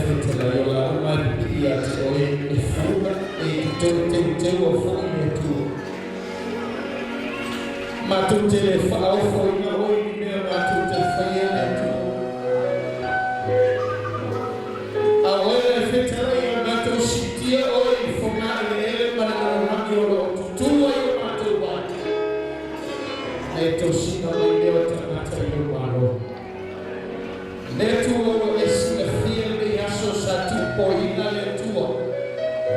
Fetalai, o le a uma e pipii ia te oe le fula e te toe teuteua foi le Atua. Matou te le faaofoina oe i ni mea matou te faia le Atua. A o oe le Fetalai, ia matou siitia oe i fogaeleele ma le lalolagi o lo o tutū ai o matou aiga, na e tosina mai lea o tagata i lou Malo. Le Atua ua e silafia lenei aso sa tuupoiina le Atua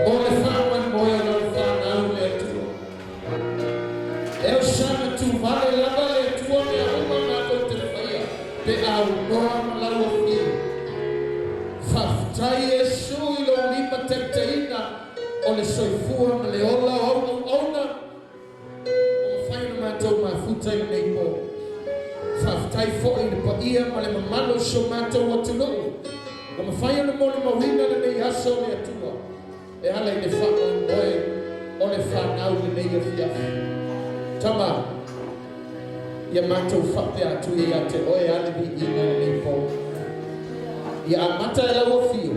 mo le faamoemoe o lau fanau le Atua. E osaga tuvale lava le Atua mea uma matou te faia pe aunoa ma lau afio. Faafetai Iesu i lou lima taitaiina o le soifua ma le ola o au auauna. Ua mafai ona matou mafuta i lenei po. Faafetai foi i le paia ma le mamalu o si o matou atunuu ua mafai ona molimauina lenei aso o le Atua e ala i le faamoemoe o le fanau i lenei afiafi. Tama, ia matou faapea atu ia ia te oe a le viiga i lenei po. Ia amata e lau afio,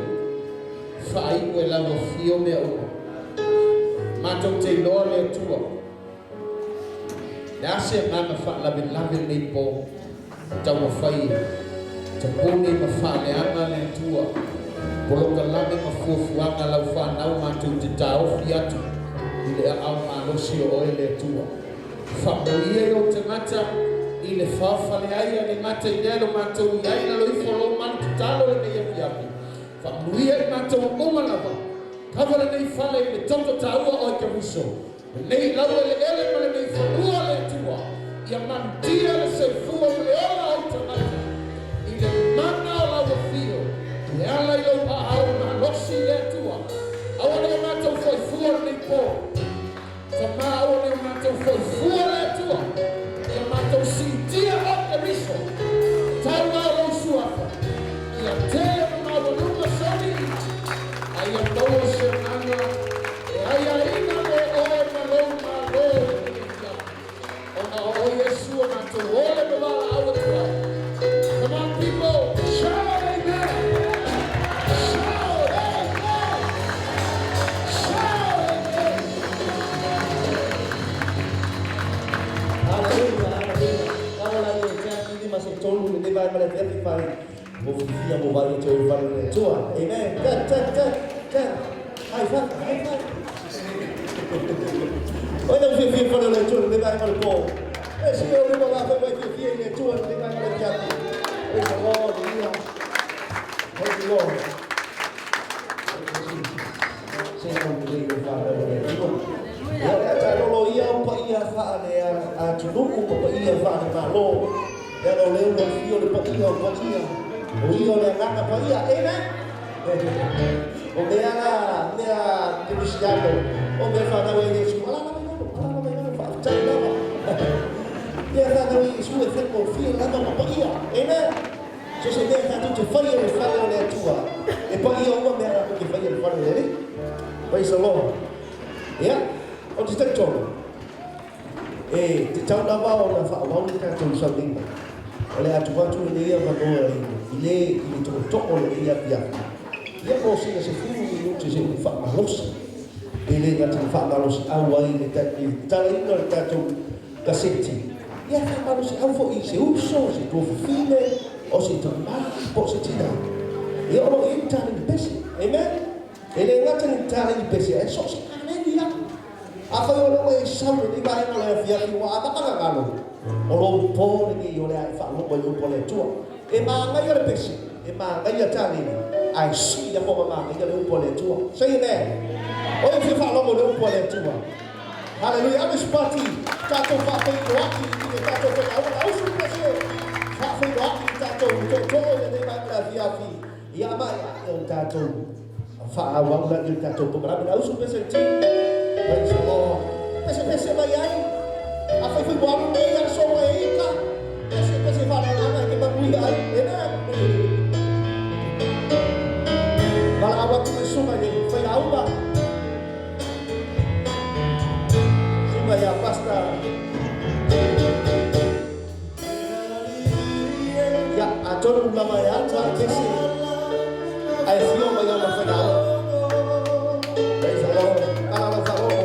faaiu e lau afio mea uma. Matou te iloa le Atua. Le a se agaga faalavelave lenei po, taumafai e tapuni ma faaleaga le Atua, polokalame ma fuafuaga a lau fanau matou te taofi atu i le aao malosi o oe le Atua. Faamuia i ou tagata i le faofale ai a le gata i lea lo matou i ai lalo ifo lo malu tatalo lenei afiafi. Faamanuia i matou uma lava. Kava lenei fale i le toto taua oe Keriso. Lenei laueleele ma lenei fanua le Atua, ia malutia le soifua ma le ola o ou tagata i le mana o lau afio e ala i lou aao malosi le Atua. Aua ne o matou foi fua lenei po. Tama aua ne o matou foi fua le Atua, ia matou siitia oe Keriso, taua o lou suafa, ia tele ma maualuga soli, a ia maua se agaga e aiaina mo oe ma lou Malo i lenei afiafi, ona o oe Iesu o matou ole ma valaau atu ai. Come on people, shout amen! Shout amen! Shout amen! Haleluia, haleluia. Kau la ia te ati lima se tolu le leva ma le afiafi fai. Mo fifia mo vai te o fale le Atua. Amen. Ten, ten, ten, ten. High five, high five. Oi na fiafia fale le Atua le leva ma le po. E si o lima la fai vai fiafia i le Atua le leva ma le afiafi. Praise the Lord. Yeah. Praise the Lord. Se au lelei o whanau o le Atua. Ia o le a tailolo ia o paia whaale a atunuu ma paia whaale malo. Leaga o lea ua afio le paia o paia, o ia o le Agaga Paia. Amen! O mea la, mea kerisiano, o mea fanau ai Iesu, alaala mai lalo, alaala mai lalo, faafetai lava. Mea fanau ai Iesu e faigofie lava ma paia. Amen! So se mea tatou te faia i le fale o le Atua, e paia uma mea tatou te faia i le fale o le Alii. Praise the Lord. Ia, ou te talitonu, E tatau lava ona faaauau le tatou sauniga. O le a tuu atu lenei avanoa i le i le tootoo o lenei afiafi, ia mo sina sefulu minute se i faamalosi. E le gata ina faamalosiau ai i le talaina o le tatou kaseti, ia faamalosiau foi i se uso, se tuafafine, o se tama, po o se tina. Ia o lo o i ai le taleni pese. Amen? E le gata i le taleni pese, ae so o se taleni lava. Afai o lea ua e sau i lenei vaega o le afiafi ua amata galo, o lou po lenei o le a e faalogo ai i upu a le Atua. E manaia le pese, e manaia taleni, ae sili atu ona manaia le upu a le Atua. Say amen. O ai e fia faalogo i le upu a le Atua? Haleluia. Ave se pati, tatou faafeiloai i le tatou faigauga. Ausu le pese, faafeiloai i tatou tootoo i lenei vaega o le afiafi. Ia maea o tatou faaauau la i le tatou polokalame. Le ausu pese le ti. Praise the Lord. Pese pese mai ai. Afai foi ua alu nei aso ua e ika. Pese pese faaleagaga e te manuia ai. Amen. Valaau atu le susuga i le faiauma. Susuga ia Pastor Ia, atonu lava e alu a pese. Ae afio mai au ma le faigaaoga. Praise the Lord. Ala lau faalogo.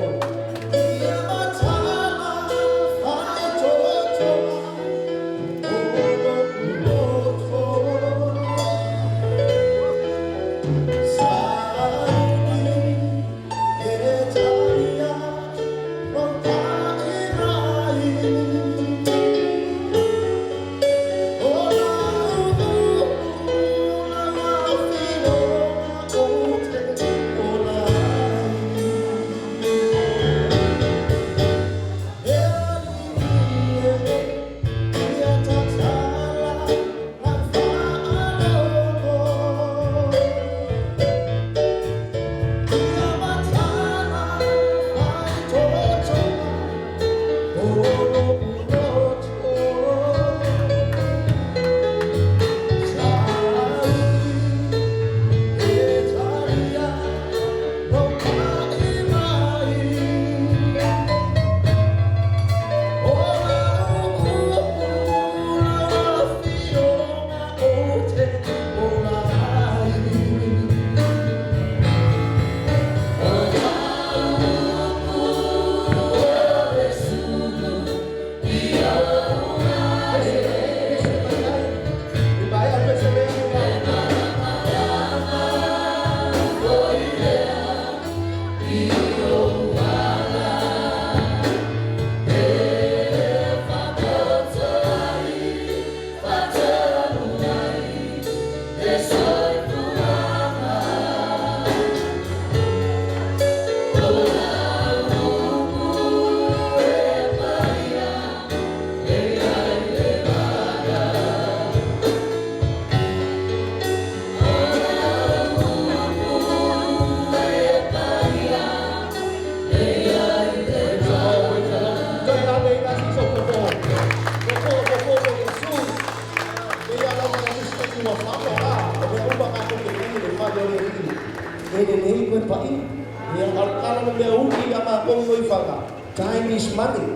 Time is money.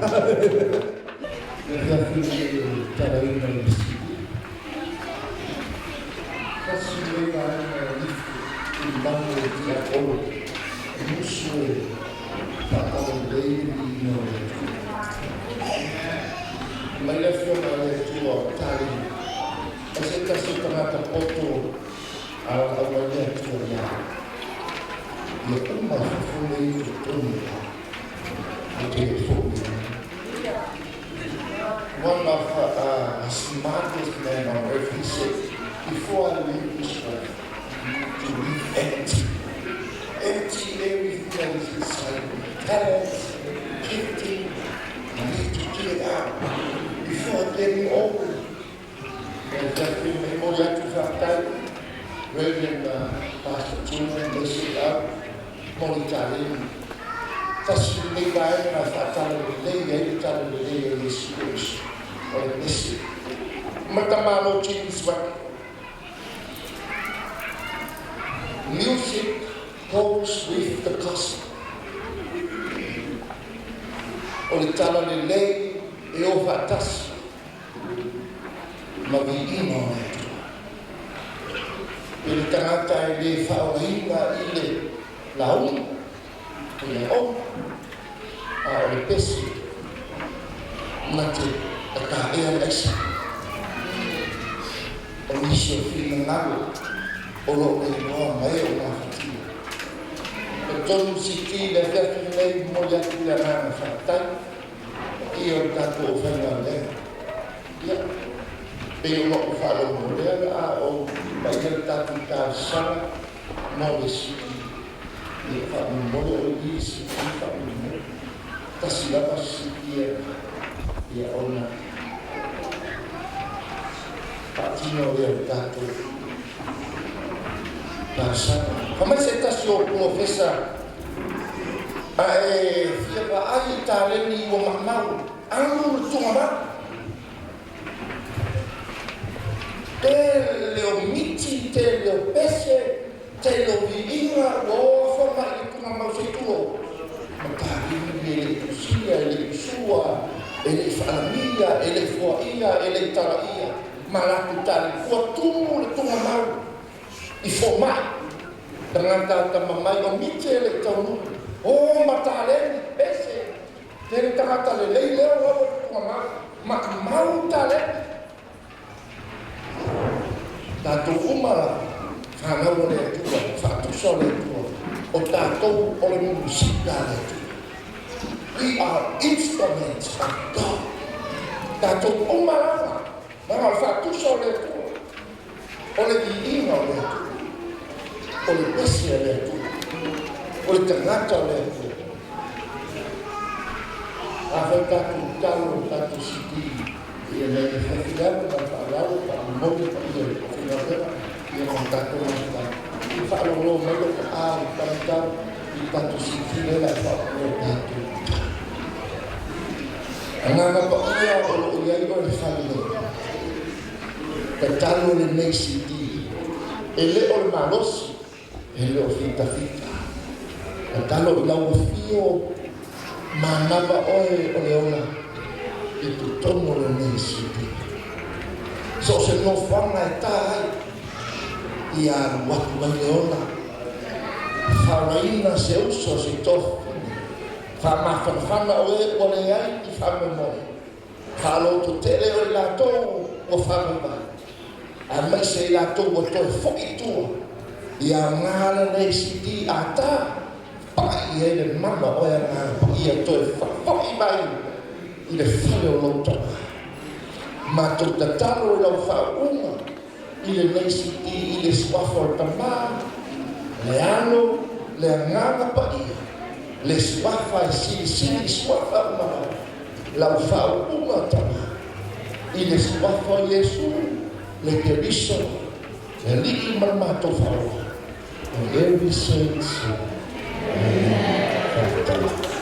Le afiafi le talaina i le sili. Tasi le vaega e ifo i lalo o tiapolo, e musu e faatalelei le viiga o le Atua. Mai le afioga a le Atua o tali, ai se tasi o tagata poto a aumai le Atua ia. Ia uma i fafo nei i totonu o te le foʻi. One of the smartest men on earth, he said, before I leave this earth, I need to leave empty. Empty everything that is inside me. Talents, gifting, I need to get it out before getting old. And that thing, mo atu faafetai, Reverend Pastor Tuna, blessed out, mo le taleni. Tasi lenei vaega na faatalelelei ai le talalelei o Iesu Keriso. O le pese. Matamalo James Wack. Music goes with the gospel. O le talalelei e o faatasi ma viiga o le Atua. E le tagata e lē faaogaina i le lauga i le o a o le pese na te tatāʻea le aisa o nisi o finagalo o loo leiloa mai o gafatia. E tonu siti le afiafi lenei momoli atu le agaga faafetai ia o le tatou aufaigaluega. Ia pei o loo faalogo lea le a ou paia le tatou talosaga mo le sii ia faamolemole o i sii faamolemole tasi lava sii ia ona faatino lea o le tatou talosaga. Fa mai se tasi o polofesa ae fia vaai i taleni ua maamau alu le tugamau tele o miti, tele o pese, tele o viiga ua ofa mai le tugamau se tulo ma taleni e le tusia e le sua e le faalamia e le foaia e le talaia ma latou taleni ua tumu le tugamau. I fomai tagata atamamai o miti e le'i taunuu o mataleni pese tele tagata lelei lea o lava tugama maumau taleni tatou uma la fanau o le Atua faatusa o le Atua o tatou o le musika a le Atua. We are instruments of God. Tatou uma lava leaga o le faatusa o le Atua o le viiga o le Atua o le pese a le Atua o le tagata o le Atua. Afai tatou talo o tatou sidi ia nei e fafialu ma le faaaloalo faamomoli paia i le aufaigaluega ia ma tatou mafutaga i faalogologo mai lou pa'a le taumatau i le tatou sidi lea le a faaopoo tatou agaga paia o loo i ai oe le fale nei tatalo lenei sidi e le o le malosi e le o fitafita tatalo i lau afio manava oe o le ola i totonu o lenei sidi so o se nofoaga e tā ai ia alu atu ai le ola faolaina se uso se tofine faamafanafana o e ua leai i faamoemoe faalototele o i latou ua faavaivai aemaise i latou ua toe fo'i i tua ia aogā lenei CD a tā pa'i ai le mana o oe agaga paia toe faafo'i mai i le fale o lou tamā matou tatalo i lau faauuga i lenei CD i le suafa o le Tamā le Alo le Agaga Paia le suafa e silisili i suafa uma lava lau faauuga Tamā i le suafa o Iesu le Keriso le Alii ma le matou Faaola. And every saint said, Amen. Faafetai.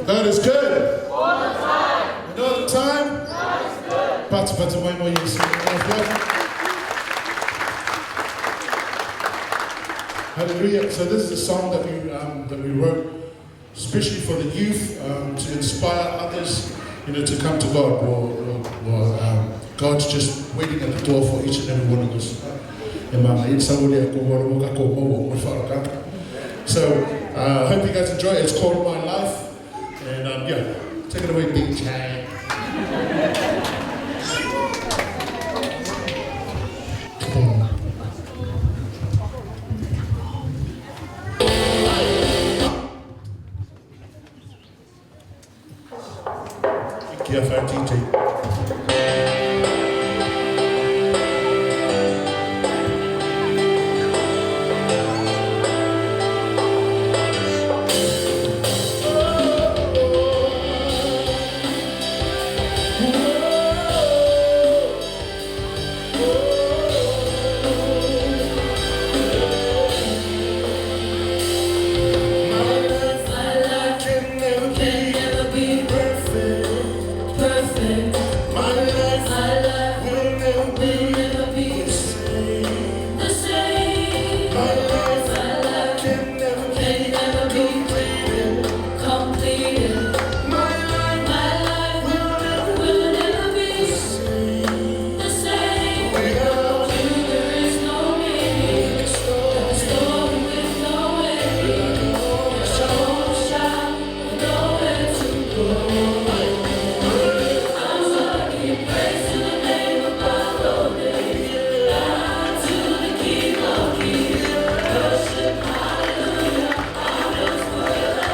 God is good. All the time. And all the time. God is good. Patu patu mai mo Yesu. Hallelujah. So this is a song that we wrote especially for the youth, to inspire others, you know, to come to God. Or God's just waiting at the door for each and every one of us. So I hope you guys enjoy it. It's called My Life. And yeah, take it away, DJ. Kia whaititi. Will never be the same. My life can never be completed. My life will never be the same. Without you, there is no meaning. Like a story with no ending. Like a homeless child with nowhere to go. I'm gonna give praise to the name above all names. Bow to the King of Kings. Worship, hallelujah. I'm yours forever.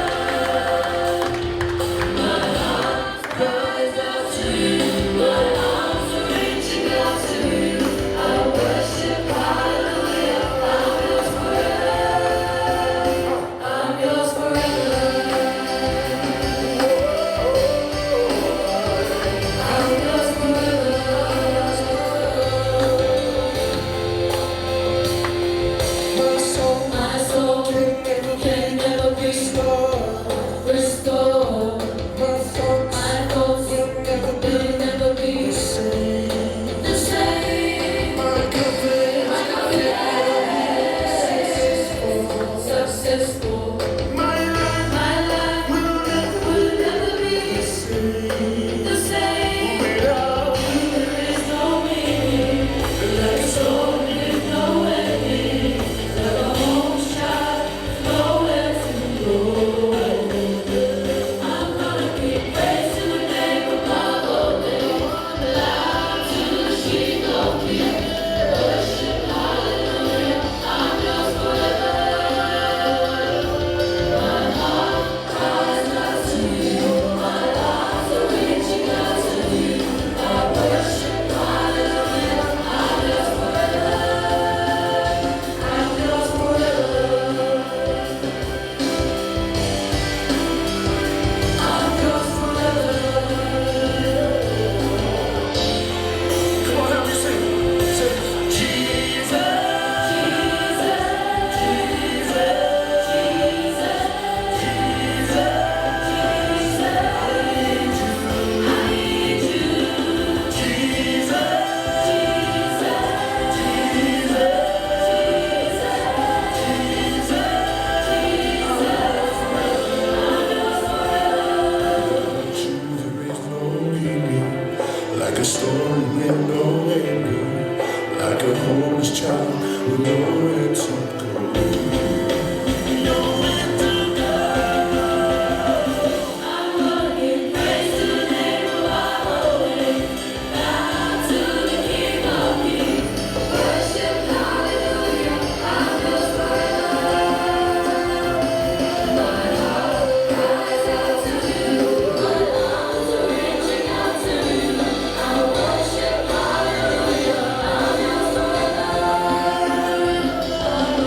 My heart cries out to you. My arms are reaching out to you. I worship, hallelujah. I'm yours forever. I'm yours forever. I'm yours forever. My soul can never be restored. My thoughts will never be the same. My confidence successful. My life will never be the same. Without you, there is no meaning. Like a story with no ending. Like a homeless child with nowhere to go. I'm gonna give praise to the name above all names. Bow to the King of Kings. Worship, hallelujah. I'm yours forever. My heart cries out to you. My arms are reaching out to you. I worship, hallelujah. I'm yours forever. I'm yours forever. I'm yours forever. Come on, help me sing. Say, Jesus. Without you, there is no meaning. Like a story with no ending. Like a homeless child with nowhere to go. I'm gonna give praise to the name above all names. Bow to the King of Kings. Worship, hallelujah. I'm yours forever. My heart cries out to you. My arms are reaching out to you. I worship, hallelujah. I'm yours forever. I'm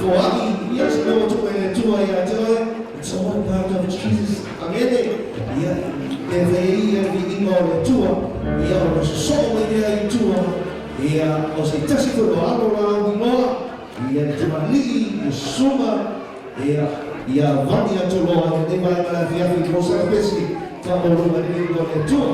foai ia se mea ua tuuina e le Atua ia te oe. It's all part of Jesus. Amene. Ia, e fai ai ia le viiga o le Atua, ia ona sosoo mai lea i tua, ia o se tasi foi o alo la auiloa, ia le tamalii, Iesuga, ia, ia Vani Atoloa i lenei vaega o le afiafi mo sana pesi faamaualuga i le viiga o le Atua.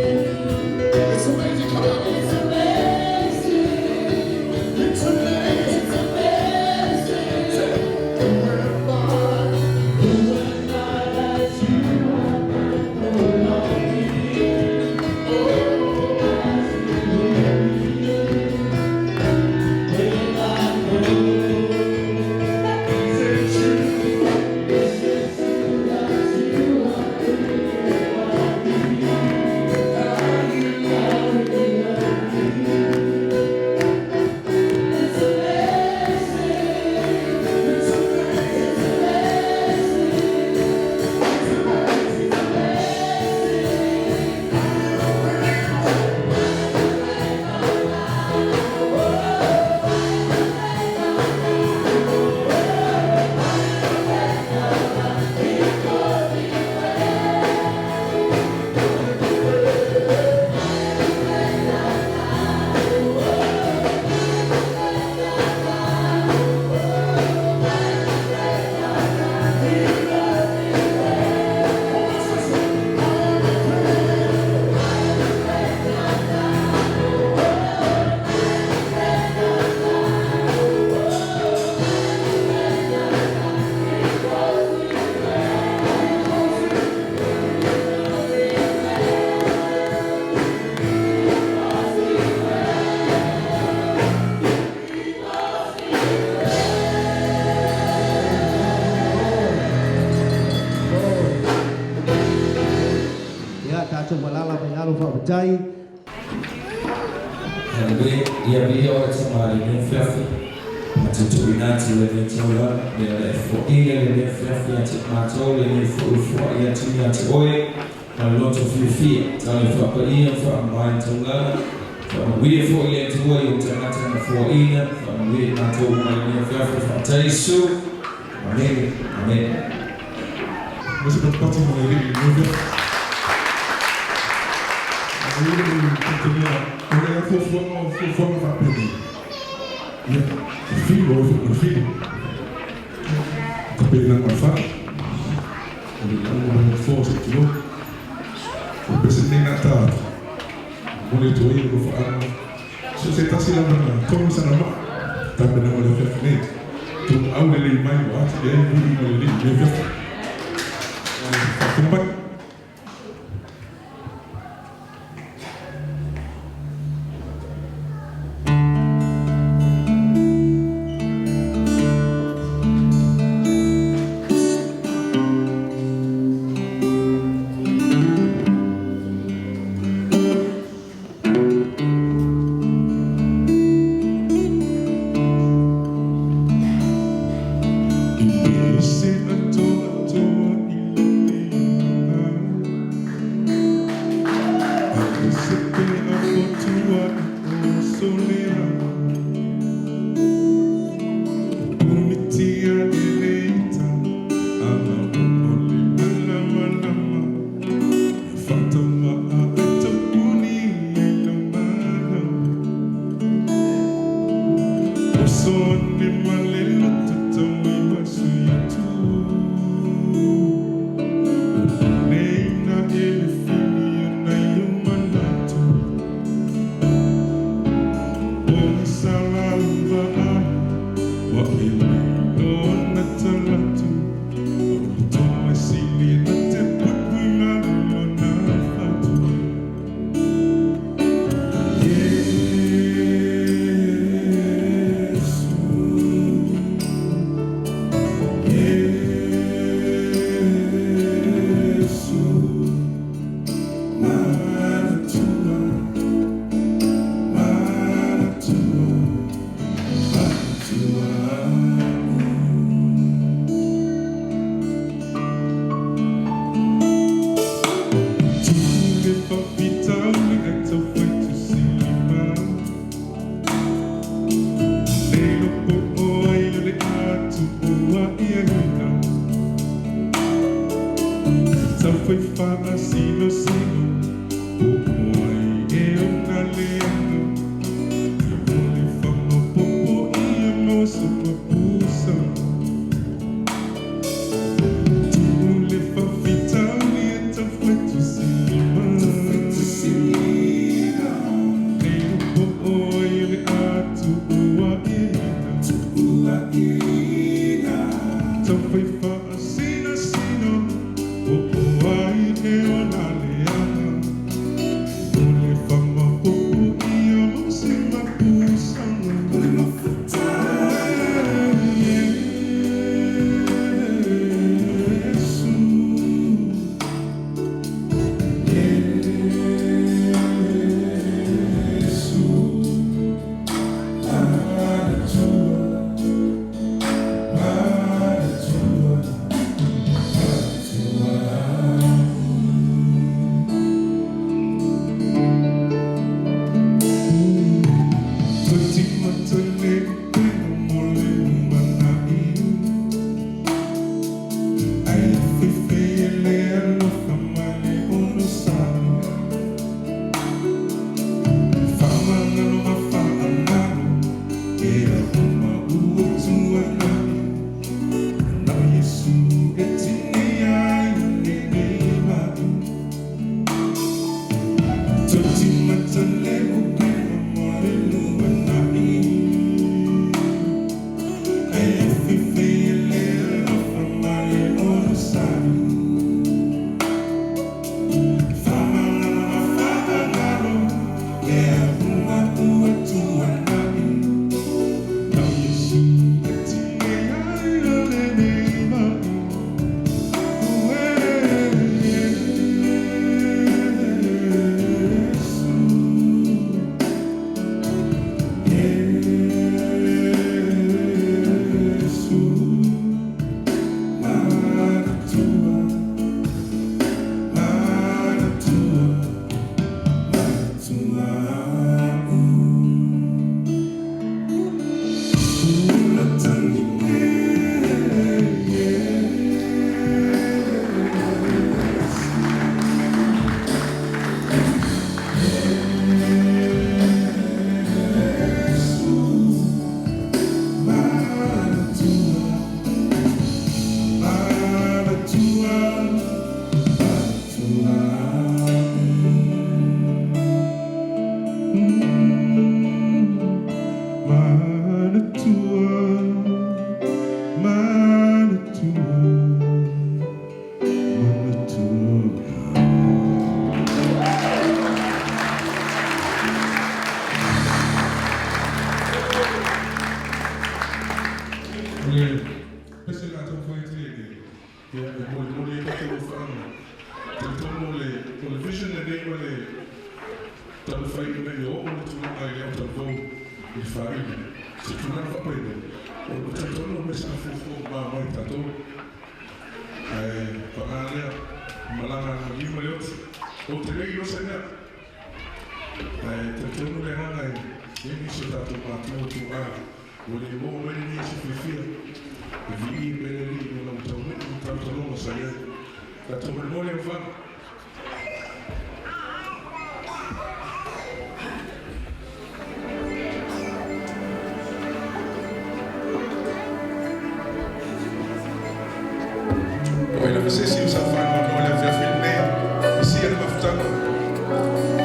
It's amazing. Come on. It's amazing. It's amazing. It's amazing. Who am I? Who am I that you are mindful of me? When I go, Is it true? is it true that you are thinking of me? How you How you love me? It's amazing. It's amazing. It's amazing. It's amazing. Ia, tatou malala mai lalo faafetai. Haleluia. Ia viia oe Tamalii nei afiafi. Matou tuuina atu i lenei taulaga, lea le e foaia lenei afiafi ia te matou, lenei foi ua foai atu ia te oe, ma le loto fiafia. Tala faapaia ma faamamae le taulaga, faamanuia foi le Atua i ou tagata na foaina, faamanuia i matou uma i lenei afiafi. Faafetai Iesu. Amene. Amene. Mo se patupatu mo le alii i lenei afiafi. E i ai le talitonuga o le fuafuaga o fuafuaga faapenei, ia, e fili oe foi ma le fili. O tapenaga o le fale, o le lauga mai o le nofoa se i tulou. O le pese lenei na ta atu, e momoli atu ai alofaaga, so o se tasi lava na togo sana maa, tapenaga o le afiafi nei. Tomuau lelei mai ua atili ai viiga o le Alii i lenei afiafi. Faafofoga mai. E se atoatoa i lenei aga, a o se pea fotua i o solea. Pumitia e le ita, ana o le malamalama, e faatamaa e tapuni i le mana. Oso ane ma le loto tau i maso i atu. O puneina e le fili ana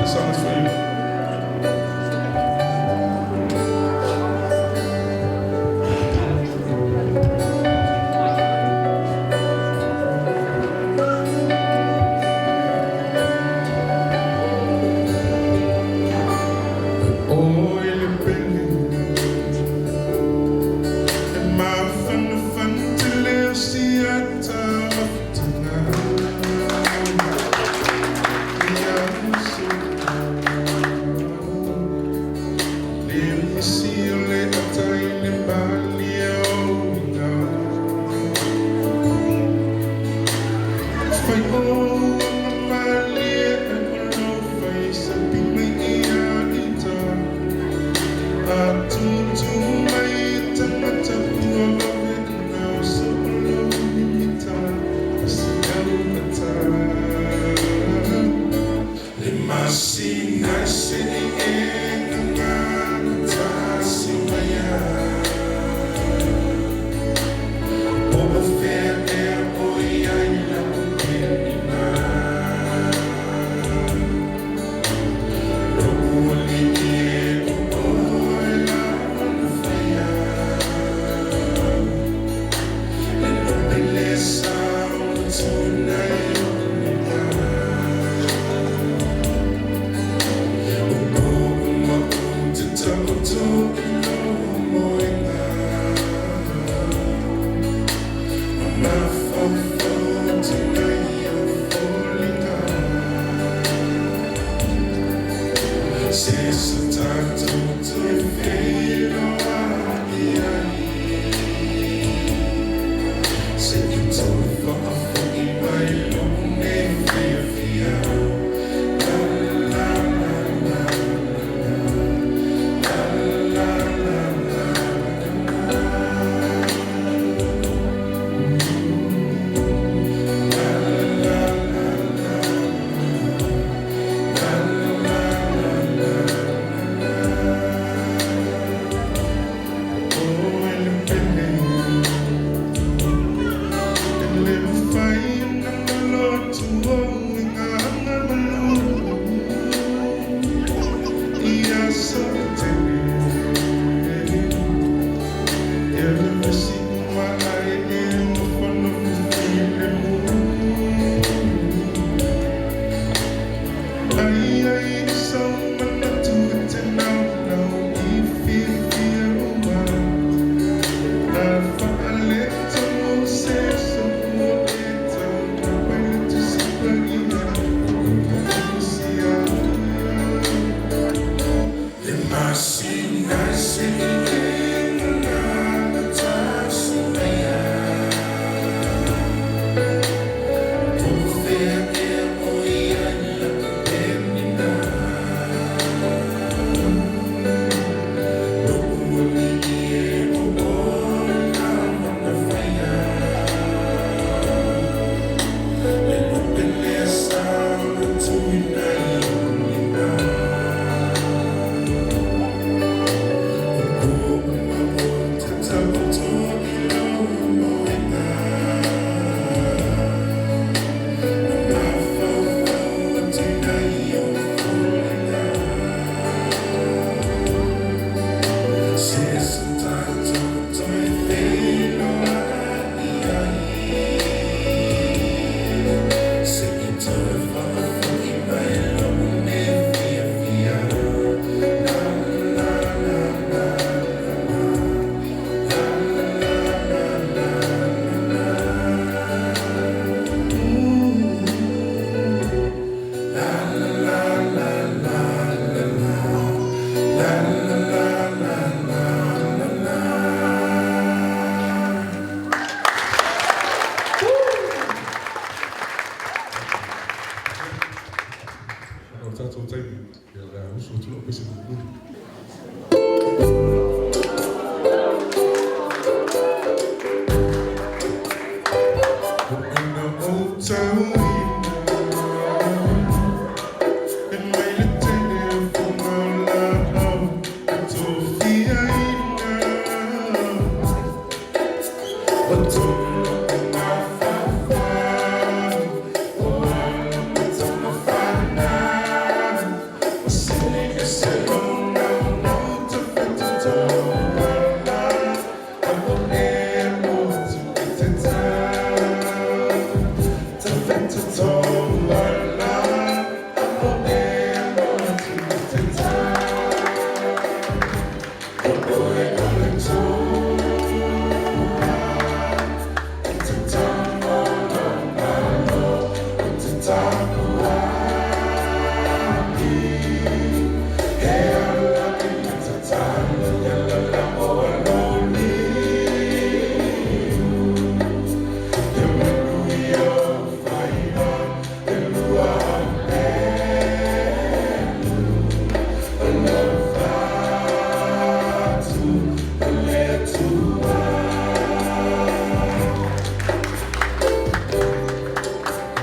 The song is for you.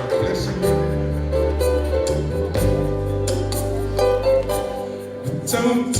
God bless you. Tulu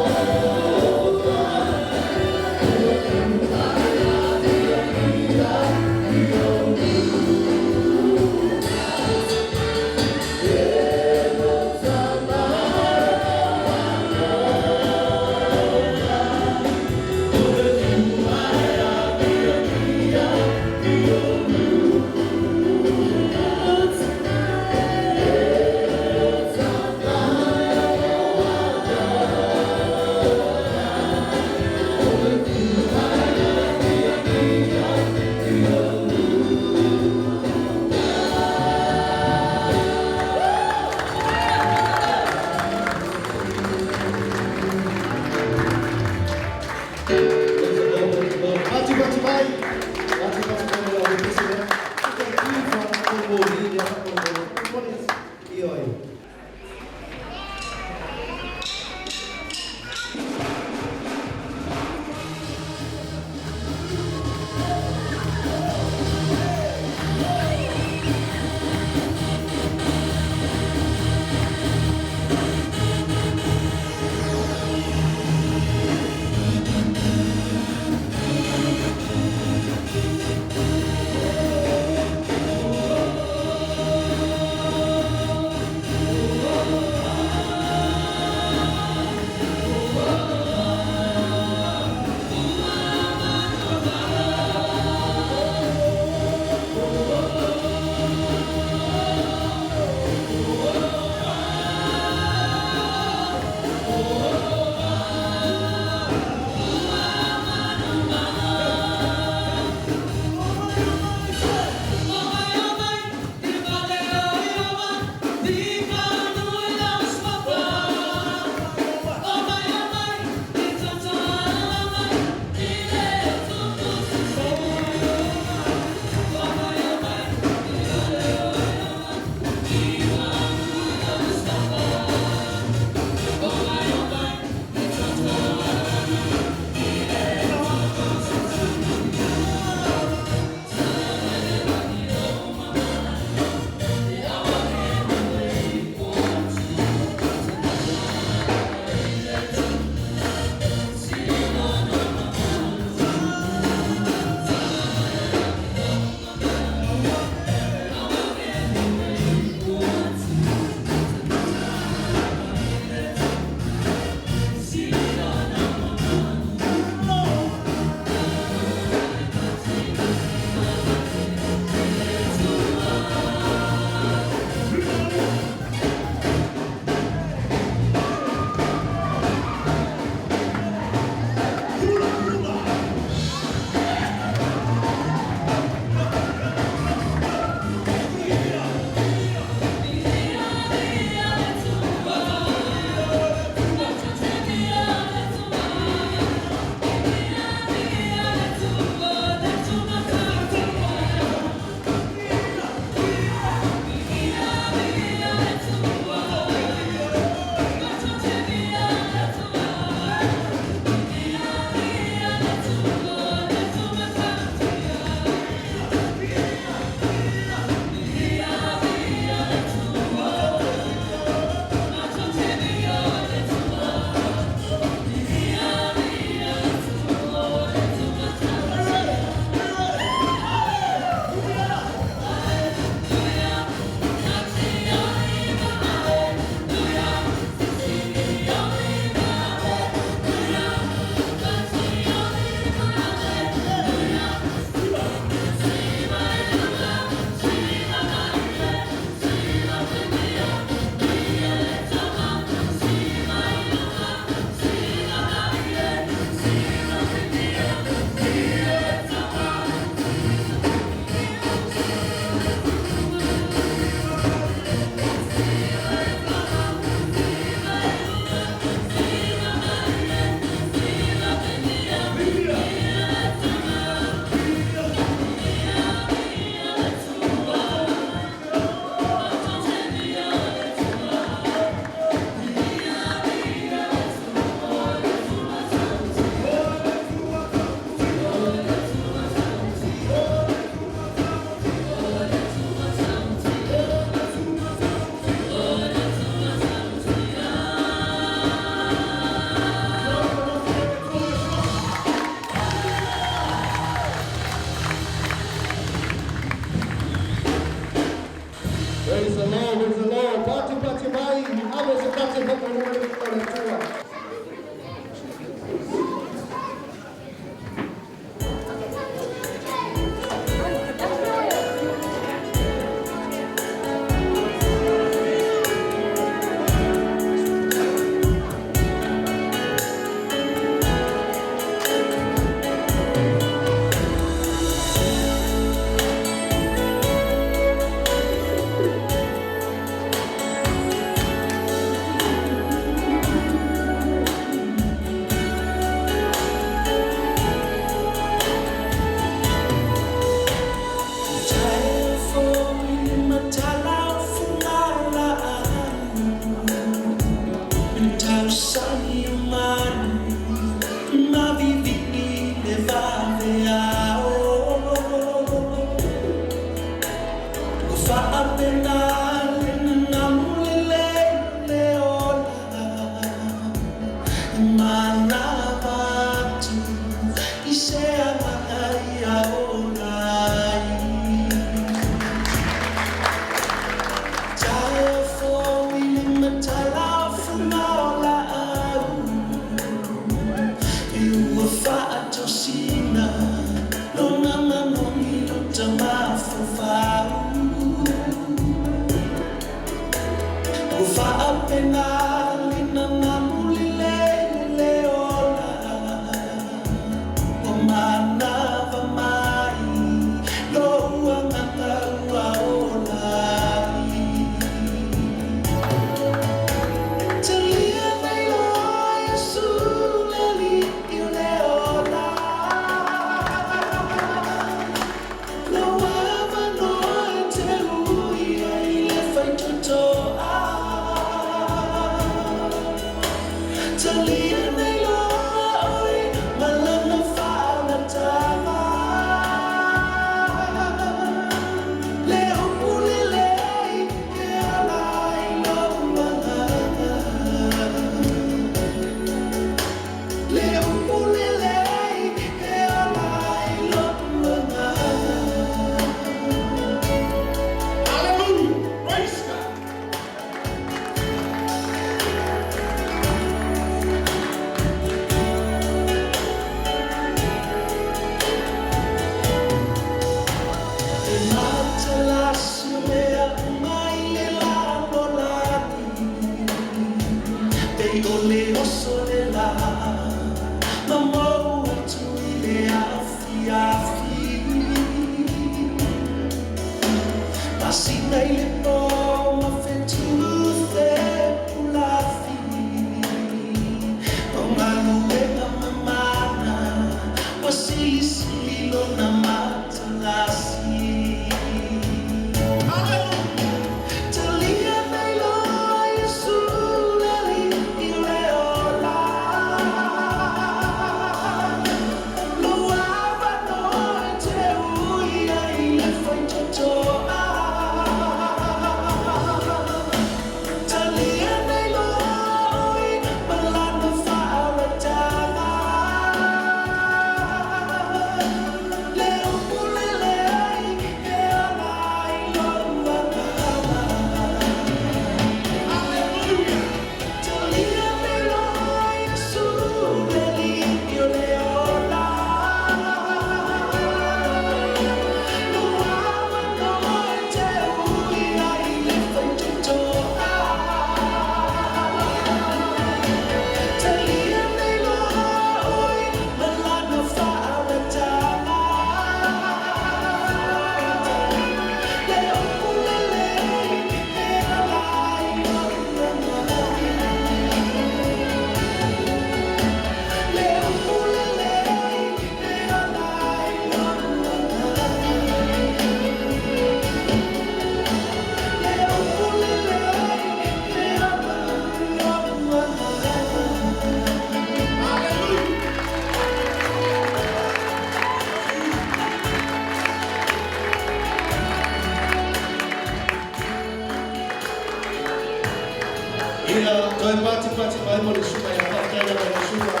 lava le suka ia faafetai lava i le suka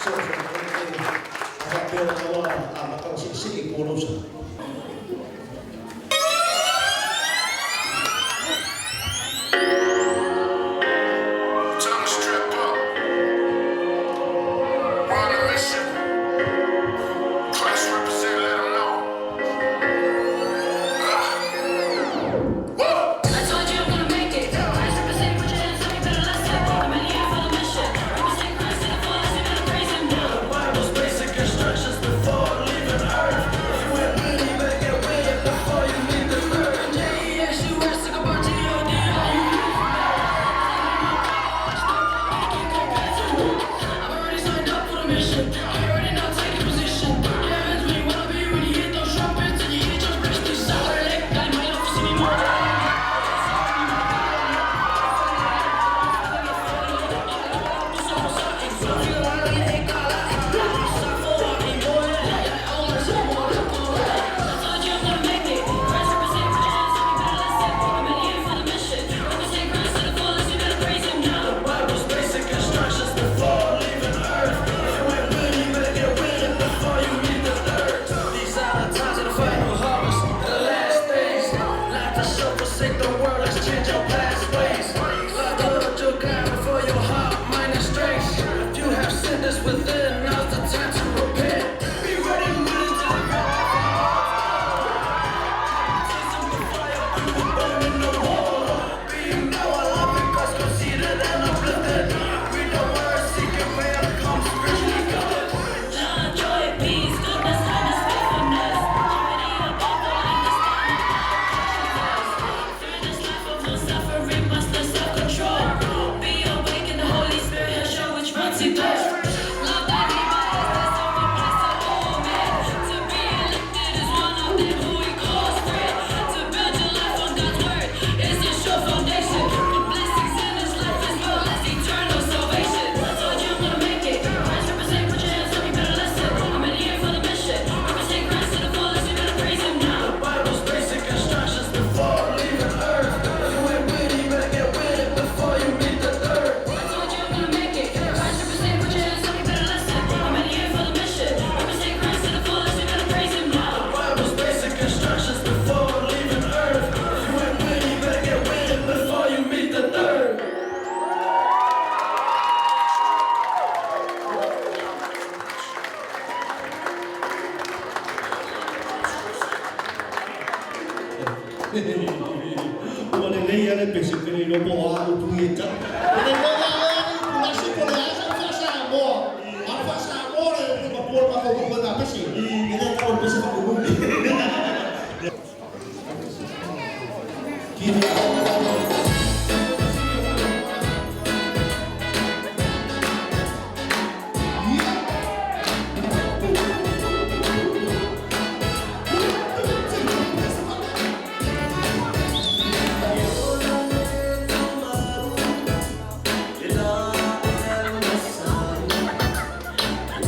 so faapea ona ua amata ona seisei po lausa. Time to strap up. We're on a mission. Christ represent, let 'em know. Woo! I told you I'm gonna make it. Christ represent, put your hands up, you better listen. I'm in here for the mission. Represent Christ to the fullest, you better praise him now. The Bible's basic instructions before leaving earth. If you ain't with it, you better get with it before you leave the earth. J-E-S-U-S, talk about G-O-D, are you I've already signed up for the mission. I already know take a position. Heaven's where you wanna be when you hear those trumpets and you hear those breasts. I might not see me more. I told you I'm gonna make it. Christ represent, put your hands up, you better listen. I'm in here for the mission. Represent Christ to the fullest, you better praise him now. The Bible's basic instructions before leaving earth. If you ain't with it, you better get with it before you leave the earth. These are the times of the final harvest, the last days. Not to show forsake the world, let's change our past ways. Love the Lord your God before your heart, mind, and strength. If you have sinned this within, now's the time to repent. Be ready, willing to Love, joy, peace, goodness, kindness, faithfulness. Charity above all, understanding, patience. Through this life of no suffering, must learn self-control. Be awake in the Holy Spirit, he'll show which road to go. Love thy neighbor as thyself applies to all men. To be elected is one of them who he calls friend. To build your life on God's word is a sure foundation. For blessings in this life as well as eternal salvation. I told you I'm gonna make it. Christ represent, put your hands up, you better listen. I'm in here for the mission. Represent Christ to the fullest, you better praise him now. The Bible's basic instructions before leaving earth. If you ain't with it, you better get with it before you meet the dirt. I told you I'm gonna make it. Christ represent, put your hands up, you better listen. I'm in here for the mission. Represent Christ to the fullest, you better praise him now. The Bible's basic instructions before leaving earth. If you ain't with it, you better get with it before you meet the dirt. Ua lelei a le pese pele iloa po o a upu i e tau. E le iloa ia oe ale upu lasi po o le a sa le faa-Samoa. A o le faa-Samoa le le mapua o le matou nuu i pese. E le tau o le pese faamumu. Kini.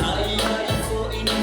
Ai ai fo ini.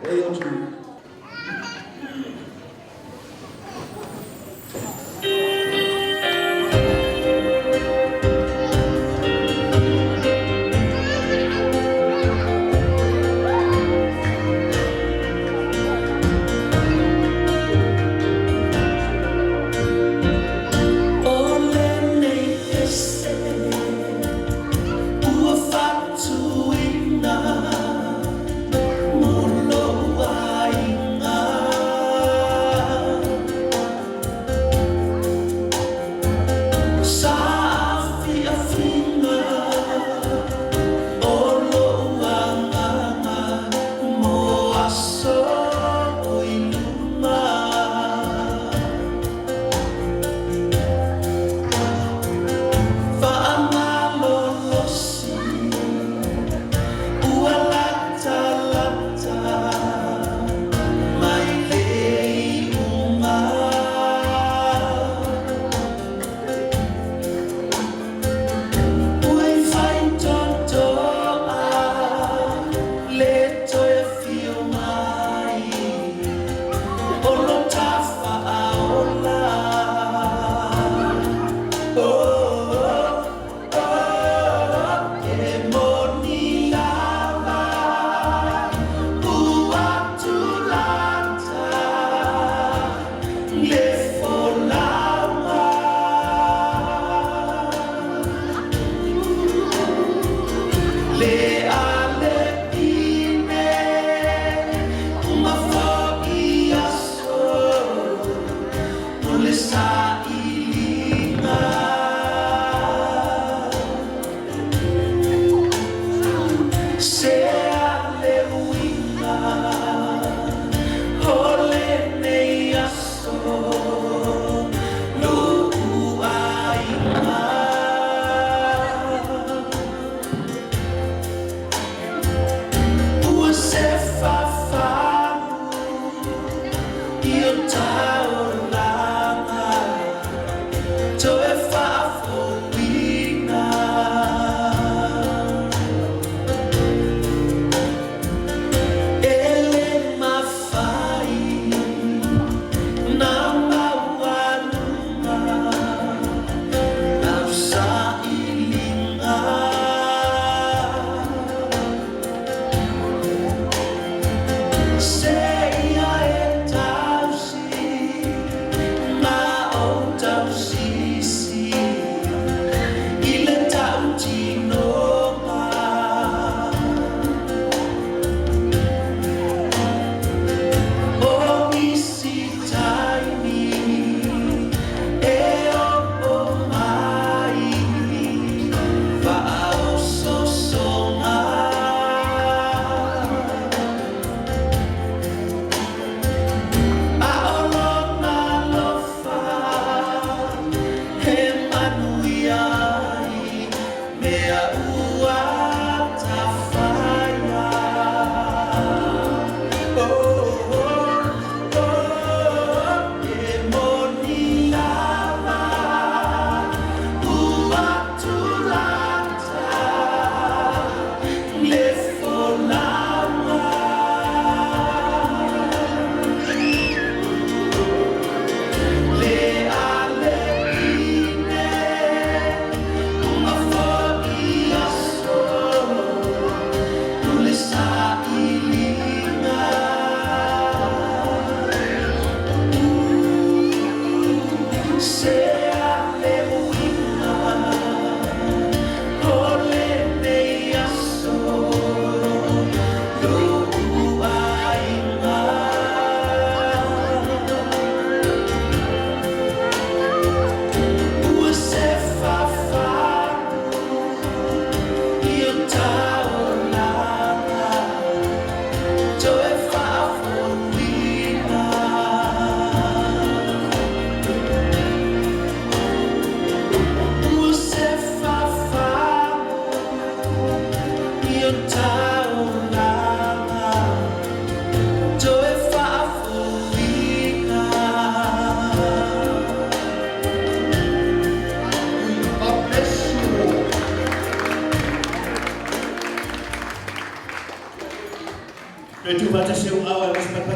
E o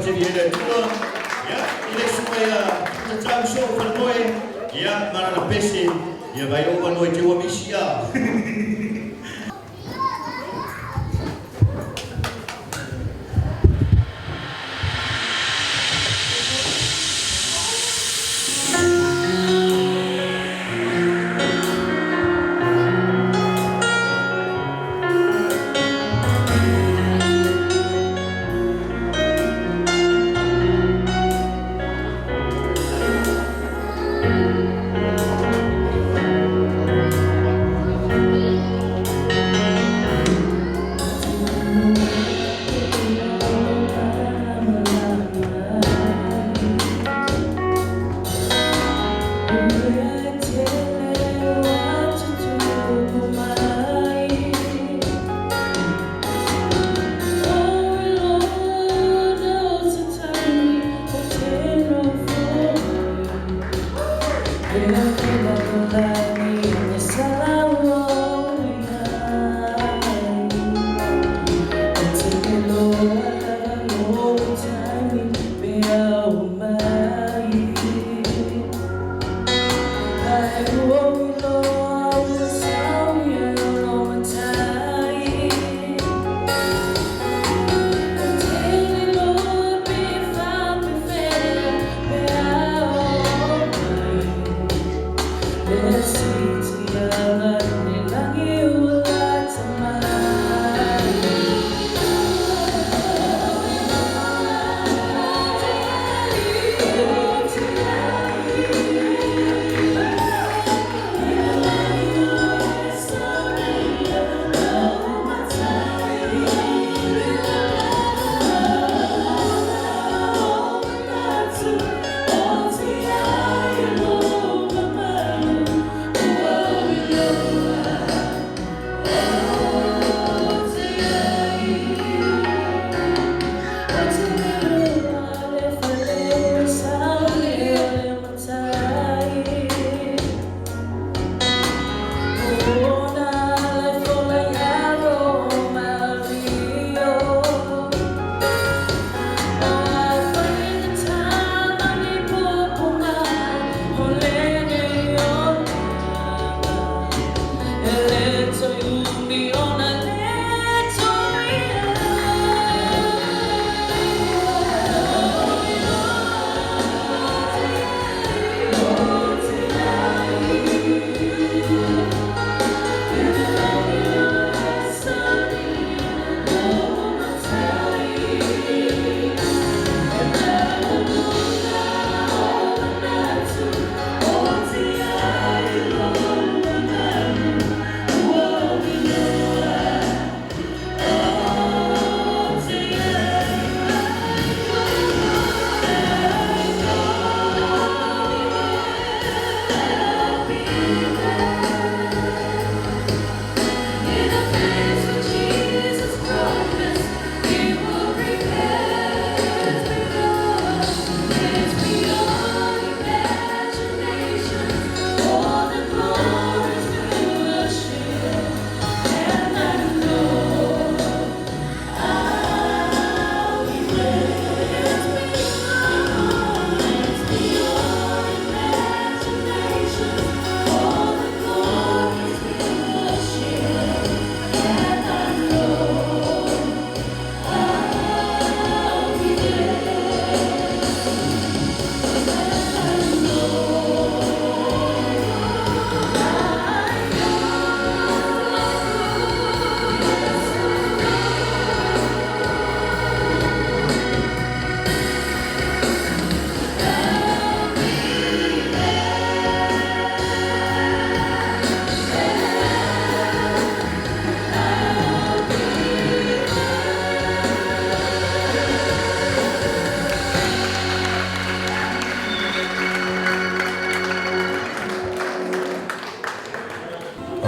Faatele le Atua. Ia, i le suka ia tatau so falemoe. Ia, mana na pese. Ia vai o manoe te ua misia.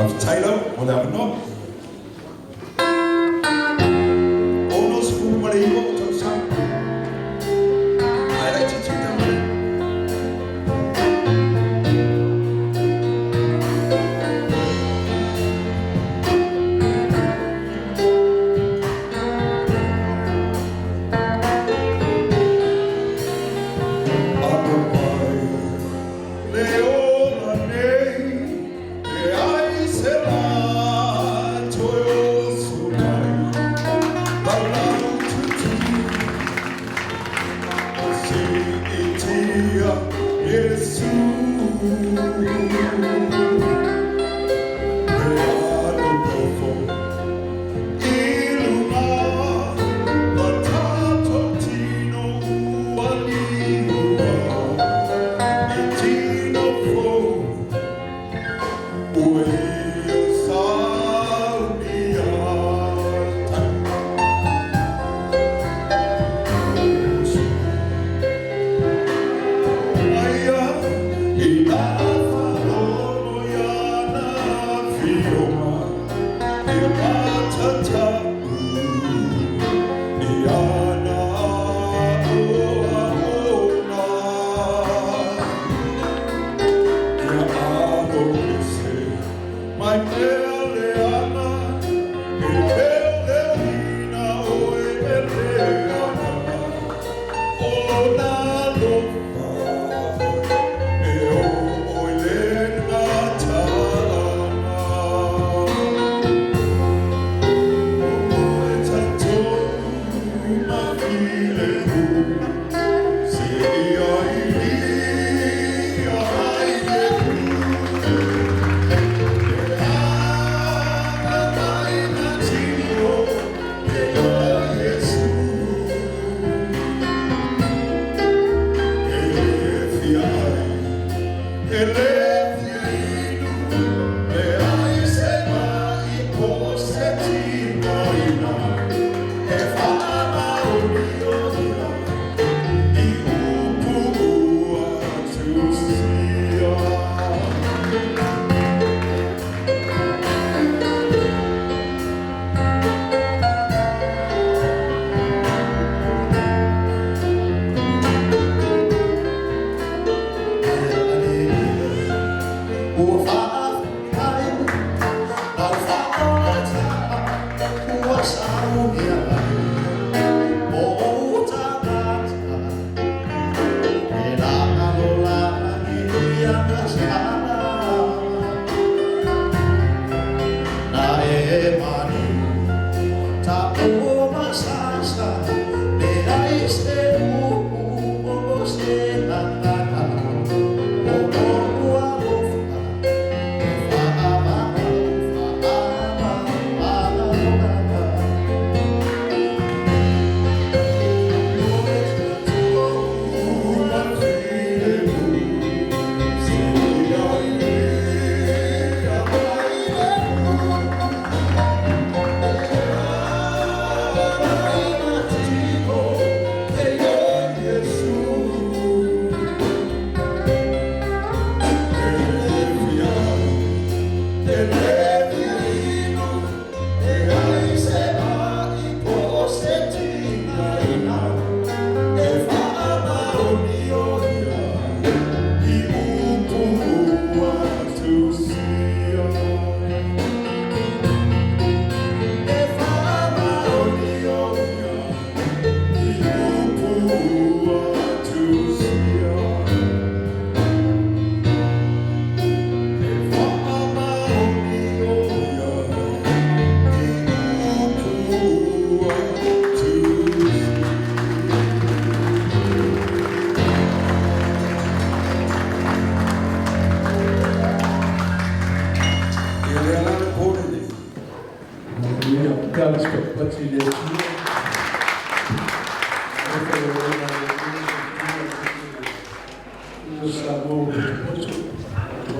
Of Taylor, o le avanoa. 69 tausaga. Ai lai titi tau.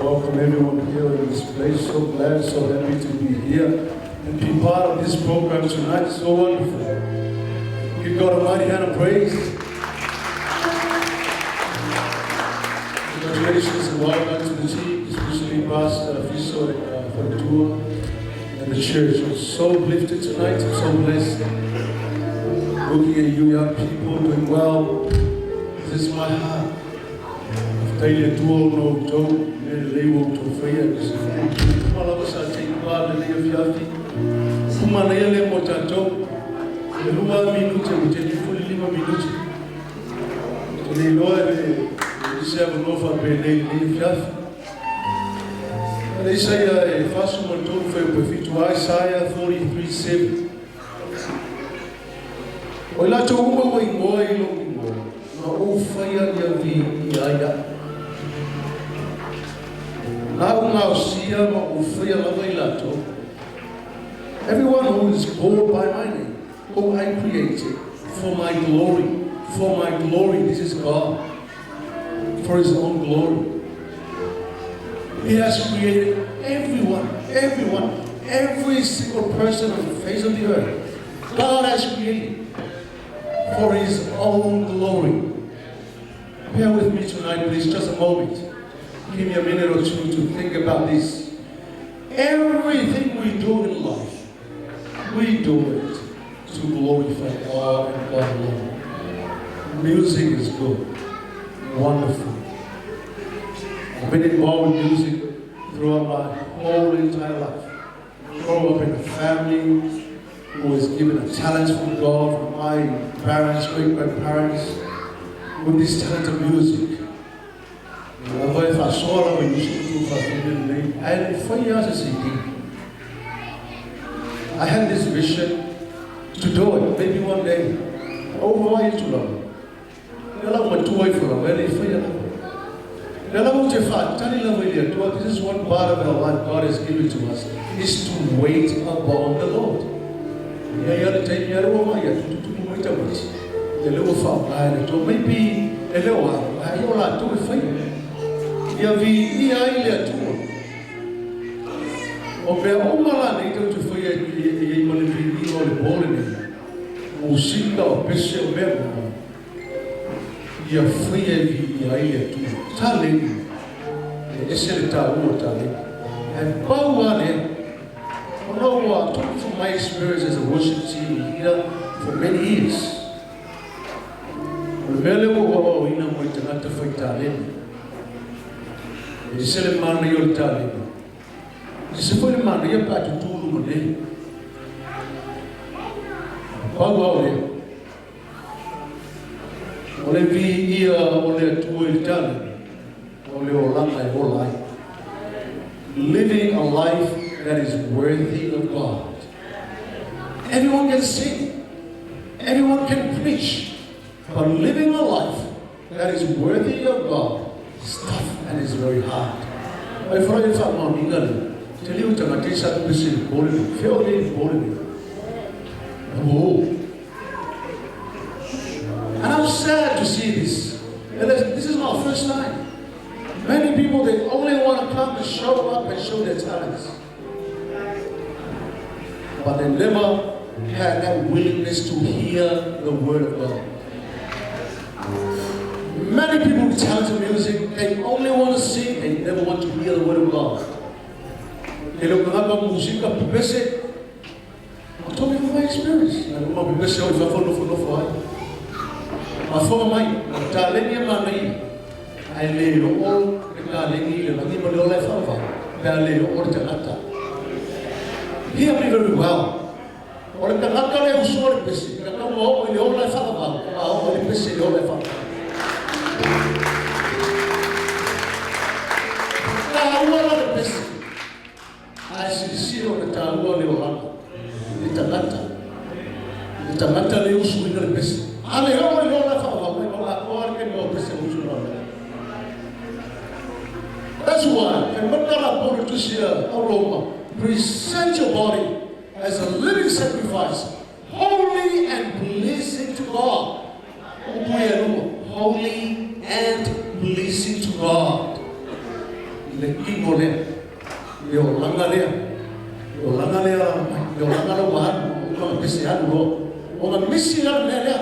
Welcome everyone here in this place. So glad, so happy to be here and be part of this program tonight. So wonderful. Give God a mighty hand of praise. Congratulations and well done to the team, especially Pastor Fiso and Fatua and the church. I'm so lifted tonight. I'm so blessed. Looking at you young people doing well. This is my heart. Taile tua no tau me le o to whaia ki se kuma lava sa te kua le lea fiafi kuma na ia le mo tātou le lua minute o te lifuli lima minute te le loa le se ava nofa pe le le fiafi Le Isaia e 43 fuaiupu e 7, Isaiah 43:7. O i latou uma ua igoa i lou igoa, na ou faia ia viia ai a'u. Na ou gaosia ma ou faia lava i latou. Everyone who is called by my name, whom I created for my glory, for my glory, this is God, for His own glory. He has created everyone, everyone, every single person on the face of the earth. God has created for His own glory. Bear with me tonight, please, just a moment. Give me a minute or two to think about this. Everything we do in life, we do it to glorify God and God alone. Music is good, wonderful. I've been involved in music throughout my whole entire life. Grew up in a family who was given a talent from God, from my parents, great grandparents, with this talent of music. Lava e faasoa lava i uso tu faafine lenei, ae le fai lava se CD. I had this vision to do it, maybe one day. Ou vaai atu lava. Ia lau matua ifo lava, e le i faia lava. Lea lava ou te faatali lava i le Atua, this is one part of our life God has given to us, is to wait upon the Lord. Ia ia le taimi a le ua vaai atu, tutupu mai tamaiti, ia lea ua faaaoga e le Atua, maybe e le o au, ae o latou e faia. Ia viia ai le Atua. O mea uma la nei tou te faia e i ai ma le viiga o le po lenei, musika, o pese, o mea uma, ia faia e viia ai le Atua. Taleni, e ese le taua o taleni. Ae pau lava lea, ona ua talking from my experience as a worship team leader for many years. O le mea lea ua ou aoaoina mo i tagata fai taleni, e ese le manaia o le taleni, e ese foi le manaia pe a tutū i luma nei. Pau lava o lea, o le viia o le Atua i le taleni, o le olaga e ola ai. Living a life that is worthy of God. Everyone can sing. Everyone can preach. But living a life that is worthy of God is tough and is very hard. Ai fara i whaamaoniga le, te liu tanga te sa pese le pole le, feo le le pole le. Oh. And I'm sad to see this. And this is not first time. Many people, they only want to come and show up and show their talents. But they never had that willingness to hear the word of God. Many people with talent in music, they only want to sing, they never want to hear the word of God. E le kangaka musika pepese, I'm talking from my experience. Na uma pepese o i fafo nofo nofo ai. Mafoga mai, o taleni e manaia. Ae le oo le taleni i le lagi ma le ola e faavavau, pe a le oo le tagata. Hear me very well. O le tagata le usoa le pese, e tatau ona oo i le ola e faavavau, a oo i le pese i le ola e faavavau. Taua la le pese, ae silisili ona taua le olaga i le tagata. Le tagata le usuina le pese. A le oo i le ola e faavavau, e mau atoa le taimi o pese o usu la. That's why, fai mai la Paul i tusi a Roma, present your body as a living sacrifice, holy and pleasing to God. Upu ia lua, holy and pleasing to God. Le kino lea, le olaga lea, le olaga lea lalo mai, le olaga lea ua alu, ua pese alu loa. Ua misi la le mea lea.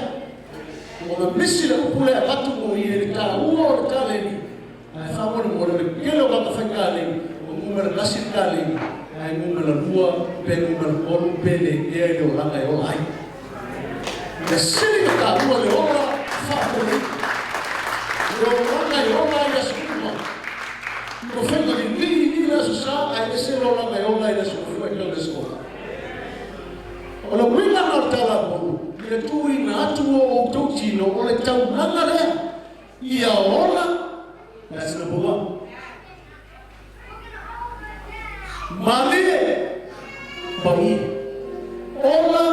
Ua misi le upu lea avatu mo i le taua o le taleni. Ae faamolemole, o le tele o tagata faikalei, ua numera tasi le kalei, ae numera lua pe numera tolu pe le ea i le olaga e ola ai. Le sili na taua le ola faafolei. Le olaga e ola ai i aso uma. Ua faiga lelei i le Aso Sa, ae ese le olaga e ola ai i le Aso Gafua e pei o le Aso Ola. O le uiga na o le tala a Paulo, i le tuuina atu o outou tino, o le taulaga lea. Ia ola, that's number one. Malie paia. Ola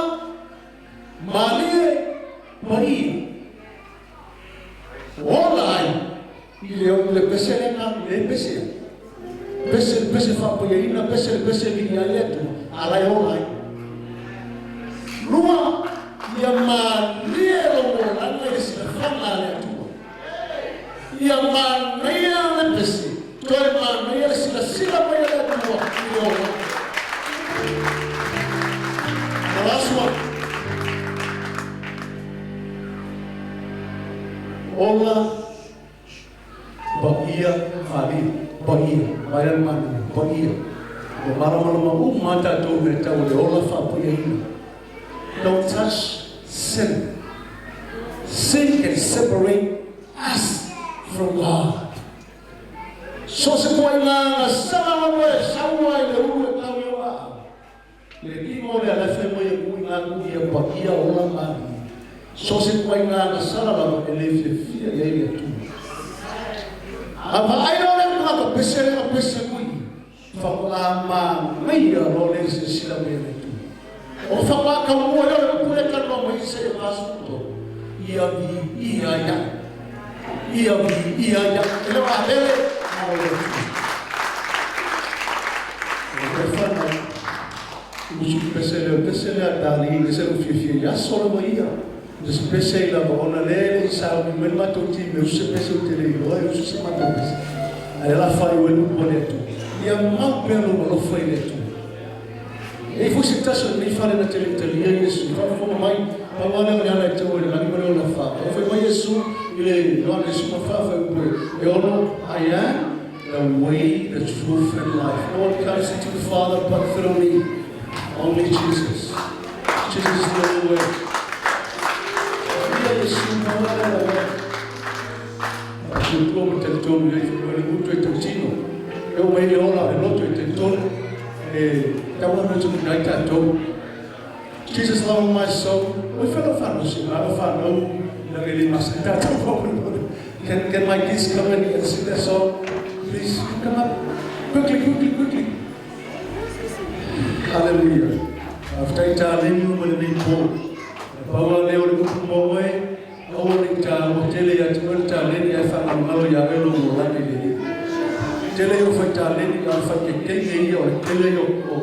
malie paia. Ola ai i le o le pese le nga le pese. Pese le pese faapaiaina, pese le pese viia ai le Atua, a la e ola ai. Lua, ia malie lou olaga i le silafaga a le Atua. Ia manaia le pese, toe manaia le silasila mai a le Atua i le olaga. And the last one. Ola paia malie, paia, mai le malie, paia. Ua malamalama uma lava tatou i mea tau le ola faapaiaina. Don't touch sin. Sin can separate us from God. So o se ituaiga agasala lava e sau ai le ulu e tau i ou aao. Le tino o le alafe mai e kui ngā kui e paia ola malie. So o se ituaiga agasala lava e le fiafia i ai le Atua. A vaai loa le tagata pese lea pese kui, faatoa manaia loa le silasila mai a le Atua. O ka faatoa taumua lea o le upu lea e talanoa mai ai Isaia 43, Ia viia ia, ia viia ia, e le o Abele, a o le Atua. O le whanau, usu pese lea, pese lea tali, le se fiafia i aso lava ia. Le se pese i lava, ona le le i sauni mai le matou time, usu se pese ou te le iloa, e usu se matou pese. Ae la whai ue lupu a le Atua. Ia mau pea lou alofa i le Atua. E i ai foi se tasi o lenei fale na te le i talia Iesu, i faafofoga mai, pau lava lea o le ala e tau ai i le lagi ma le ola fa. E fai mai Iesu i le Ioane 14 fuaiupu e 6, I am the way, the truth and life. No one comes to the Father but through me. Only Jesus. Jesus is the only way. Ia Iesu, pau lava lea o le ala. Tuatua ma talitonu i ai foi le gutu e tautino. E oo mai le ola o le loto e talitonu e tau anu atu i tatou. Jesus love of my soul. Oi whana whanau si ngā whanau na le lima sa tatou whanau. Can my kids come in and sing that song? Please come up. Quickly, quickly, quickly. Hallelujah. Faafetai taleni uma lenei po. E pau lava lea o le upu mo oe, aua ne i taua tele ia te oe le taleni ae faagalogalo ia oe lou olaga i le Alii. Tele ia o fai taleni a o le fai kekeine ia o le tele ia o o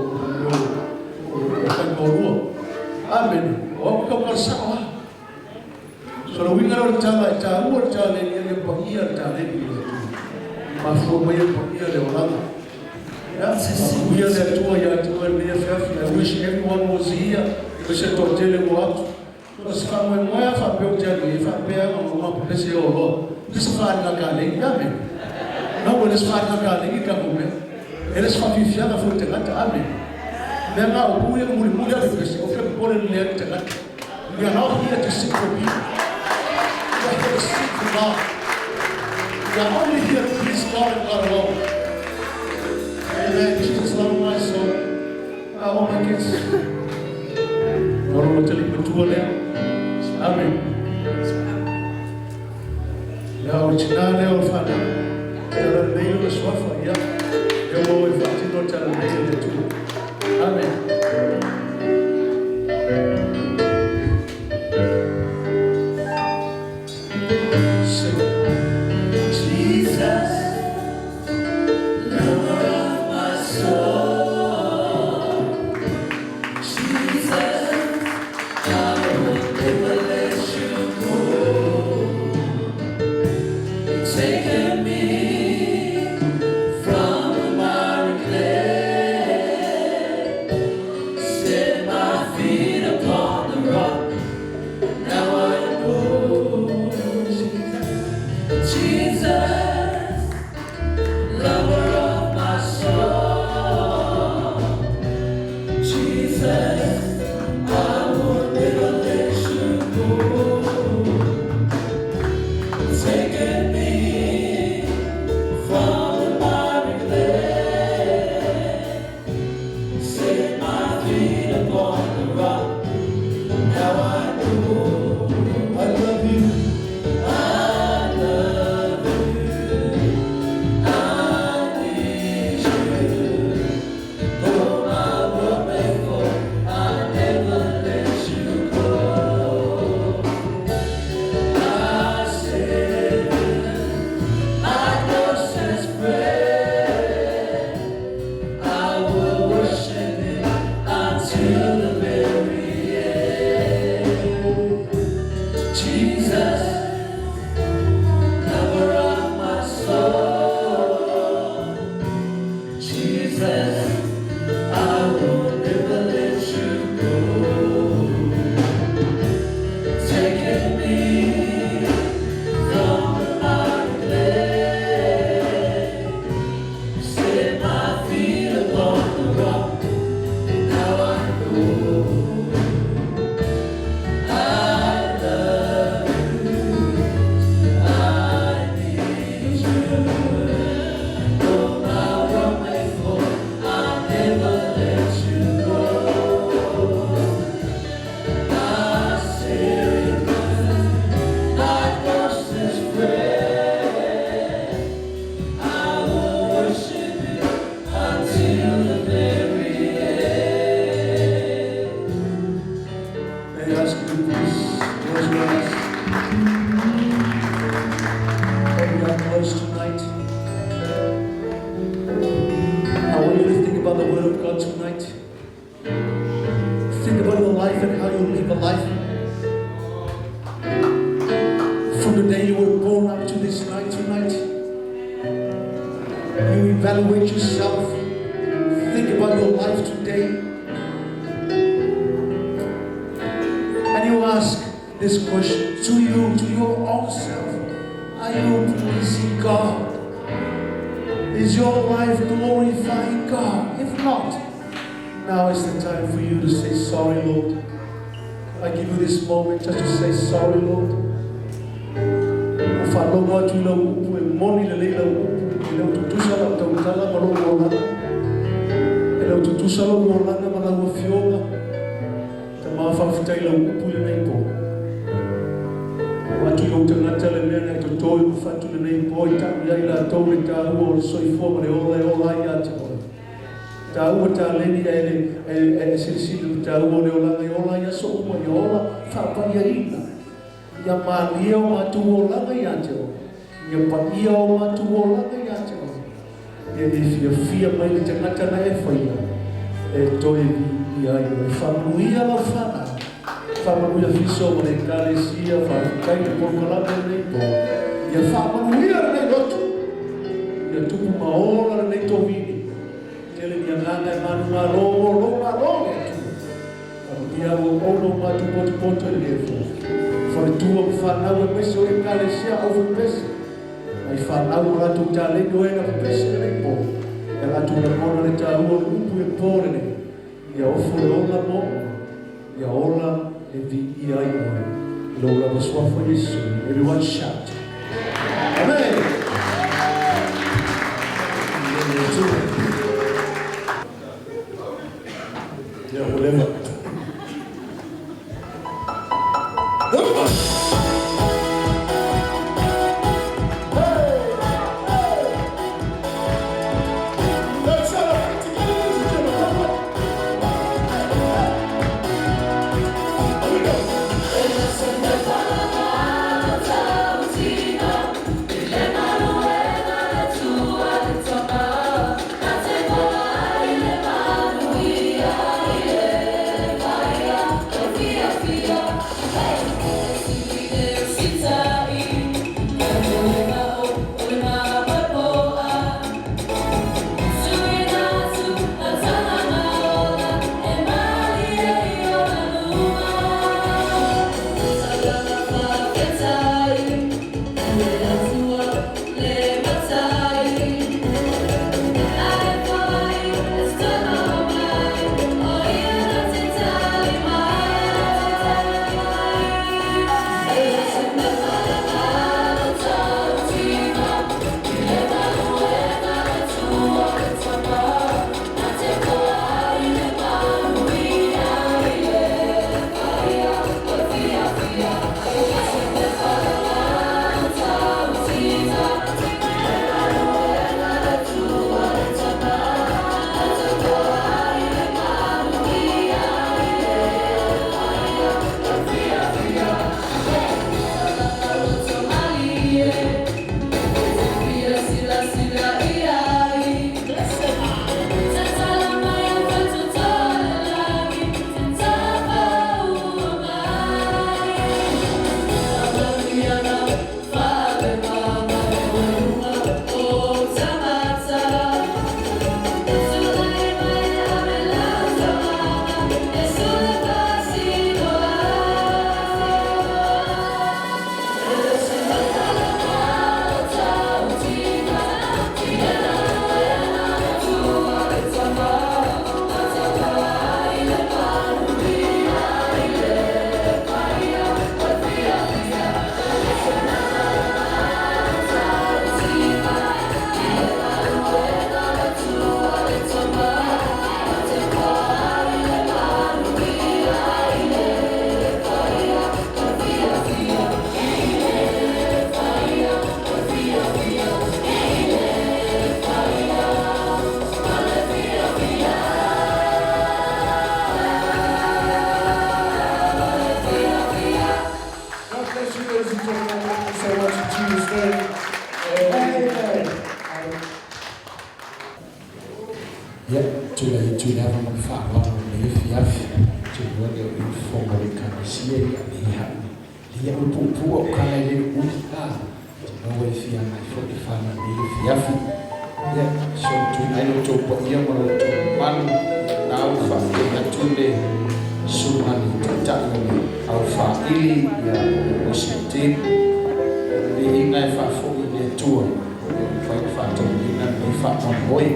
o fai maolua. Amene. O au ka mea sao lava. So le uiga lea o le tala e taua le taleni a ia paia le taleni i le Atua. Mafua mai e paia le olaga. Ia, faamanuia le Atua ia te oe lenei afiafi. I wish everyone was here. O se toatele ua atu. So se faamoemoe lava faapea ou te alu i ai, faapea ona uma pepese e oloa. E se faaaliga kalegi, amen. No, e le se faaaliga kalegi tatou mea. E le se faafiafiaga foi i tagata, amen. Mea na o pu ia na mulimuli a pepese, o ke popole lelei ai le tagata. We are not here to seek for people. We are here to seek for God. We are only here to please God and God alone. Amen. Jesus love my soul. Ah, all my kids. Oro ma tali matua lea. Amen. Ia o tina lea o whanau. Tala nei o le suafa, ia. E o e whaatino tala nei o le Atua. Amen. Sing. Jesus, lover of my soul. Jesus, I will never let you go. You've taken me from Jesus, I will never let you go. Taking me from the miry clay, set my feet upon the rock. Now I know I love you. I need you. Though my world may fall, I'll never let you go. My Savior, my closest friend, I will worship you until the very end. May I ask you to please close your eyes? And we are close tonight. I want you to think about the Word of God tonight. Think about your life and how you live a life. From the day you were born up to this night tonight, you evaluate yourself. Think about your life today. And you ask this question to you, to your own self. Are you pleasing God? Is your life glorifying God? If not, now is the time for you to say sorry, Lord. I give you this moment just to say sorry, Lord. O whaalogo atu i lau upu e moni le lei lau upu e lau tutusa lau tautala ma lou olaga. E lau tutusa lou olaga ma lau afioga. Tama whawhitai lau upu i lenei pō. O atu i lou tagata le mea na e totoi o whatu lenei pō i tau iai lātou le tāua o le soifua ma le ola e ola ai ia te oe. Tāua tāleni e le e silisili le tāua o le olaga e ola ia so uma i ola whaapaia ina. Ia malia o mātou olaga ia te oe. Ia paia o mātou olaga ia te oe. Ia e fia fia mai le tagata na e whaia. E toe vi ia i oe. Whamanuia lau whanau. Whamanuia fiso ma le ekalesia, whawhitai le polokalame lenei pō. Ia whamanuia lenei lotu. Ia tupu maola lenei tovini. Tele ni anganga e manu malo o lo malo le Atua. Whamanuia o ono mātou potopoto i le fō. Whaletua ma whanau e mese o ekalesia au whapese. Mai whanau o rātou tāleni o ena whapese lenei pō. E rātou lagona le tāua o le upu e pō lenei. Ia ofo le ola mō, ia ola e vi ia i oe. I lou lava suafa Iesu. Everyone shout. Amen. Yeah, whatever. Let's celebrate together, ladies and gentlemen. Come on. Here we go. Thank Ia, tulai atu i le ava ma le faaaloalo i lenei afiafi, ou te iloa e le o i ai le fofoga o le Ekalesia, ia, leai lava, leai au e puupuu au tala e le uli, a, ou te iloa ua e fia agai foi i le fala i lenei afiafi. Ia, solituina ai lo outou paia ma lo outou mamalu, ia, o lena ua faafetai atu le susuga i le Taitai o le Aufaili, ia, o le worship team, o le viiga e faafoi i le Atua, ia mafai ona faataunuuina lenei faamoemoe.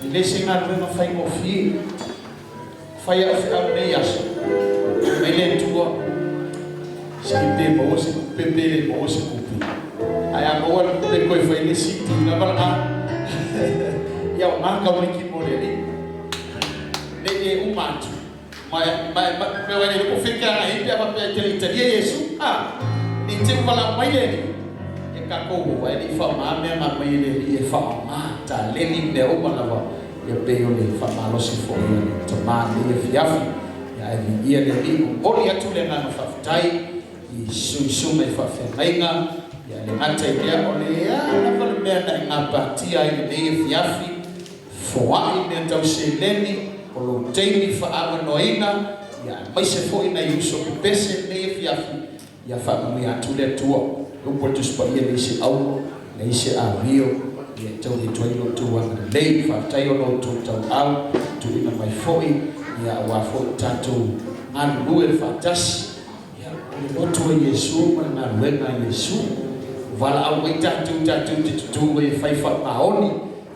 E le se galuega faigofie. Fai au feau i lenei aso, fai mai le Atua, se i pe maua se tupe pe le maua se tupe. Ae a maua le tupe toe fai le isi itu lava lena. Ia o gata o le mo le Alii. Ne i e uma atu. Ma ma ma pe wai le ko feke ana i pe a pe te le talia Iesu. A ne i te uvala mai le Alii. E tatou o ai le i faaaoga mea ma aumai e le Alii e faaaoga taleni mea uma lava ia pei o le faamalosi foi a le tama i lenei afiafi. Ia ae viia le Alii, momoli atu le agaga faafetai i suisuga i faafeagaiga, ia le gata i lea o le a lava le mea na e gapatia ai i lenei afiafi, foai mea tau seleni, o lou taimi faaavanoaina, ia aemaise foi nai uso pepese i lenei afiafi, Ia faamanuia atu le Atua, le upu a le Tusi Paia, leai se auro, leai se amio, ia e tauli atu ai lo outou agalelei. Faafetai ona outou tauau tuuina mai foi, ia aua foi le tatou galulue faatasi, ia o le loto o Iesu ma le galuega a Iesu. Ua valaau mai tatou tatou te tutu ai e fai faamaoni,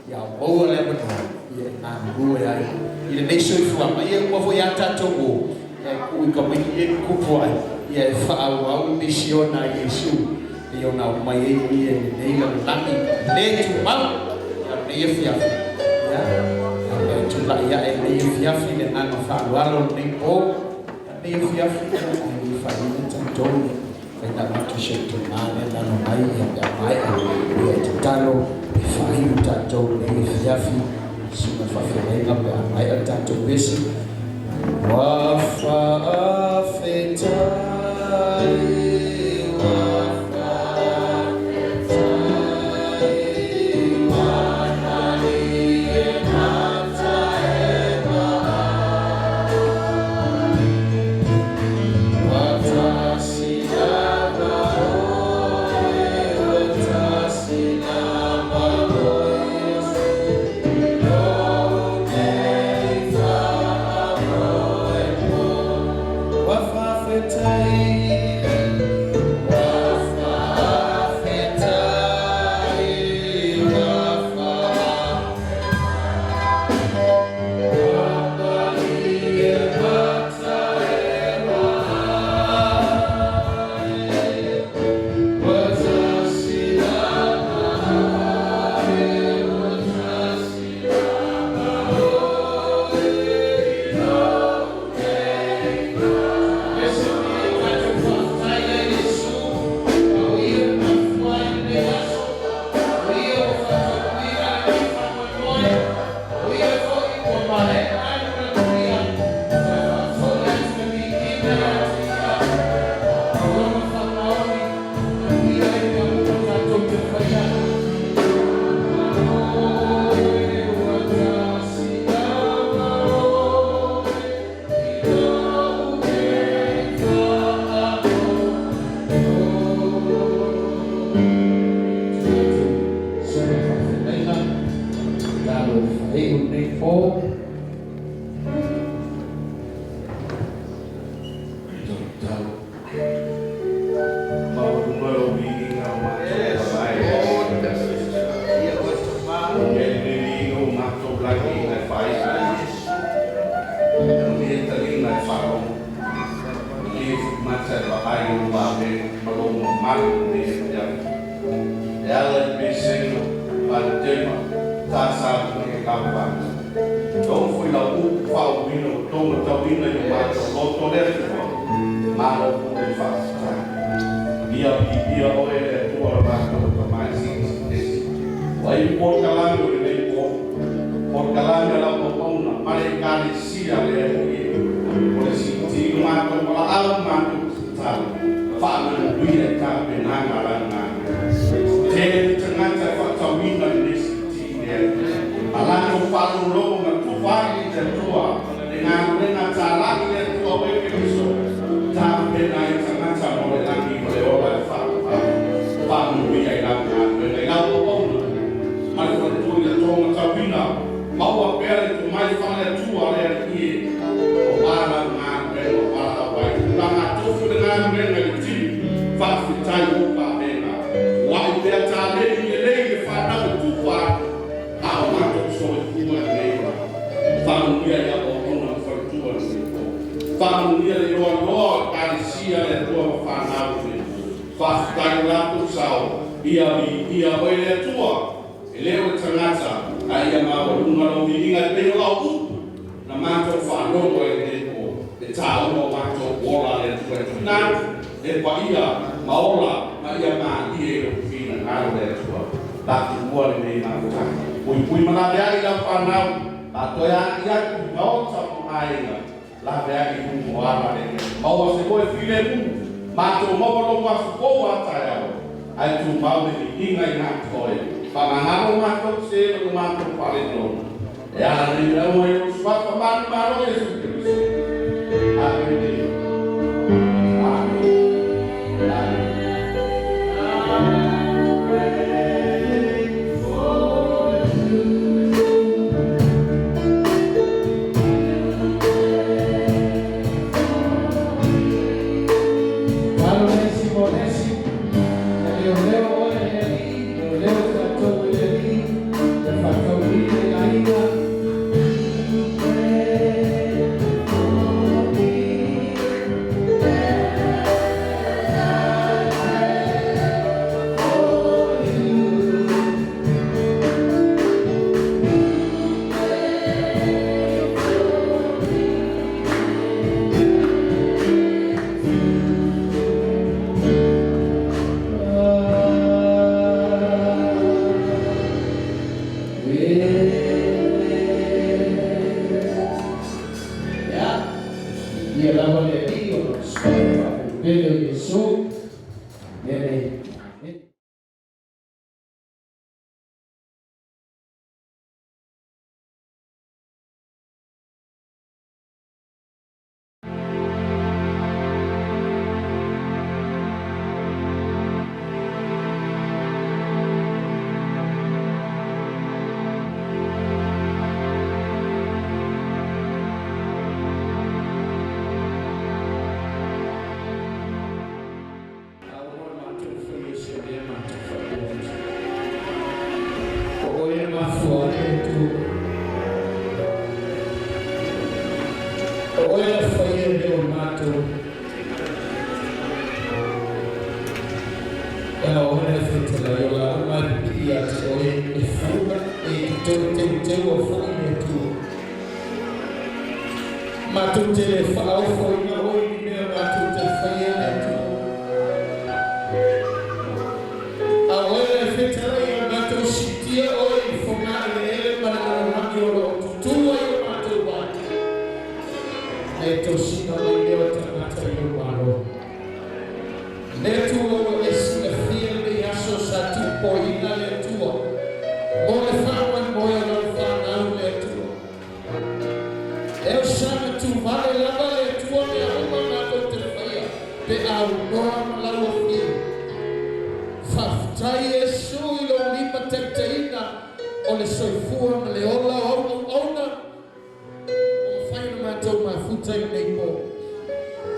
ia maua le avanoa ia e galulue ai i lenei soifuaga. Ia e uma foi lava tatou o, ia e tuu i tamaiti ia e tutupu ai, ia e faaauau le misiona a Iesu pei ona aumai ai o ia i lenei lalolagi le tumau. Ia o lenei afiafi, ia, a e tulai ae i lenei afiafi le agaga faaaloalo i lenei po, ia lenei afiafi, ia ae le faaina tatou, ia. Faitau atu si ou tama lea lalo mai ia pe a maea ia e tatalo e faaiu tatou lenei afiafi susuga faafeagaiga pe a maea le tatou vesi. Ua faafetai ua faafetai Malie mata e le Atua le Alii e, auā lau galuega ua valaau ai. Tulaga tofi o le galuega i le tini, faafetai mo pamega. Ua'i pea taleni lelei le fanau e tufa atu, a o matou soifua lelei ma faamanuia i aoaoga ma faletua i lenei po. Faamanuia le iloaloa o Ekalesia le Atua ma fanau i lenei po. Faafetai i lo latou sao, ia viia Oe le Atua. E le o le tagata, ae ia maualuga lou viiga e pei o lau upu na matou faalogo ai i lenei po, le taua o matou ola a le Atua e tuuina atu e paia ma ola ma ia malie i lou finagalo le Atua. Tapuua lenei mafutaga. Puipui ma laveai i lau fanau, a toe agai atu i maota ma aiga, laveai i luga o ala le maua se moe filemu, matou maua lou aso fou a taeao, ae tumau le viiga ia te oe. Faamagalo matou se ma lo matou faaletonu. E ala nei mea uma i lou Suafa manumalo Iesu Keriso. Amene. Amene. Amene. Alo le isi mo le isi, e leoleo oe e le Alii, leoleo tatou e le Alii, ia faatauina i aiga. Ia, ia lava le Alii ona o le Suafa faapelepele o Iesu. Mea nei. A ua matou faia se mea matou faapea atu. O oe na mafua ai le Atua. O oe na faia mea o matou. E lagona le fetalai o la uma e pipii ia te oe e funa e te toe teuteua foi le Atua. Matou te le faaofoina oe i ni mea matou te faia le Atua. A o oe le fetalai ia matou siitia oe i fogaeleele ma le lalolagi o lo o tutū ai o matou aiga. Le tosiga mai lea o tagata i lou Malo. Le Atua ua e silafia lenei aso sa tuupoiina le Atua mo le faamoemoe o lau fanau le Atua. E osaga tuvale lava le Atua mea uma matou te faia pe aunoa ma lau afio. Faafetai Iesu i lou lima taitaiina o le soifua ma le ola o au auauna ua mafai ona matou mafuta i lenei po.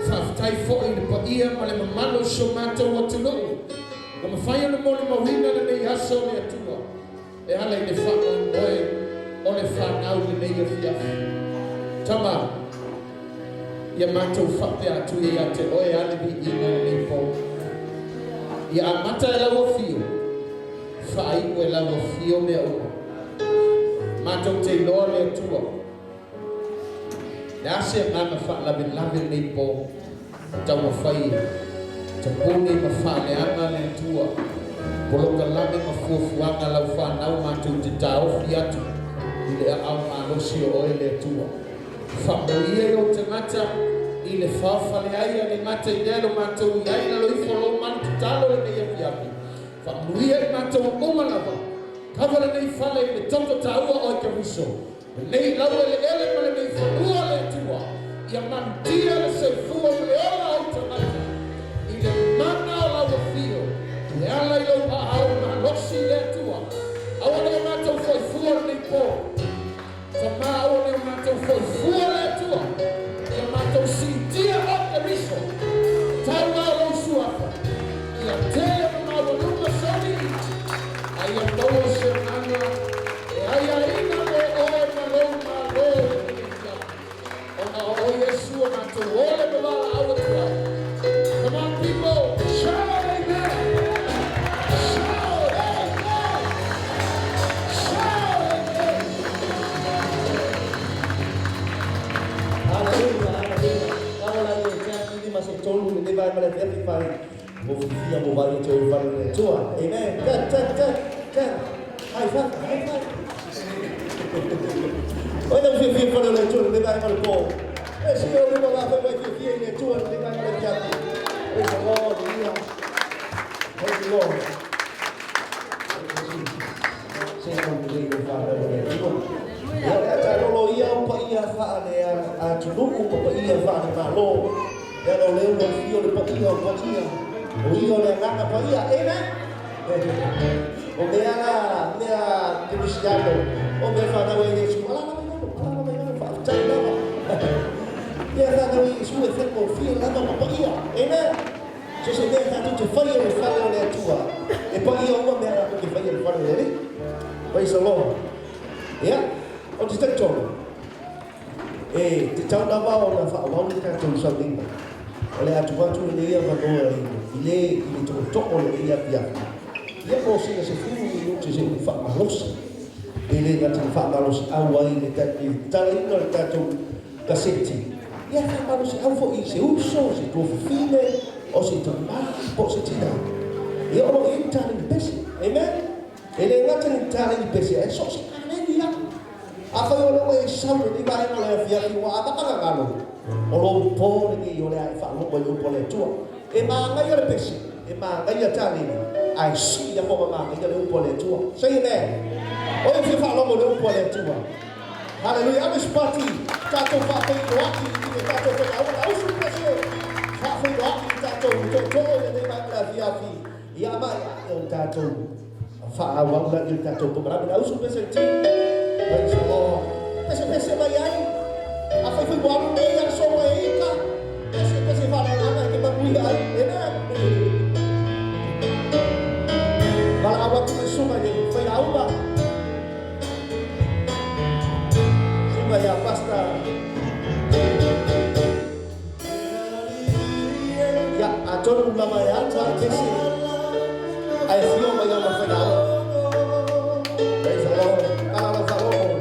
Faafetai foi i le paia ma le mamalu o si o matou atunuu ua mafai ona molimauina lenei aso o le Atua e ala i le faamoemoe o le fanau i lenei afiafi. Tama, ia matou faapea atu ia ia te oe a le viiga i lenei po. Ia amata e lau afio, faaiu e lau afio mea uma. Matou te iloa le Atua. Le a se agaga faalavelave lenei po, taumafai e tapuni ma faaleaga le Atua, polokalame ma fuafuaga a lau fanau matou te taofi atu i le aao malosi o oe le Atua. Faamanuia i ou tagata i le faofale ai a le gata i lea lo matou i ai i lalo ifo o lou malu tatalo lenei afiafi. Faamanuia i matou uma lava. Kava lenei fale i le toto taua o Keriso. Lenei laueleele ma lenei fanua le Atua, ia malutia le soifua ma le ola o ou tagata i le mana o lau afio, e ala i lou aao malosi le Atua. Aua ne i o matou foifua lenei po. Tama, aua ne i o matou Foi fua le Atua ia matou siitia oe Keriso, taua o lou Suafa, ia tele ma maualuga sou alii, a ia maua se agaga e aiaina mo oe ma lou Malo i lenei afiafi, ona o oe Iesu e matou ole ma valaau atu ai. Come on people, shout amen! Shout amen! Shout amen! Hallelujah, hallelujah. Kawa la ia te aki lima se tolu le leva ai ma le fiafi fai. Mo fifia mo vai e te oi fale le Atua. Amen. 10, 10, 10, 10. High five, high five. Oi na fifia fale le Atua le leva ai ma le po. E si o lima la fai mai fifia i le Atua le leva ai ma le fiafi. Praise the Lord. Yeah. Thank you, Lord. Se o le o fale le Atua. Ia le ata lolo ia o paia whaale a tunuku ma paia whaale malo. Ia o leo o fio le paia o paia. O ia o le anganga paia. Amen. O mea la, mea kerisiano. O mea whanau e Yesu. Ala la mai ngano, ala la mai ngano, whaaftai lava. Ia whanau e Yesu e whenko fia lava ma paia. Amen. So se mea tātou te whai e le whale o le Atua. E paia uma mea rātou te whai e le whale o le Alii. Praise the Lord. Ia, o te talitonu. E te tau lava o na whaawau le tātou sauliga. O le atu atu le ia wanoa i le i le toko le ia piafi. Ia po sina se fulu i nuti se u whaamalosi. E le ngata whaamalosi au ai le tala ina le tātou kaseti. Ia whaamalosi au fo i se uso, se tuafafine, o se tamā, po se tina. Ia o lo i tāle ni pese. Amen? E le ngata ni tāle ni pese, e so se kāleni ia. A whai o lewa e sau le ni vaenga le afiafi wa a makanga ngalo. O lo pō le ni o le ai whaalomo i upo le Atua. E maangai le pese, e maangai a tāleni. Ai si ia mo maangai le upo le Atua. Say amen. O e fia whaalomo le upo le Atua. Hallelujah. Ame spati, tātou whaafei no aki i te tātou whai au usu pese. Whaafei no aki i tātou tō tō le nei vaenga le afiafi. Ia mai o tātou whaawau la i tātou pomarame. Na usu pese ti. Praise the Lord. Pese pese mai ai. A whai whai waru nei a so mai ika. Pese pese whare nganga ke mamui ai. Amen. Wala awatu me sunga ye whai auma. Sunga ya pasta. Ya atonu lama ya ata pese. Ai fio mai ama whai auma. Praise the Lord. Ala la wharomo.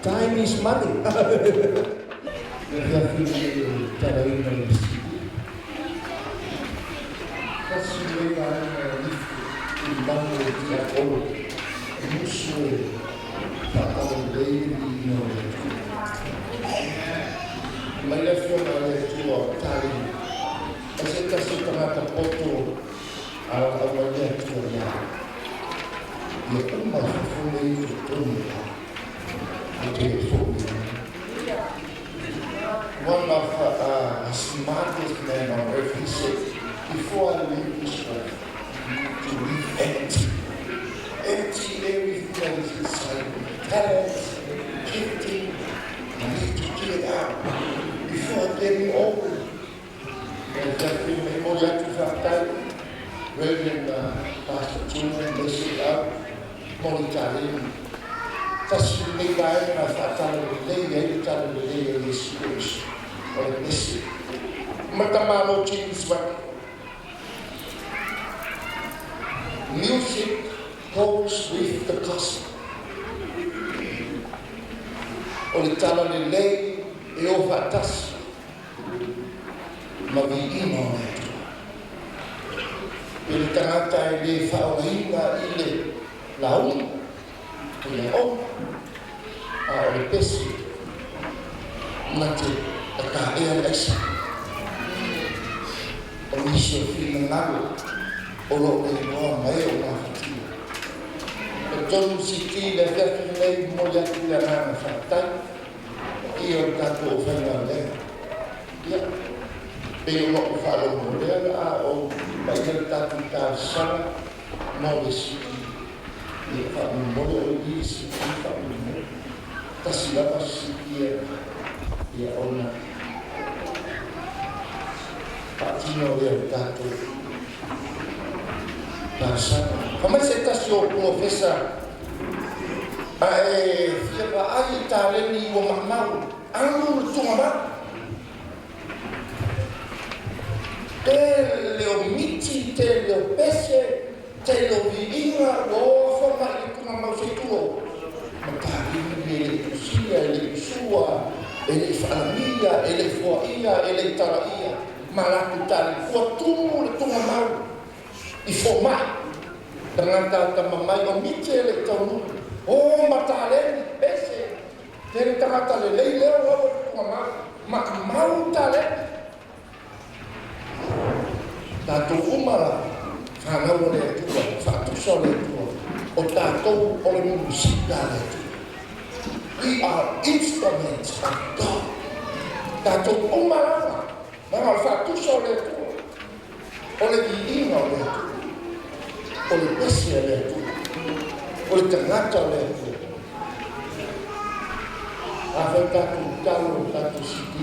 Time is money. Afiafi le talaina o le CD. Tasi lenei vaega e lifu i lalo o tiapolo e musu e faatalelei le viiga o le Atua. Mai le Afioga a le Atua o tali ai se tasi o tagata poto a aumai le Atua ia ia uma i fafo nei i totonu o te le foʻi. One of the smartest men on earth, he said, before I leave this earth, I need to leave empty. Empty everything that is inside me. Talents, gifting, I need to get it out before I'm getting old. And that thing, me mo atu faafetai, Reverend Pastor Tuna, bless it up, mo le taleni. Tasi lenei vaega na faatalelelei ai le talalelei o Iesu Keriso o le pese. Matamalo James Webb. Music goes with the gospel. O le talalelei e o faatasi ma viiga o le Atua. I le tagata e le faaogaina i le lauga, i le aoga, a o le pese na te taea le aisa. O nisi o finagalo o loo le iloa ma e o gafatia. E tonu siti le afiafi lenei momoli atu le agaga faafetai i o le tatou aufaigaluega. Ia, pei o lou faalogo lea o le a ou paia le tatou talosaga mo le siti. Ia, faamolemole o i le siti faamolemole. Tasi lava siti e ia ona faatino lea o le tatou talosaga. Fai mai se tasi o polofesa a e fia vaai i taleni ua maumau, alu le tugamau. Tele o miti, tele o pese, tele o viiga ua o fomai i le tugamau se i tulou. Ma taleni e le i tusia, e le i sua, e le i faalagia, e le i foaia, e le i talaia, ma latou taleni. Ua tumu le tugamau i fomai. Tagata atamamai o miti e le i taunuu. O ma taleni, pese, tele tagata lelei lea ua alu i le tugamau. Maumau taleni. Tatou uma la, fanau a le Atua, faatusa o le Atua, o tatou o le musika a le Atua. We are instruments of God. Tatou uma lava, leaga o le faatusa o le Atua, o le viiga o le Atua, o le pese a le Atua, o le tagata o le Atua. Afai tatou talo i tatou CD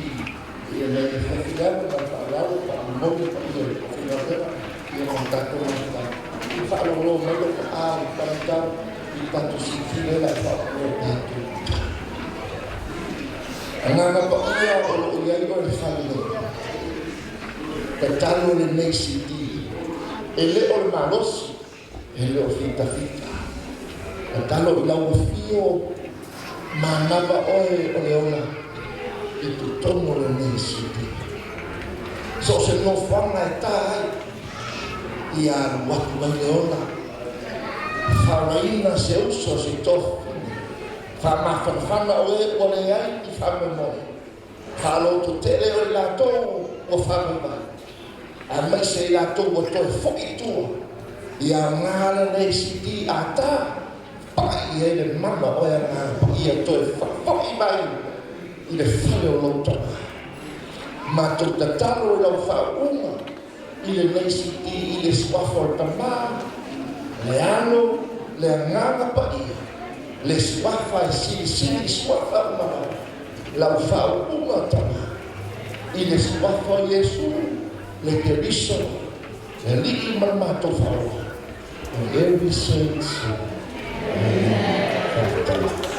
ia nei e fai ma le faaaloalo faamomoli paia i le aufaigaluega ia ma tatou mafutaga. I faalogologo mai lou paa i le taumatau i le tatou CD lea o le a faaopoopo i tatou. Agaga paia o loo i ai oe le fale nei. Tatalo lenei CD e le o le malosi, e le o fitafita. Tatalo i lau afio manava oe o le ola i totonu o lenei CD. So o se nofoaga e tā ai, ia alu atu ai le ola. Faaolaina se uso se tofine. Faamafanafana o e ua leai i faamoemoe. Faalototele o i latou ua faavaivai, aemaise i latou ua toe foi i tua, ia aoga lenei CD a tā paʻi ai le mana o e agaga paia toe faafoi mai i le fale o lou tama. Matou tatalo i lau faauuga i lenei CD i le suafa o le Tama, le Alo, le Agaga Paia, le suafa e silisili i suafa uma lava, lau faauuga Tama, i le suafa o Iesu, le Keriso, le Alii ma le matou Faaola. And every saint said, Amen. Faafetai.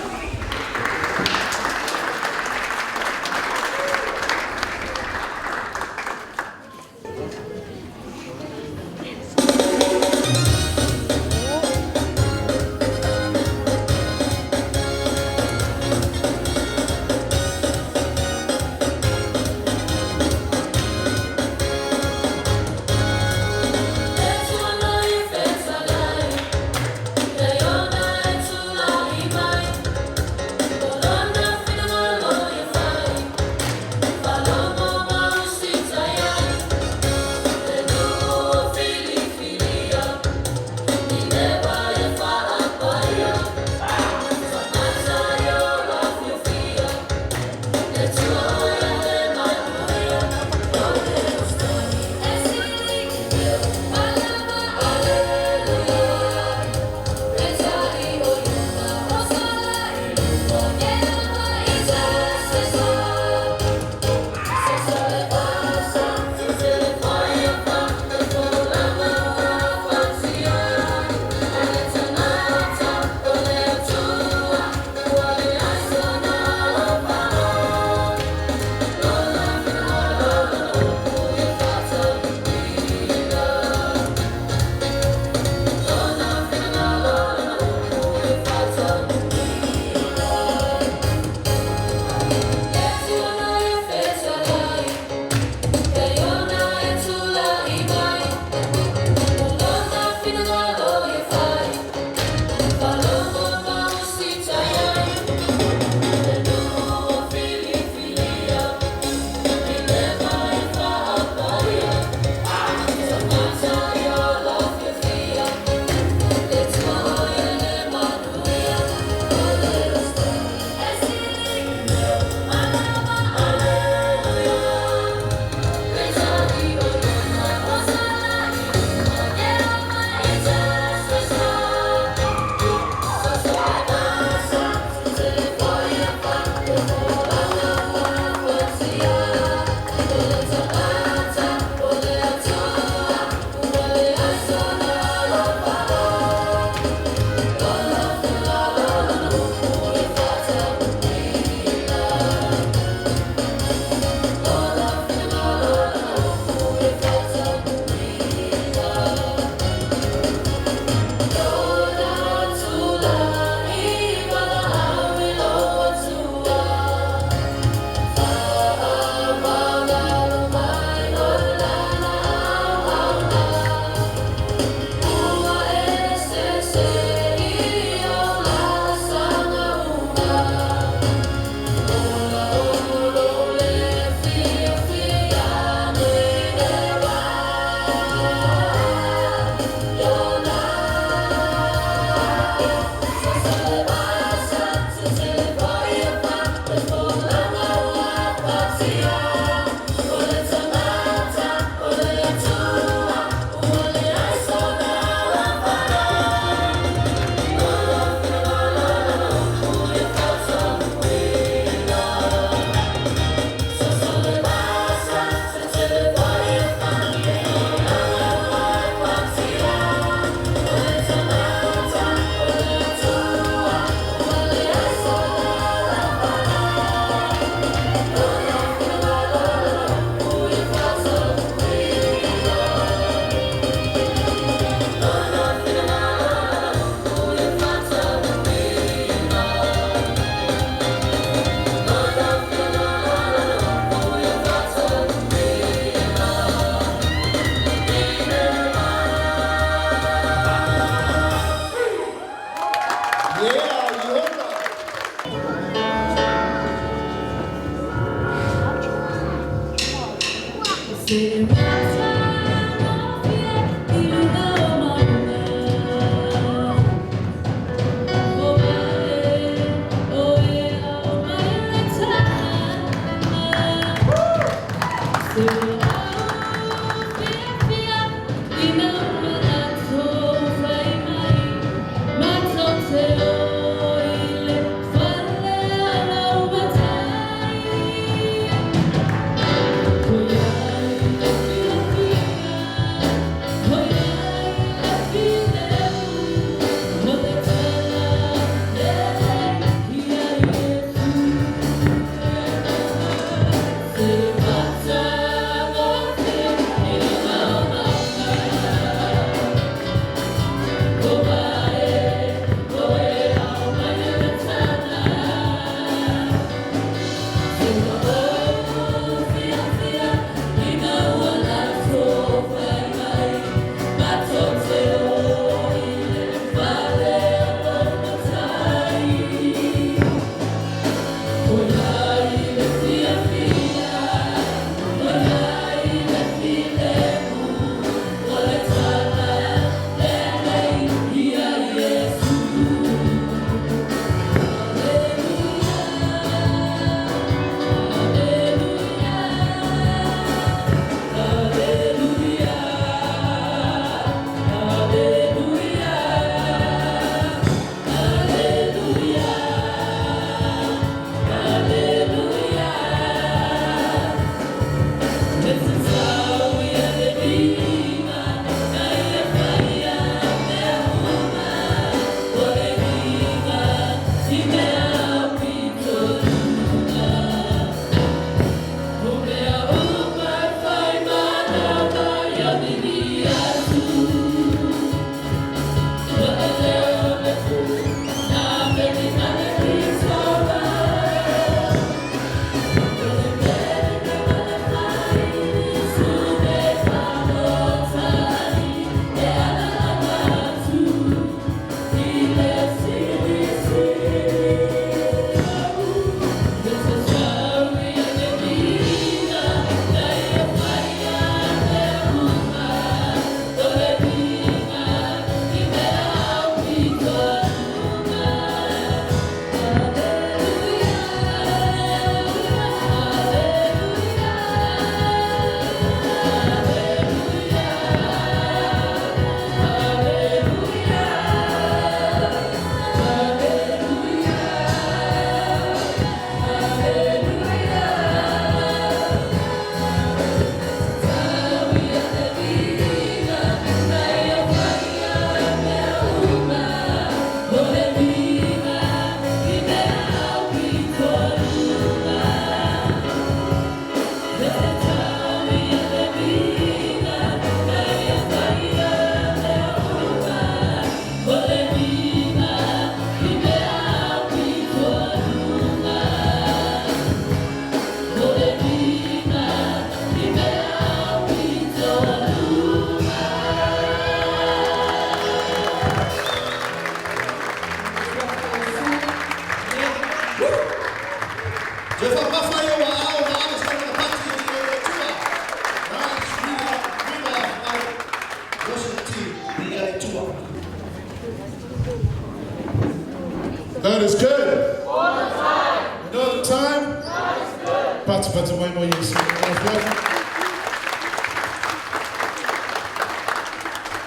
God is good. All the time. And all the time. God is good. Pati pati mai mo Yesu.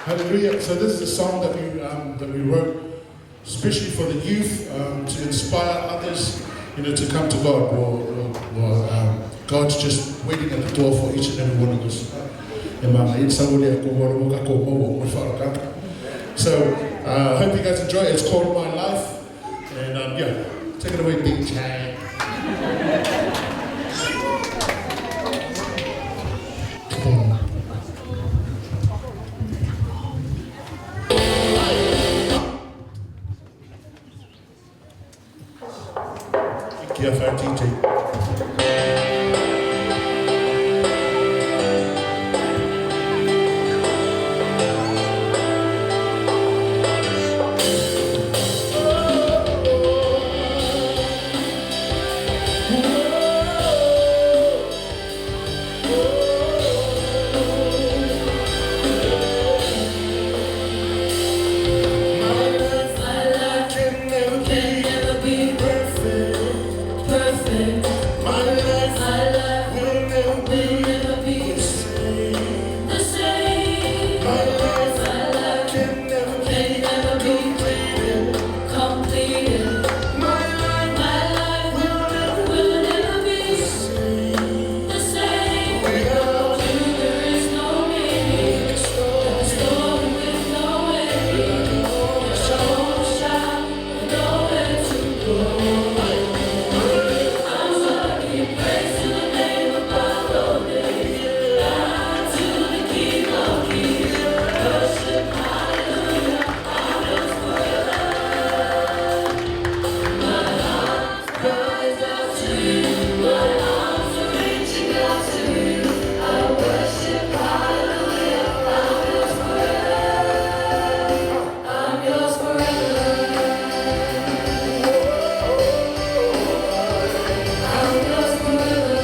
Hallelujah. So this is a song that we wrote especially for the youth, to inspire others, you know, to come to God. Or God's just waiting at the door for each and every one of us. So I hope you guys enjoy it. It's called My Life. And yeah, take it away, DJ. Kia DJ. Oh. perfect. My life, My life will never will never be the same. the same. My life My life can never can be never be completed. completed. My life My life will never will never be the same. the same. Without You, there is no meaning. a Like a story, story with no ending. Like a homeless child with nowhere to go. I'm gonna give praise to the name above all names. Bow to the King of Kings. Worship, hallelujah. I'm yours forever. My heart cries out to you. My arms are reaching out to you. I worship, hallelujah. I'm yours forever. I'm yours forever. I'm yours forever.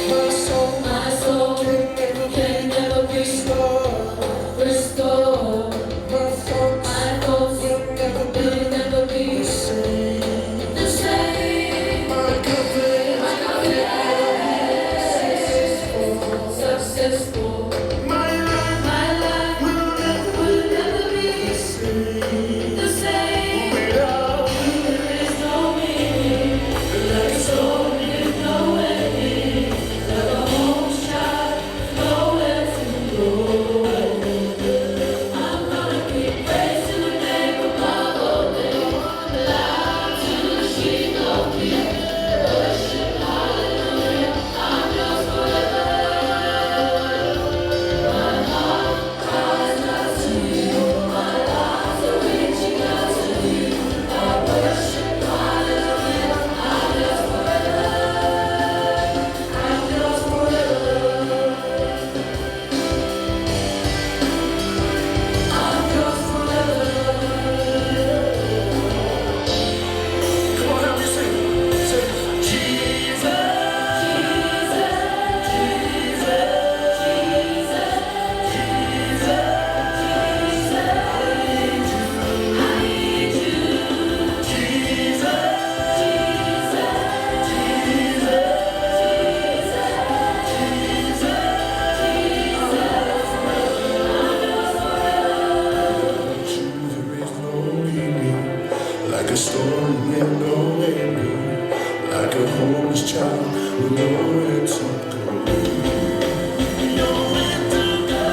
my soul My soul can never can be never be restored. restored. My thoughts My thoughts will never be will never be the same. the same. My confidence My confidence successful. My life My life will never will never be be the same. the same. Without There is no meaning, like a story with no ending, like a homeless child, nowhere to go. I'm gonna give praise to the name above all names, bow to the King of Kings, worship, hallelujah. I'm yours forever. My heart cries out to you, my arms are reaching out to you. I worship, hallelujah. I'm yours forever. I'm yours forever. I'm yours forever. Come on, help me sing. Say, Jesus, Jesus, Jesus, Jesus, Jesus, Jesus, I need you. Jesus, Jesus, Jesus, Jesus, Jesus. Jesus, I'm yours forever. Without you, there is no meaning. Like a story with no ending. Like a homeless child with nowhere to go. Nowhere to go.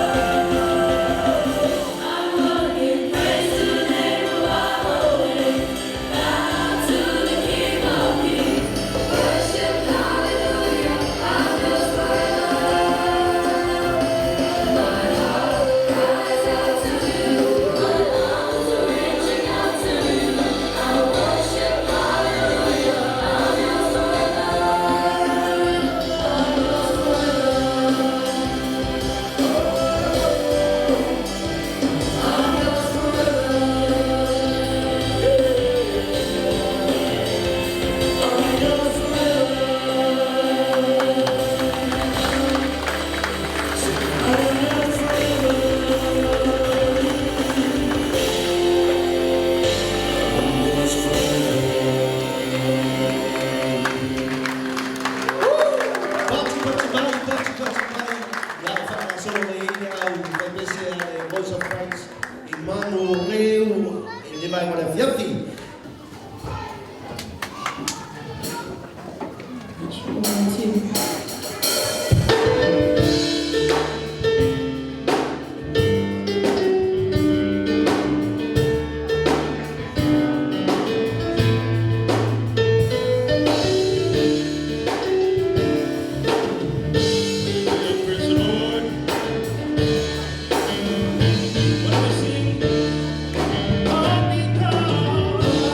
I'm gonna give praise to the name above all names, bow to the King of Kings, worship, hallelujah. I'm yours forever. My heart cries out to you, my arms are reaching out to you. I worship, hallelujah. I'm yours forever. I'm yours forever. I'm yours forever. I'm yours forever. I'm yours forever. I'm yours forever. Pati pati mai, pati pati mai. Ia o whakangasolo mai ina au i pese a le Voice of Christ i manu reu i le mai mara fiafi. One, two. Praise the Lord. What do we sing? All because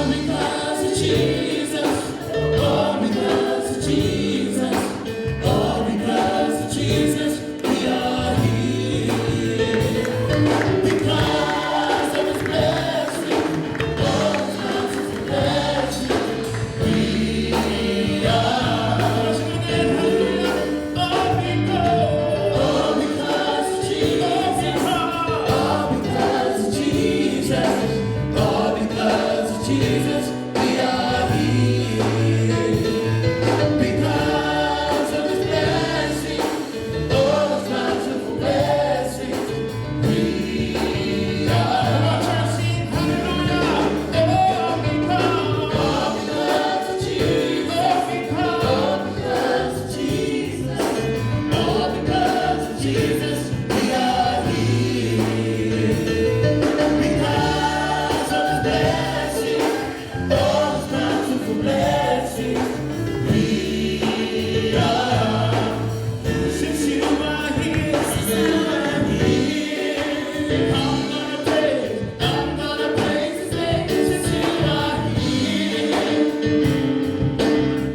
Blessings, all His bountiful blessings. We are. Since you are here, since you are here, I'm gonna praise, I'm gonna praise His name. Since you are here,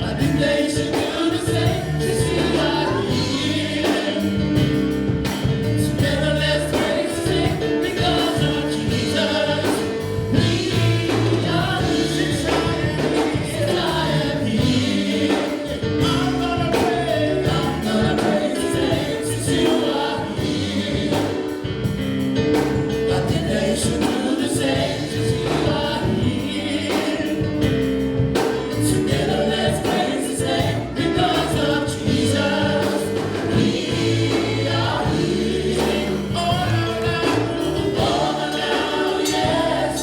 I think they should do the same. Since you are here, together let's praise His name because of Jesus. We are since I am here, since I am here. I'm gonna praise, I'm gonna praise His name since you are here. I think they should do the same since you are here. Together let's praise His name because of Jesus. We are here. All around, all around, yes.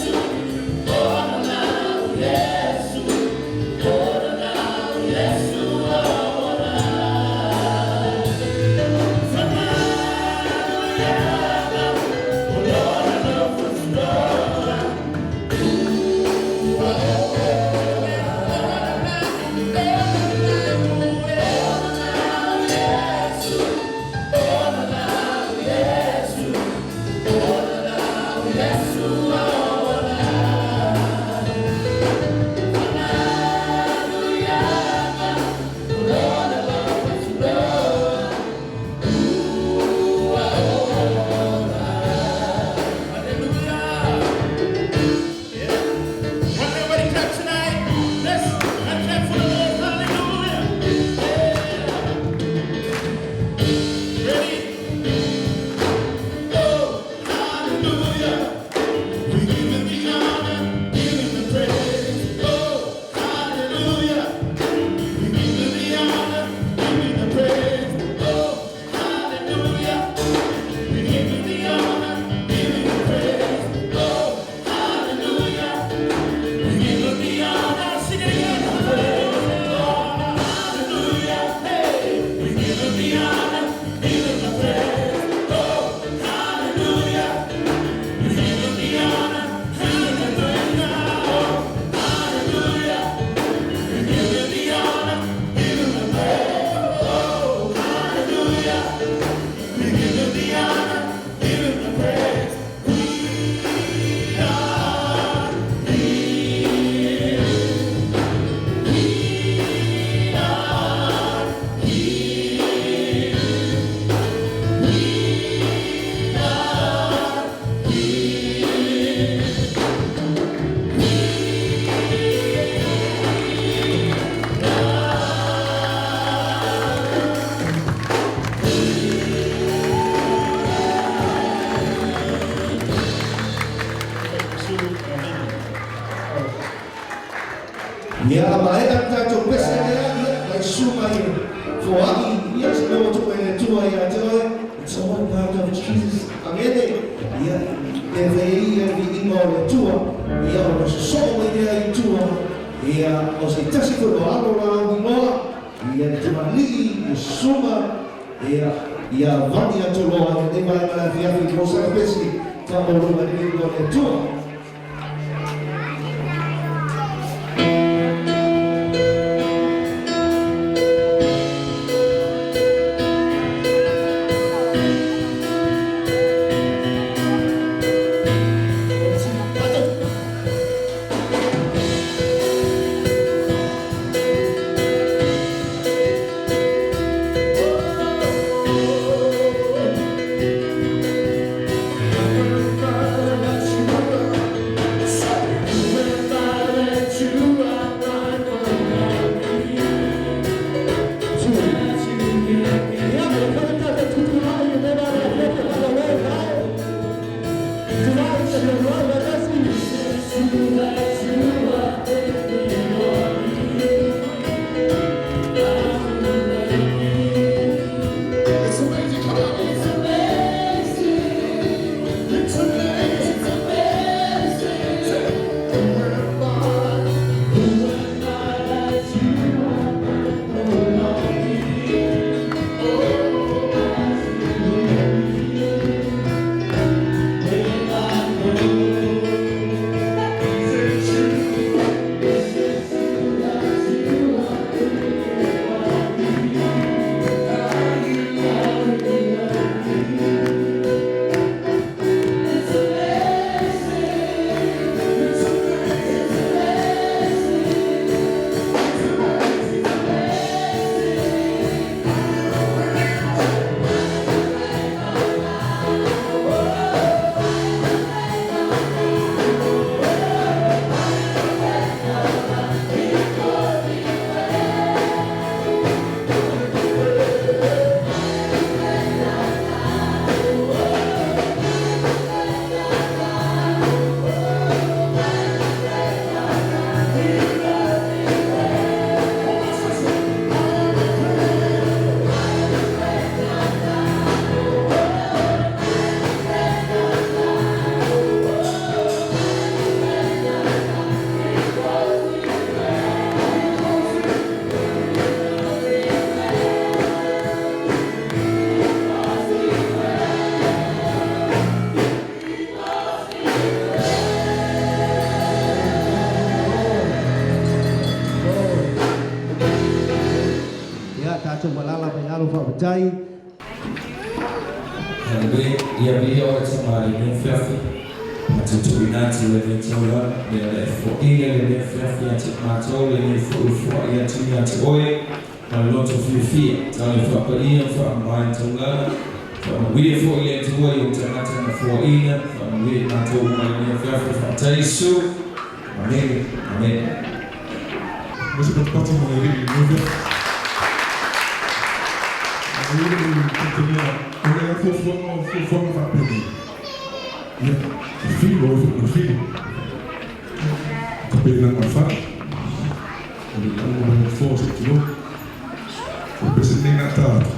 All around, yes. All around, yes. All around. Everybody clap tonight. Let's clap for the Lord. Hallelujah. Yeah. Ready? Oh, hallelujah. We give him the honor, give him the praise. Oh, hallelujah. We give him the honor, give him the praise. Oh, hallelujah. We give him the honor, give him the praise. Oh, hallelujah. We give him the honor, sing it again. Oh, hallelujah. Hey, we give him the honor, give him the praise. Oh, hallelujah. We give him the honor, give him the praise. Oh, hallelujah. We give him the honor, give him the praise. Oh, hallelujah. We give him the honor, give him the praise. We are here. We are here. We are here. Ia maea tatou pese lea ia mai suga i foaʻi ia se mea ua tuʻu e le Atua iā te oe. It's all part of Jesus. Amene. Ia e fai ai ia le viiga o le Atua ia ona sosoo mai lea i tua ia o se tasi foi o alo lauiloa ia le tamalii le susuga ia ia vani atu loa i lenei vaega le afiafi mo sana pesi faamaualuga i le viiga o le Atua. Thank you. tatou alaala mai lalo faafetai. Haleluia. Ia viia oe Tamalii i lenei afiafi. Matou tuuina atu lenei taulaga, mea le foaia lenei afiafi ia te matou, lenei foi ua foai atu ia te oe, ma le loto fiafia. Tau le faapaia ma faamamae taulaga, faamanuia foi le Atua i ou tagata na foaina, faamanuia i matou uma i lenei afiafi. Faafetai Iesu. Amene. Amene. Mo se patupatu mo le alii i lenei afiafi. Ae i ai lou talitonuga, o le fuafuaga o fuafuaga faapenei, ia, e filo ai foi ma le filo. O tapenaga o le fale, o le lauga mai o le nofoa se i tulou. O le pese lenei na ata atu,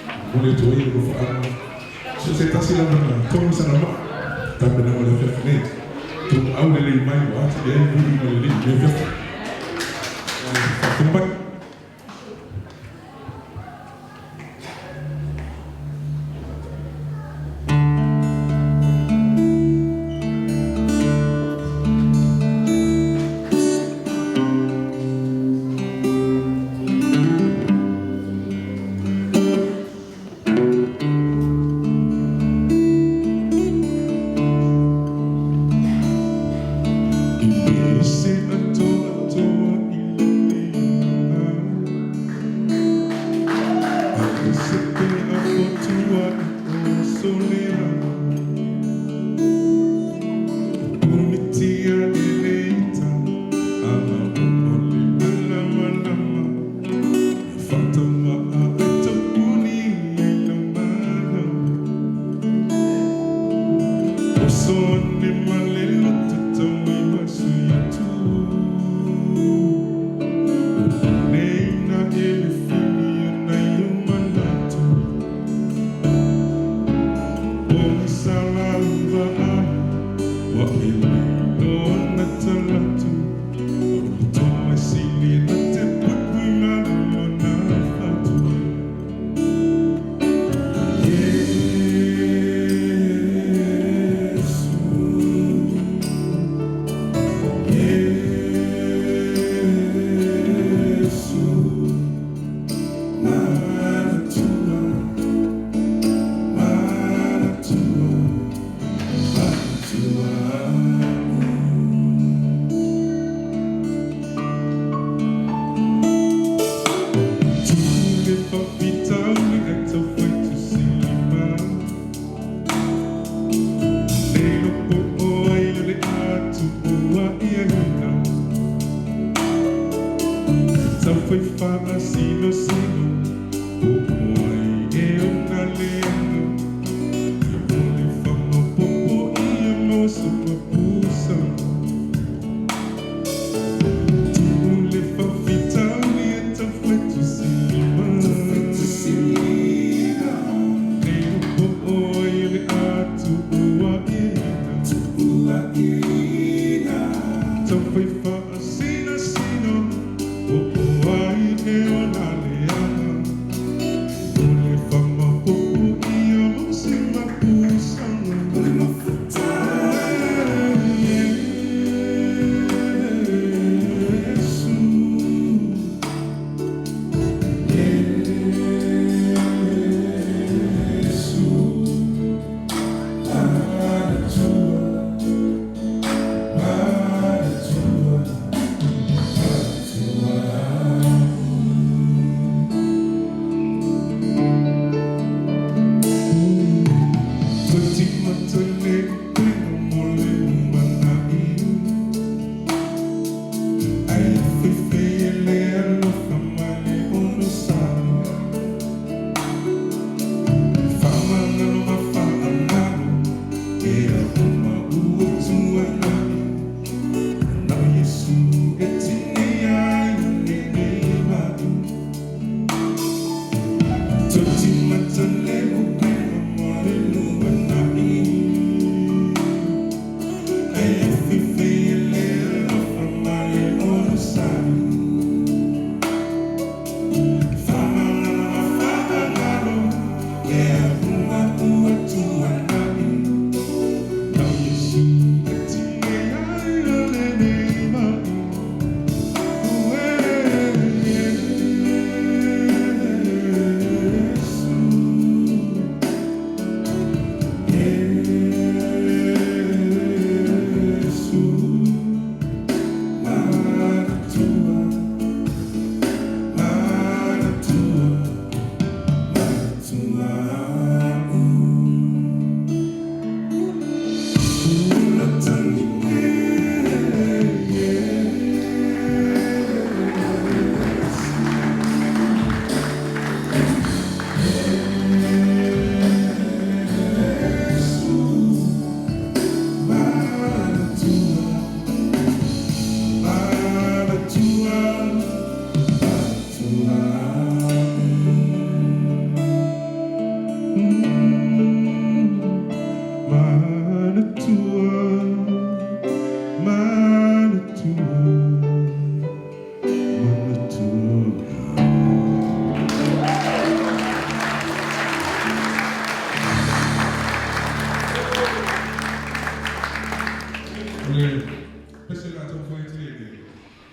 e momoli atu ai alofaaga, so o se tasi lava na togi sana maa, tapenaga o le afiafi nei. Outou aulelei mai ua atili ai le viiga o le Alii i lenei afiafi. Faafofoga mai.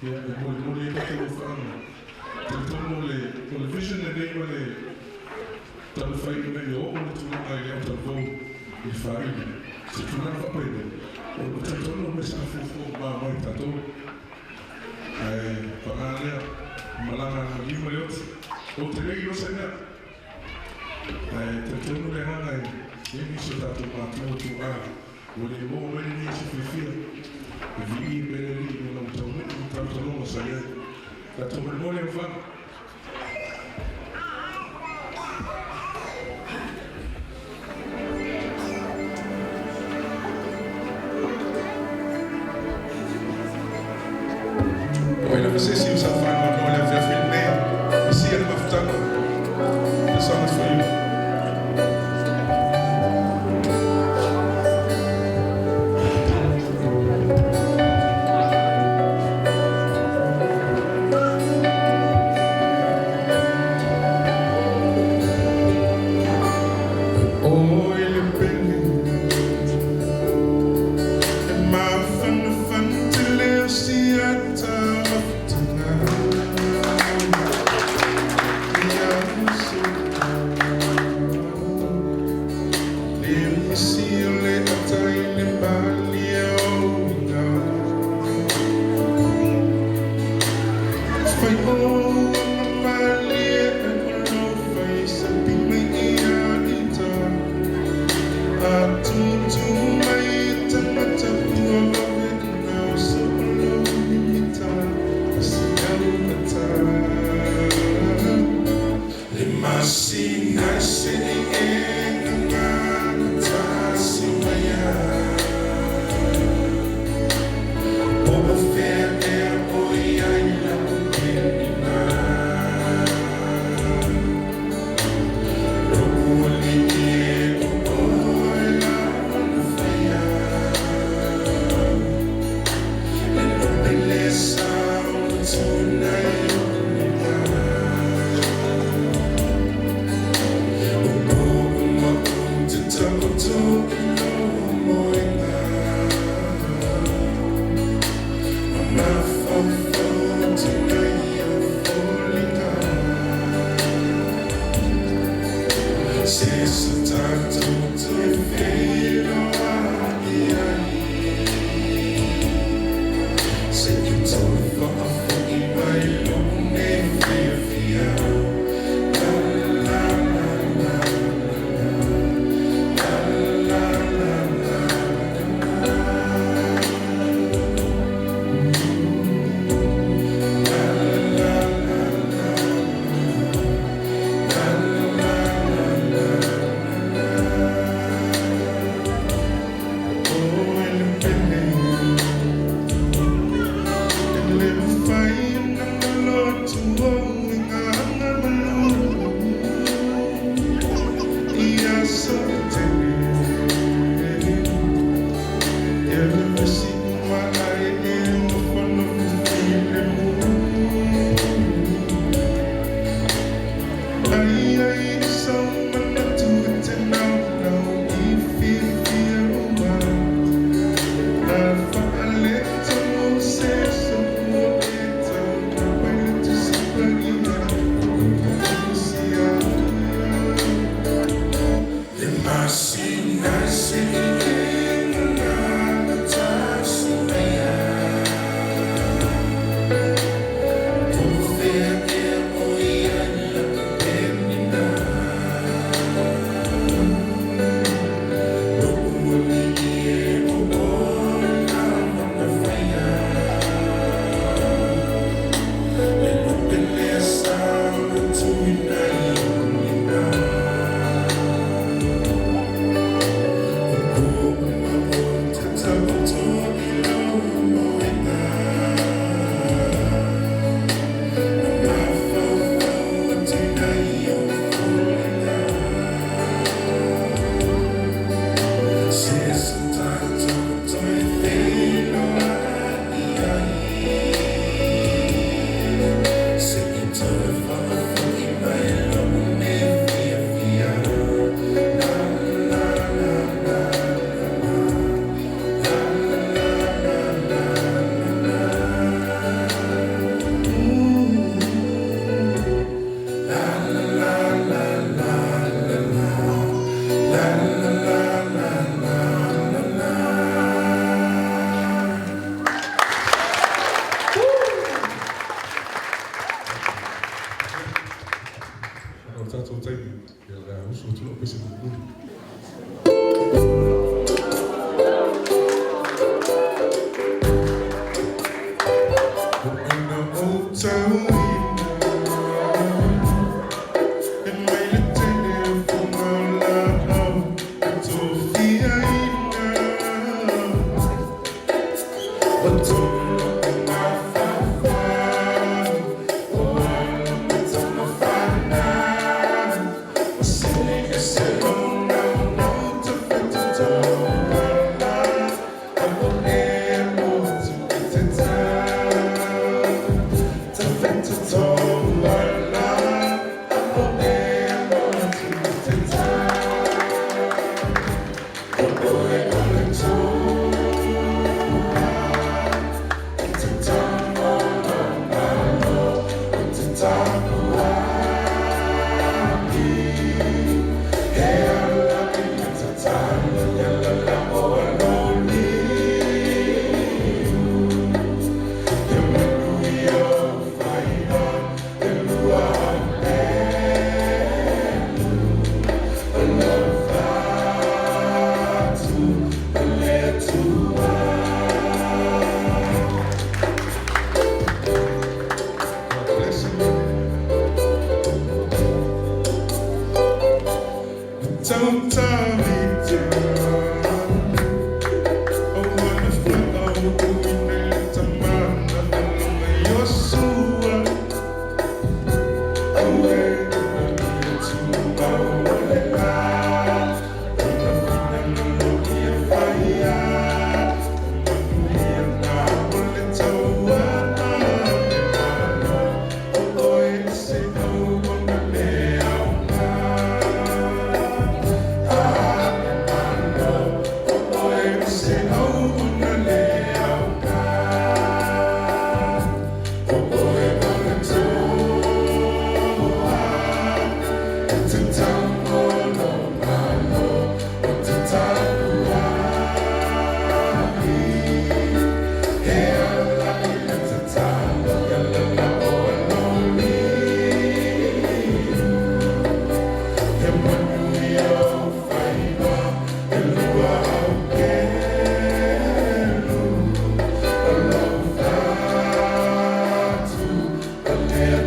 Ia, e molimoli ai tatou alofaaga. Talitonu o le, o le vision lenei ma le taumafai ina ia oo le tulaga i le autalavou i le faaili. Se tulaga faapenei, o le talitonu o mea sa fuafua mamao mai tatou. Ae paga lea, malaga a le maliu ma le oti. Ou te le iloa se mea. Ae talitonu le agaga e i ai nisi o tatou matua tuaa ua le maua mai lenei aso fiafia. E viia pea le Alii ona ua taunuu le talotaloga sa i ai. Tatou molimoli alofaga. O ai lava se isi o sa faanoanoa i le afiafi lenei, pasia le mafutaga. This song is for you. Oi le pele e mafanafana te leo siata mafutaga ia so le misi o le ata i le malia o ina fai o ma malie e o fai sa pime ia ita a tutu mai tangata pua wawe na o so o mimita si au ata le masina se e nga ta si maya o fea e o ia i la o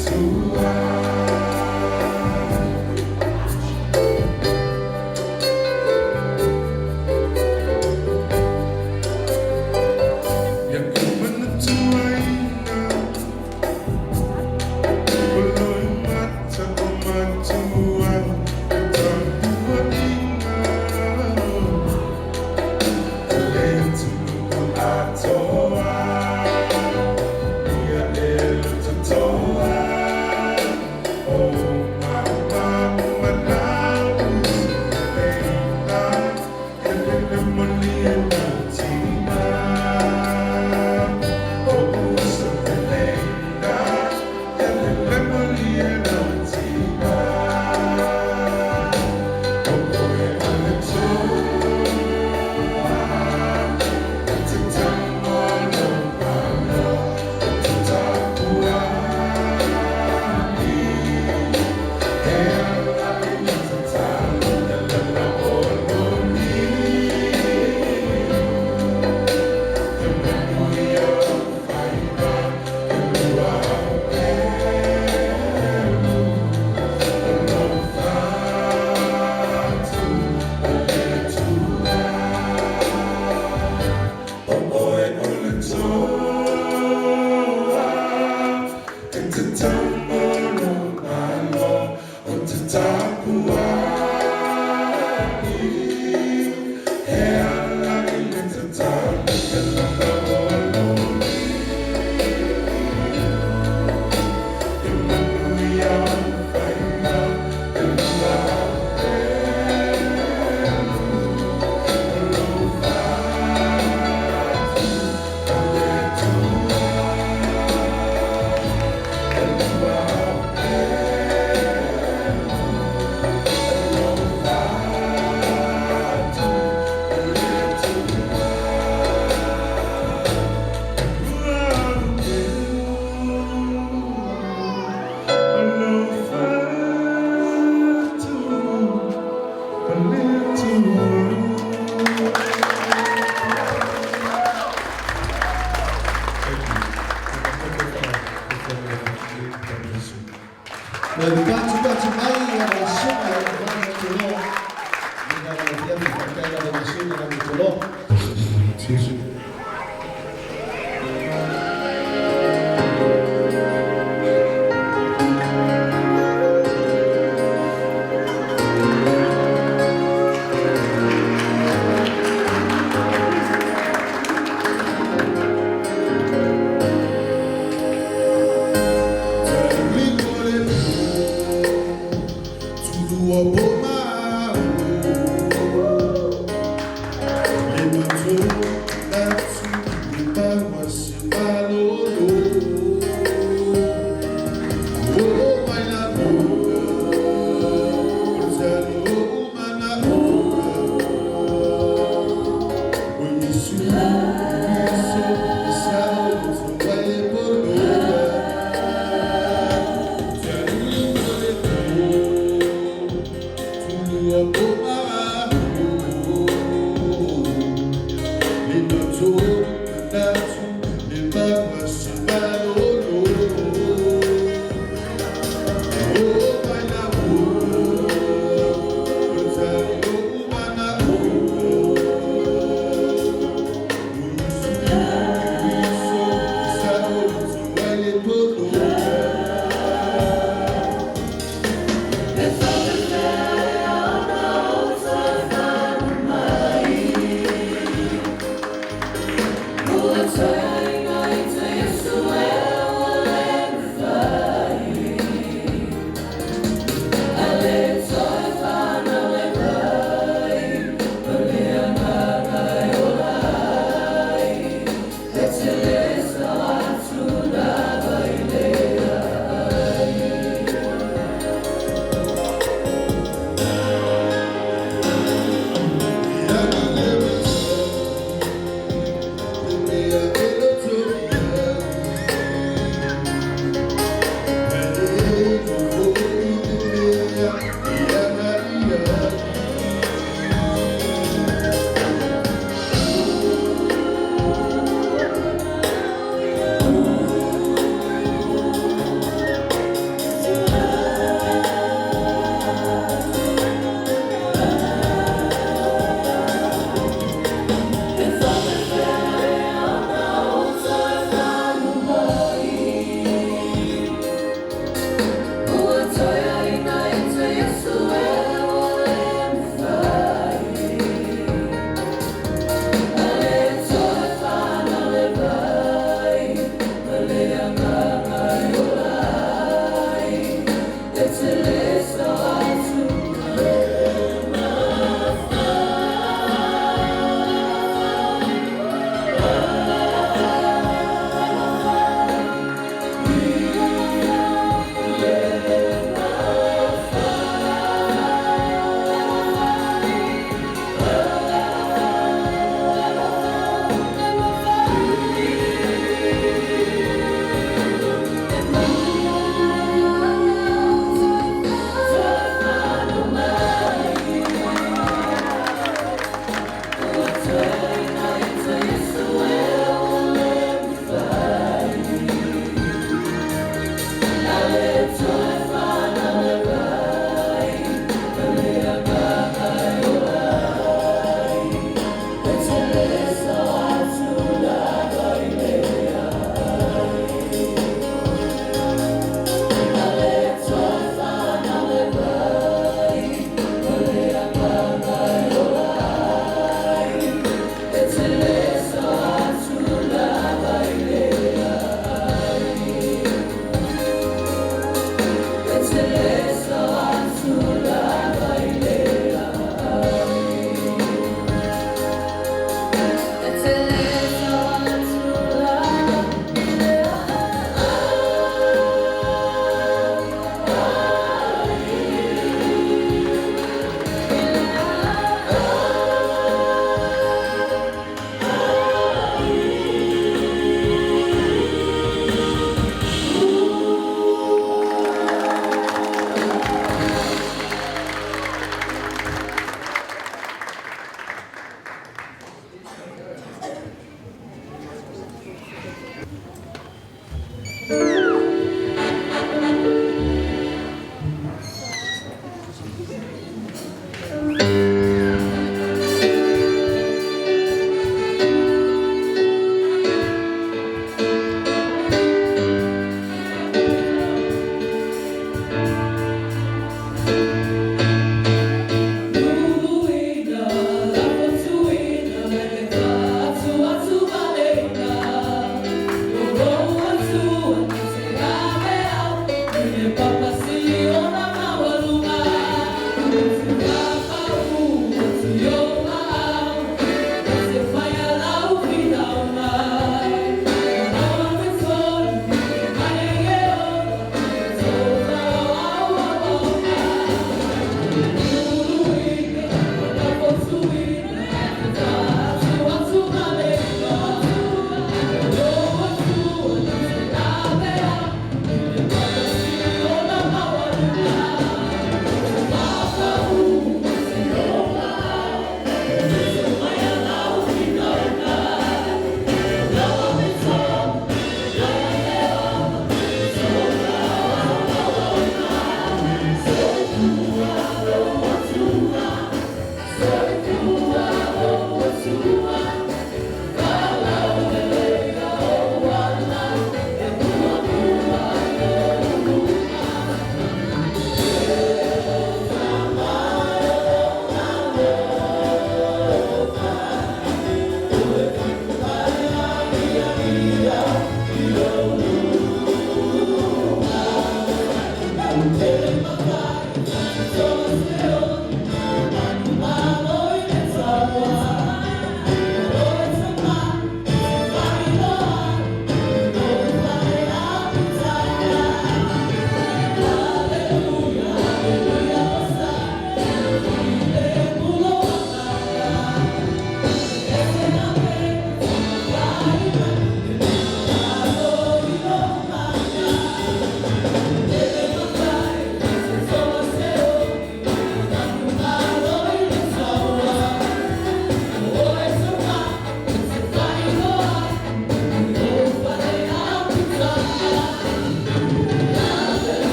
Turn night to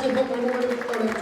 se faamoemoe le o le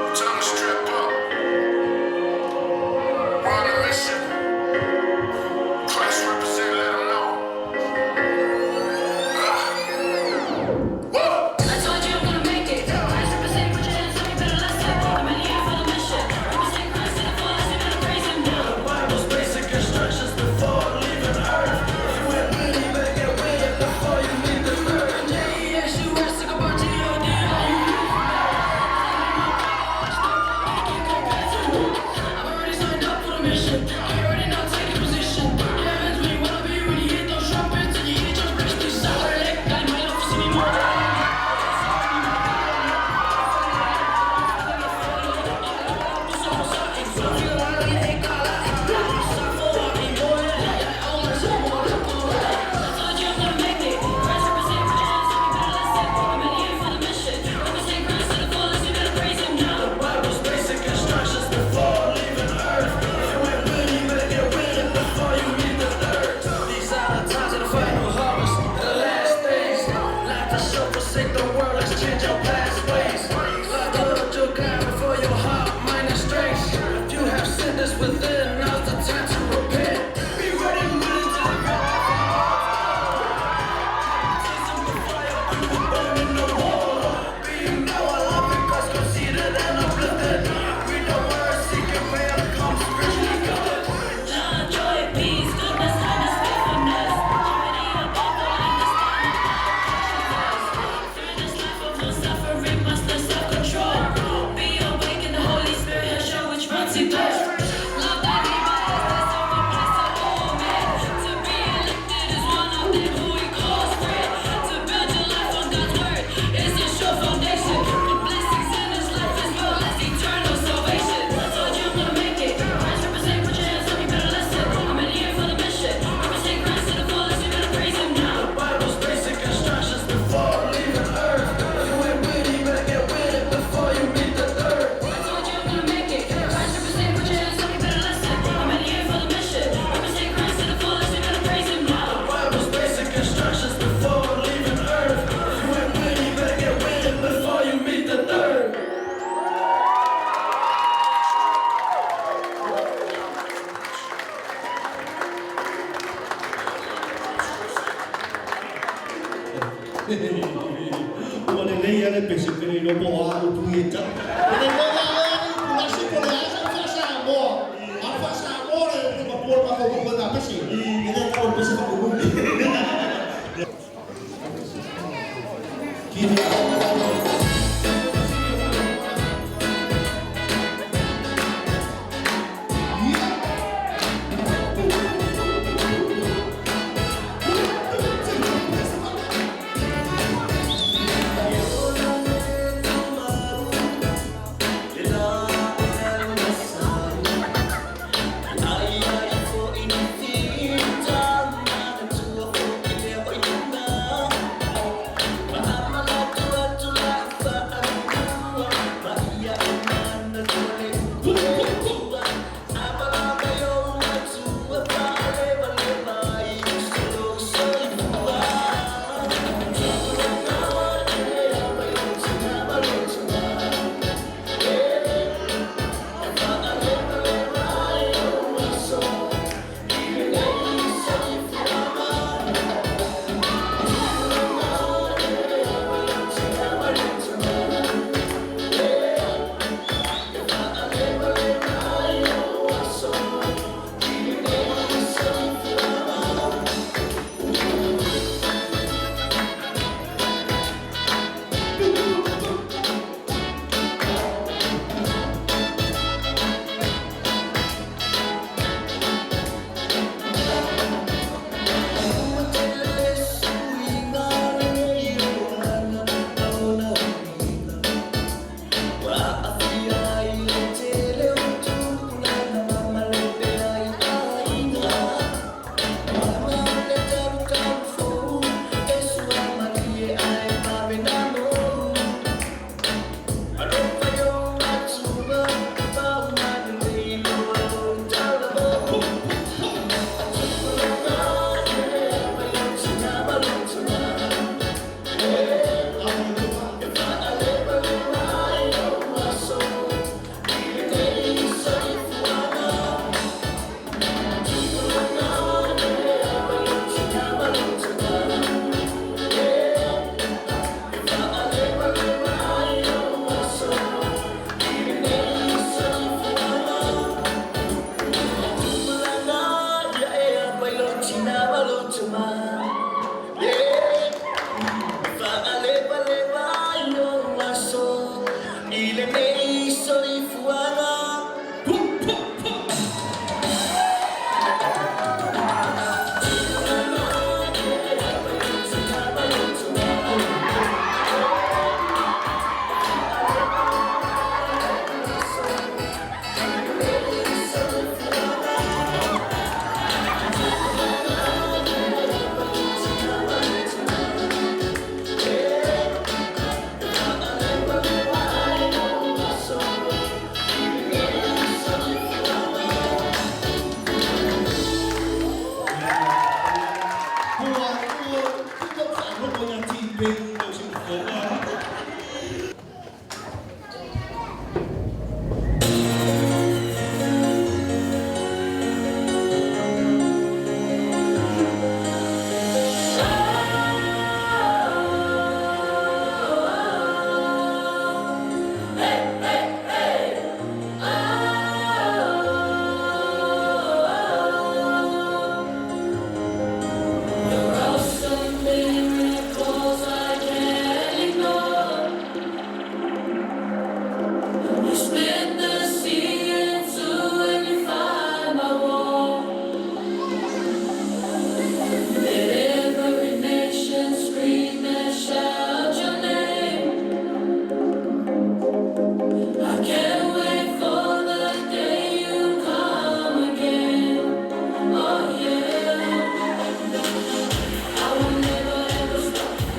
Atua. Ua lelei lava le pese pe le iloa po o a upu ia e tau. E le iloa ia oe alii Pulasi po o le a sau faa-Samoa. A o le faa-Samoa le matua o le mafaufau i na pese. E le tau o le pese faamumu.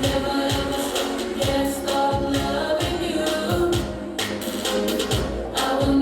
Never ever stop, can't stop loving you. I will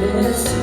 Yes.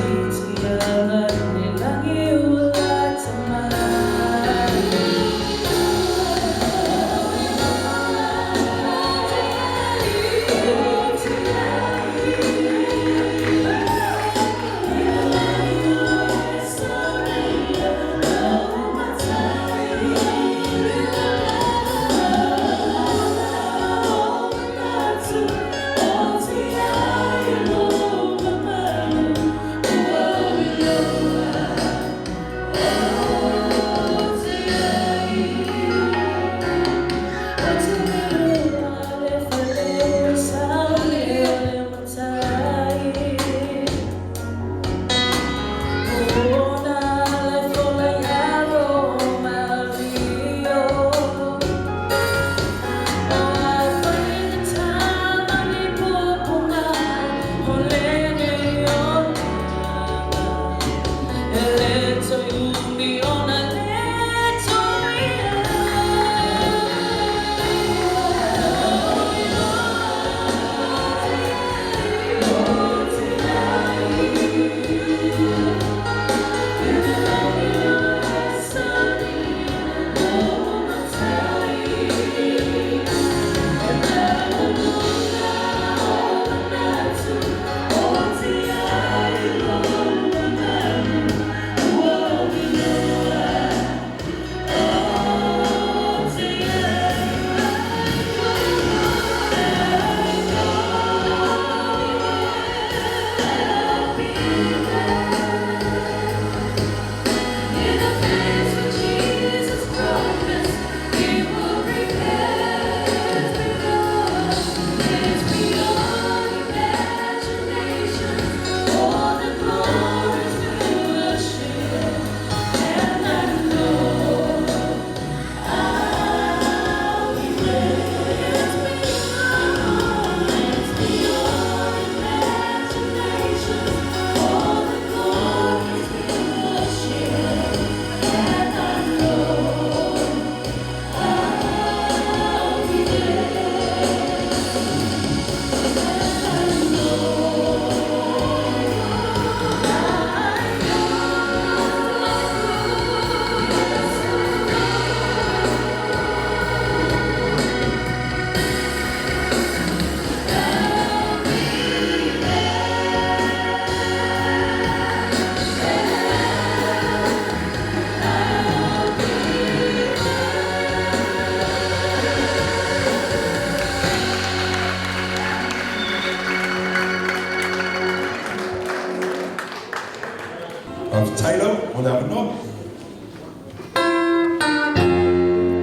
Faafetai lava mo le avanoa.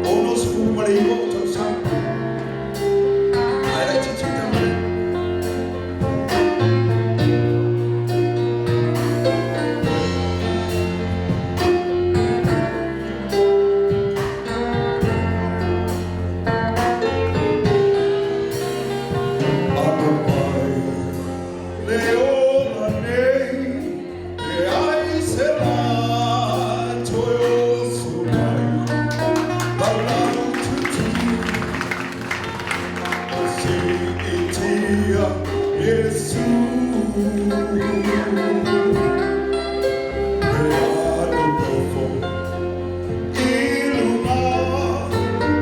69 ou tausaga. Ae laitiiti tama nei. Alo mai le ola nei, e ai se la toe oso mai, laulau tutu, o siitia Iesu. E alu nofo i luga,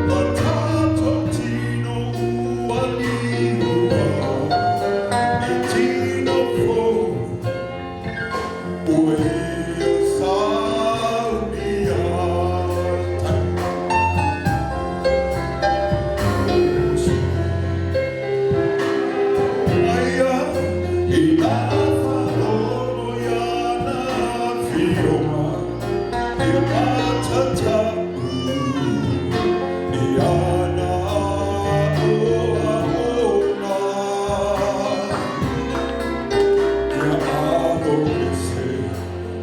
ma tatou tino ua liua, i tino fou, ua ia saunia. Aia i la faalogo iana afioga, ia matatau i ana aoaoga. Ia alo ese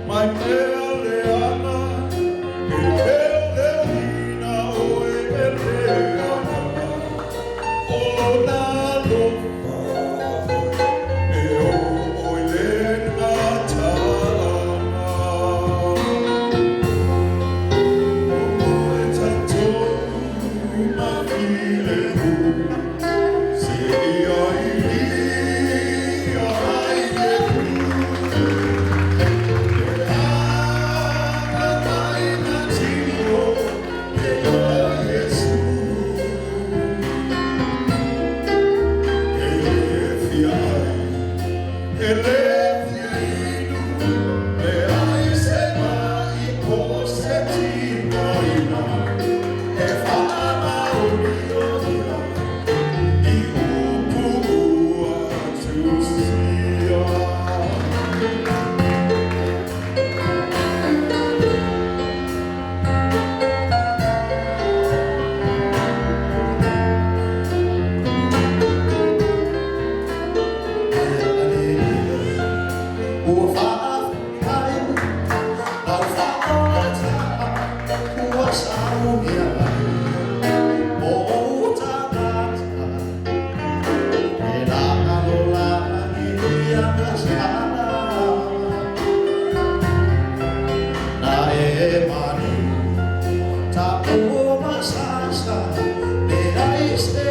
mai mea leaga, e leoleoina oe e le Agaga, o lona alofa e oo i le gataaga. O e tatou mafilemu, seia ilia ai le E agamai na tino e ola Iesu. E le fia ai, e le fia inu, leai se ma'i po o se tigaina, e faamaonia ia i upu ua tusia. Ua faafetai lau faaolata ua saunia ai o ou tagata e lalolagi agasala na e manu ta o masasa leai se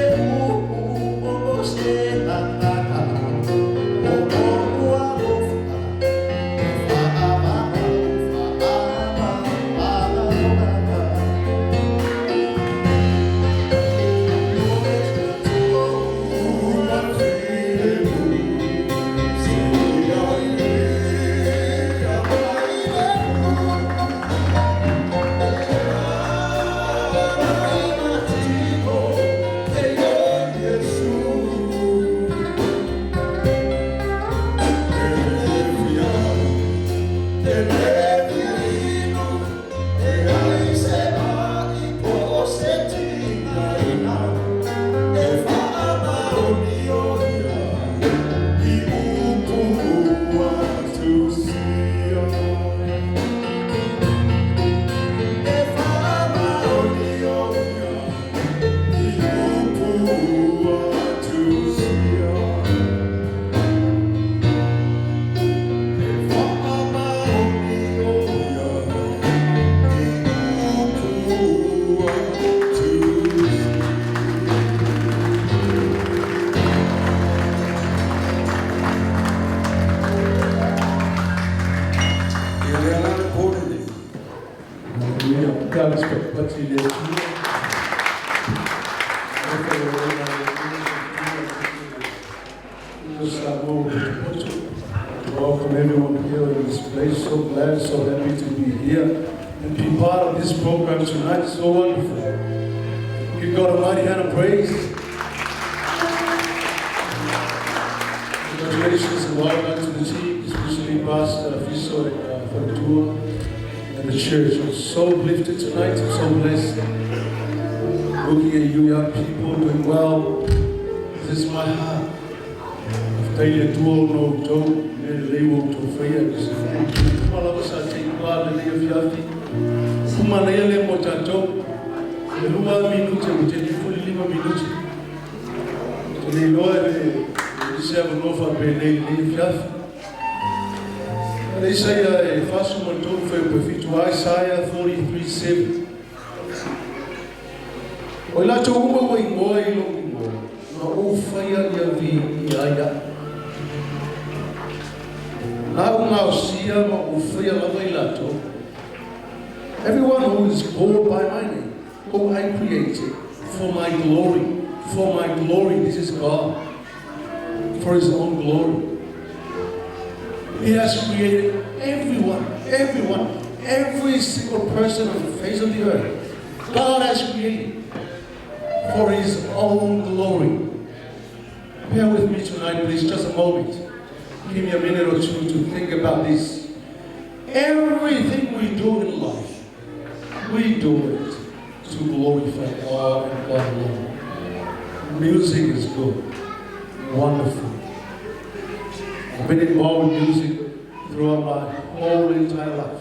upu o se gagana o lou alofa e faamau faamavaga. E faamaonia ia i upu ua tusia. E faamaonia ia i upu ua tusia. E faamaonia ia i upu ua tusia. Ia lea la le po lenei. Hallelujah. Ka respect pati le Atua. Welcome everyone here in this place. So glad, so happy to be here and be part of this program tonight. So wonderful. Give God a mighty hand of praise. Congratulations and well done to the team, especially Pastor Fiso and Faletua and the church. I'm so lifted tonight. I'm so blessed. Looking at you young people doing well. This is my heart. Faafetai i le Atua ona o outou mea lelei ua outou faia. Uma lava sa te ipa lenei afiafi. Ua manaia lea mo tatou. E 2 minute ua tele foi le 5 minute. Ou te le iloa e leai se avanoa faapenei i lenei afiafi. O le Isaia e 43 fuaiupu e 7, Isaiah 43:7. O i latou uma ua igoa i lou igoa, na ou faia ia viia ai a'u. Na ou gaosia ma ou faia lava i latou. Everyone who is called by my name, whom I created for my glory, for my glory, this is God, for His own glory. He has created everyone, everyone, every single person on the face of the earth. God has created for His own glory. Bear with me tonight, please, just a moment. Give me a minute or two to think about this. Everything we do in life, we do it to glorify God and God alone. Music is good, wonderful. I've been involved in music throughout my whole entire life.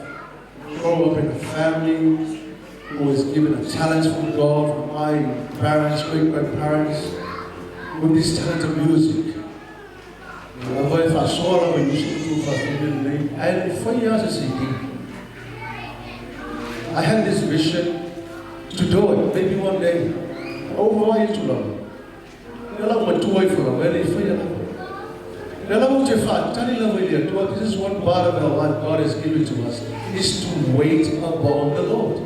Grew up in a family who was given a talent from God, from my parents, great-grandparents, with this talent of music. Lava e faasoa lava i uso tu faafine lenei, ae le fai lava se CD. I had this vision to do it, maybe one day. Ua vaai atu lava. Lea la ua matua ifo lava, e le i faia lava. Lea lava ou te faatali lava i le Atua, this is one part of our life God has given to us, is to wait upon the Lord.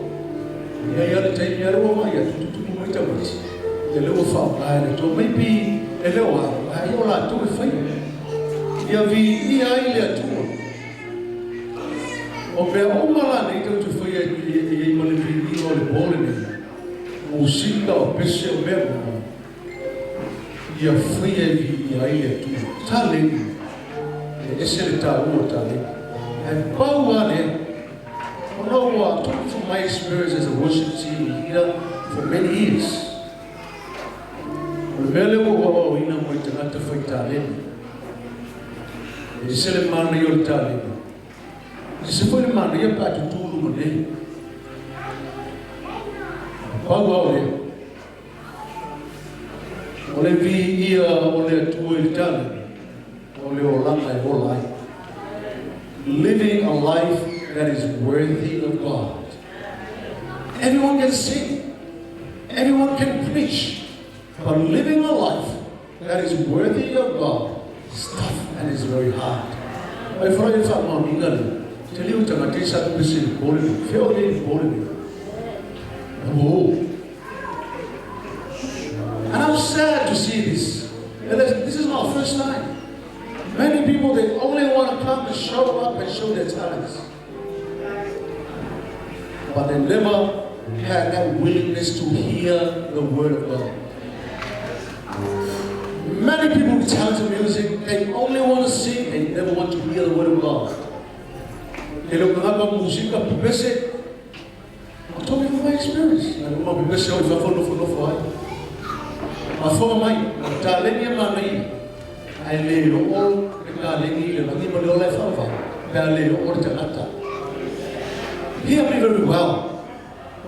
Ia ia le taimi lea ua vaai atu, tutupu mai tamaiti, ia lea ua faaaoga e le Atua, maybe e le o au, ae o latou e faia. Ia viia ai le Atua. O mea uma la nei tou te faia e i ai ma le viiga o le po lenei, musika, o pese, o mea uma, ia faia e viia ai le Atua. Taleni, e ese le taua o taleni. Ae pau lava lea, ona ua talking from my experience as a worship team leader for many years. O le mea lea ua ou aoaoina mo i tagata fai taleni, e ese le manaia o le taleni, e ese foi le manaia pe a tutū i luma nei. Pau lava o lea, o le viia o le Atua i le taleni, o le olaga e ola ai. Living a life that is worthy of God. Everyone can sing. Everyone can preach. But living a life that is worthy of God is tough and is very hard. Ai fara i le faamaoniga lea, te liu tagata i sa pese i le po lenei. Fea o i ai i le po lenei? Oh. And I'm sad to see this. And this is not first time. Many people, they only want to come and show up and show their talents. But they never had that willingness to hear the word of God. Many people with talent in music, they only want to sing, they never want to hear the word of God. E le o kagaka musika pepese. I'm talking from my experience. Na uma pepese o i fafo nofo nofo ai. Mafoga mai, o le taleni e manaia. Ae le oo le taleni i le lagi ma le ola e faavavau, pe a le oo le tagata. Hear me very well.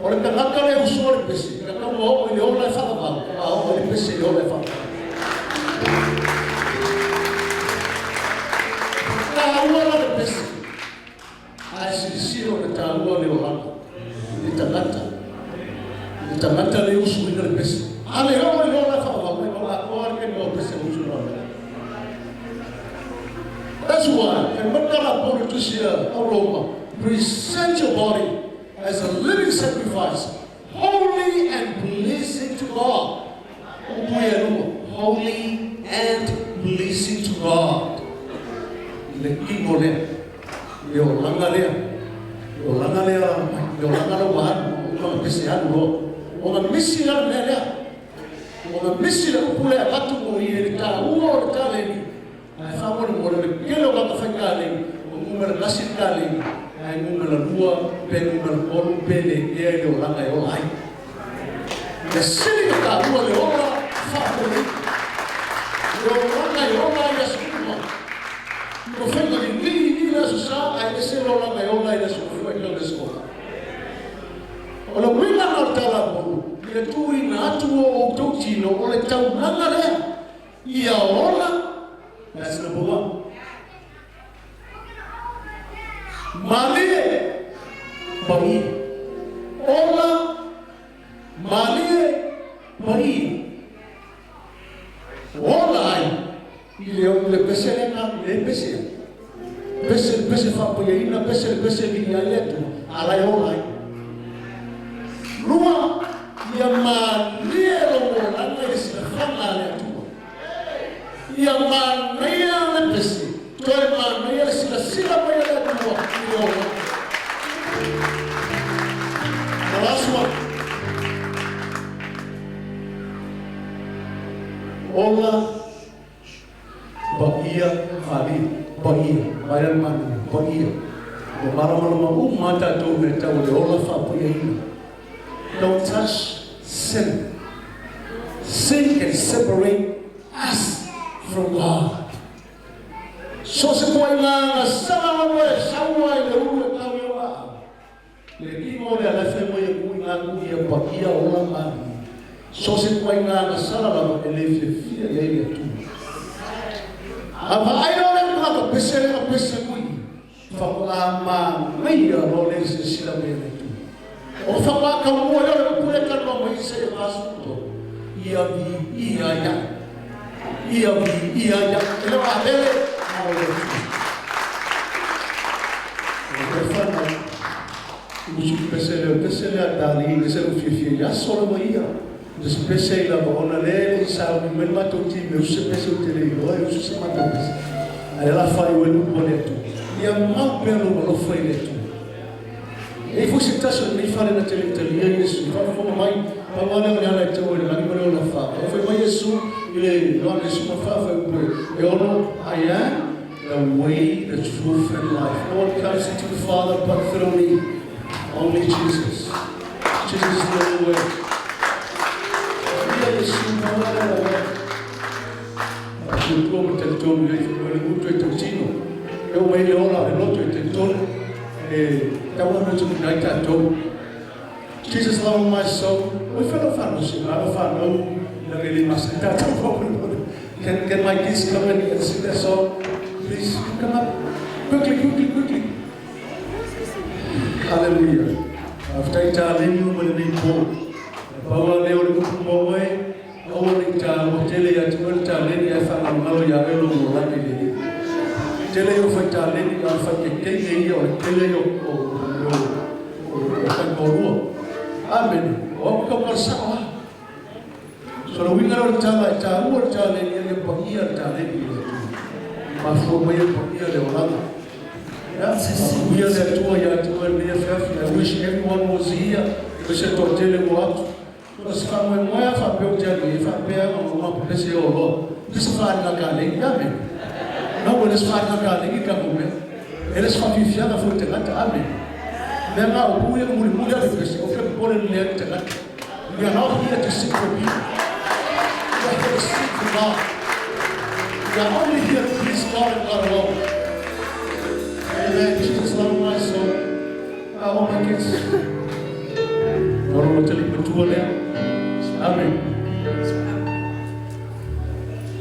O le tagata le usoa le pese, e tatau ona oo i le ola e faavavau, a oo i le pese i le ola e faavavau. Taua la le pese, ae silisili ona taua le olaga i le tagata. I le tagata le usuina le pese. A le oo i le ola e faavavau, e mau atoa le taimi o pese e usu loa. That's why, fai mai la Paul i tusi a Roma, present your body as a living sacrifice, holy and pleasing to God. Upu ia lua, holy and pleasing to God. I le kino lea, le olaga lea, le olaga lea, le olaga lea ua alu, ua pese alu loa. Ona misi la le mea lea. Ona misi le upu lea avatu mo ia i le taua o le taleni. Ae faamolemole, o le tele o tagata faitaleni, ua numera tasi le taleni, Pe numera tolu pe le ea i le olaga e ola ai. Le sili na taua le ola faapoiaina. Le olaga e ola ai i aso uma. O faiga lelei i le Aso Sa ae ese le olaga e ola ai i le Aso Gafua i le aso Ola. O le uiga lena o le tala a Paulo, i le tuuina atu o outou tino o le taulaga lea, ia ola, that's number one. Malie, paia. Ola, malie, paia. Ola ai i le le pese lena, le pese. Pese le pese faapaiaina, pese le pese viia ai le Atua, a la e ola ai. Lua, ia malie lou olaga i le silafaga a le Atua. Ia manaia le pese, toe manaia le silasila mai a le Atua i le olaga. And the last one. Ola paia malie, paia, mai le manu, paia. Ua malamalama uma lava tatou i mea tau o le ola faapaiaina. Don't touch sin. Sin can separate us from God. So se ituaiga agasala lava e sau ai le ulu e tau i ou aao. Le tino o le alafe mai e kuʻina atu ia paia ola malie. So se ituaiga agasala lava e le fiafia i ai le Atua. A vaai loa le tagata pese lea pese kui, faatoa manaia loa le silasila mai a le Atua. O faatoa taunuu ai loa le upu lea e talanoa mai Isaia 43, Ia viia ia, ia viia ia. E le o Abele, a o le Atua. O le whanau, usu pese lea, pese lea tali, le se fiafia i aso lava ia. Le se pese i lava ona le le i sauni mai le matou time, usu se pese o te le iloa, e usu se matou pese. Ae la whai ue lupu o le Atua. Ia mau pea lou alofa i le Atua. E i foi se tasi o lenei fale na te le i talia Iesu, i faafofoga mai, pau lava lea o le ala e tau ai i le lagi ma le ola fa. E fai mai Iesu i le Ioane 14 fuaiupu e ono, I am the way, the truth and life. No one comes to the Father but through me. Only Jesus. Jesus is the only way. Ia Iesu, pau lava lea o le auala. Faatuatua ma talitonu i ai foi le gutu e tautino. E oo mai le ola o le loto e talitonu e tau ana tuuina ai tatou. Jesus love of my soul. Oi whanau whanau se ngā whanau na le masani tatou faamolemole. Can my kids come and sing that song? Please come up. Quickly, quickly, quickly. Hallelujah. Faafetai taleni uma lenei po. E pau lava lea o le upu mo oe, aua ne i taua tele ia te oe le taleni ae faagalogalo ia oe lou olaga i le Alii. Tele ia o fai taleni a o le fai kekeine ia o le tele ia o o faitoalua. Amene. O au tau kala sao lava. So le uiga lea o le tala e taua le taleni a ia paia le taleni i le Atua. Mafua mai e paia le olaga. Ia, faamanuia le Atua ia te oe lenei afiafi. I wish everyone was here. O se toatele ua atu. O se faamoemoe lava faapea ou te alu i ai, faapea ona uma pese o loa. Le se faaaliga kalegi, amen. No, e le se faaaliga kalegi tatou mea. E le se faafiafiaga foi i tagata, amen. Mea na o pu ia na mulimuli atu i pese, o ke popole lelei ai le tagata. We are not here to seek for people. We are here to seek for God. We are only here to please God and God alone. Amen. Jesus love my soul. Ah, all my kids. Oro ma tali matua lea. Amen.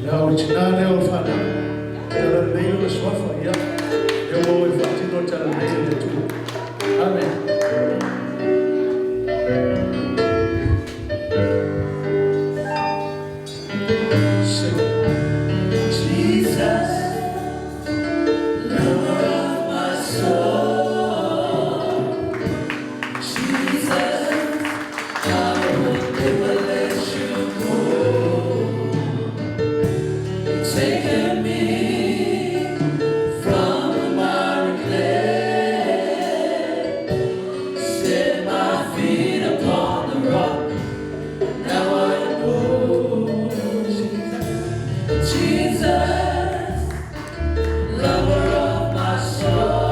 Ia o le tina lea o le whanau. Tala lelei o le suafa, ia. E o e whaatino tala lelei e le Atua. Amen. Sing. Jesus, lover of my soul. Jesus, I will never let you go. You've taken me from the miry clay, set my feet upon the rock. Now I know Jesus, lover of my soul.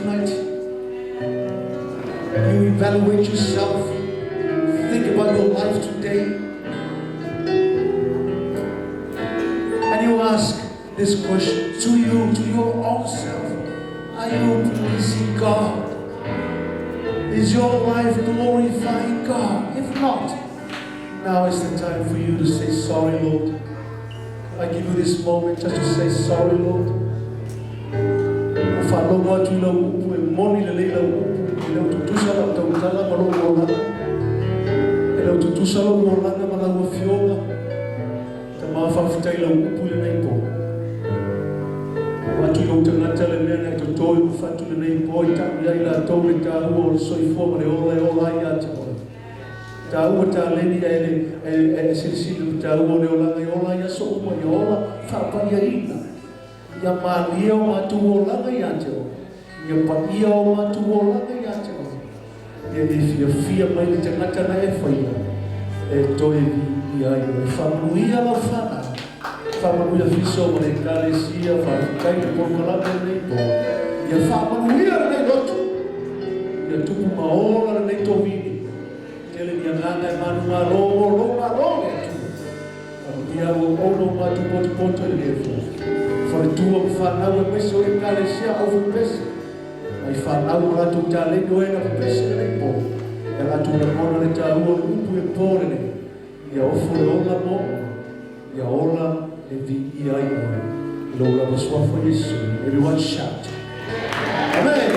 tonight, you evaluate yourself, think about your life today, and you ask this question to you, to your own self. Are you pleasing God? Is your life glorifying God? If not, now is the time for you to say, sorry, Lord. I give you this moment just to say, sorry, Lord. Faalogo atu I lau upu e moni lelei lau upu e le o tutusa lau tautala ma lou olaga. E le o tutusa lou olaga ma lau afioga. Tama faafetai lau upu I lenei po. Avatu I lou tagata le mea na e totō I ufatu lenei po I ta'u iai latou le tāua o le soifua ma le ola e ola ai ia te oe. Tāua taleni ae le ae silisili le tāua o le olaga e ola ai aso uma ia ola faapaiaina. Ia malie o matou olaga ia te oe. Ia paia o matou olaga ia te oe. Ia e fiafia mai le tagata na e faia e toe viia ai oe. Faamanuia lau fanau. Faamanuia Fiso ma le Ekalesia. Faafetai le polokalame lenei po. Ia faamanuia lenei lotu. Ia tupu ma ola lenei tovini. Tele ni agaga e manumalo mo lou malo le Atua. Faamanuia au auauna o matou potopoto i lenei afiafi. Faletua ma fanau aemaise o Ekalesia au pepese. Mai fanau ma latou taleni o e na pepese lenei po. Ia latou lagona le taua o le upu e po lenei. Ia ofo le ola mo oe. Ia ola e viia ai oe. I lou lava suafa Iesu. Everyone shout. Amen.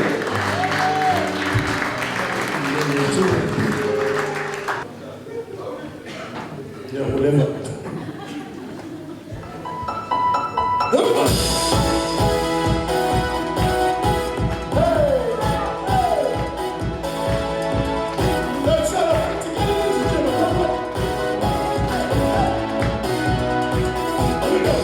Yeah, whatever. Let's celebrate together, ladies and gentlemen. Come on. Here we go.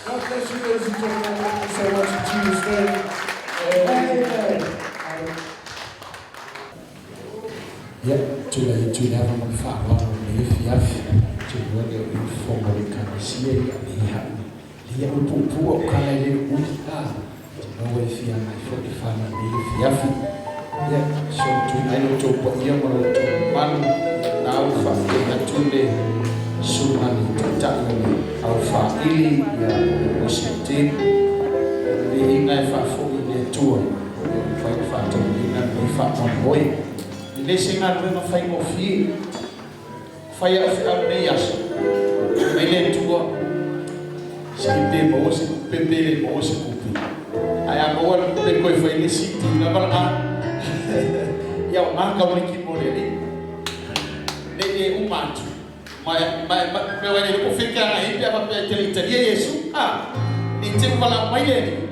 God bless you, ladies and gentlemen. Thank you so much in Jesus' name. Amen. Ia, tulai atu i le ava ma le faaaloalo i lenei afiafi, ou te iloa lea o i le fofoga o le Ekalesia, ia, le ia'u le puupuu au kala e le ui, a. Maua e fia agai foi le fanau i lenei afiafi. Ia, solituina ai lo outou paia ma lo outou mamalu, ia na ua faafetai atu i le Susuga i le Taitai o le Aufaili, ia, o le worship team, o le viiga e faafoi i le Atua, ua mafai ona faataunuuina lenei faamoemoe. E le se galuega faigofie. Fai au feau i lenei aso, fai mai le Atua, sili pe maua se tupe pe le maua se tupe. Ae a maua le tupe toe fai le isi itu lava la a. Ia o gā kauliki mo le Alii. Ne i e uma atu. Ma ma ma pe wai le ko fika nga hipi apa pe te le talia Yesu. Ah, ni te wala mai le Alii.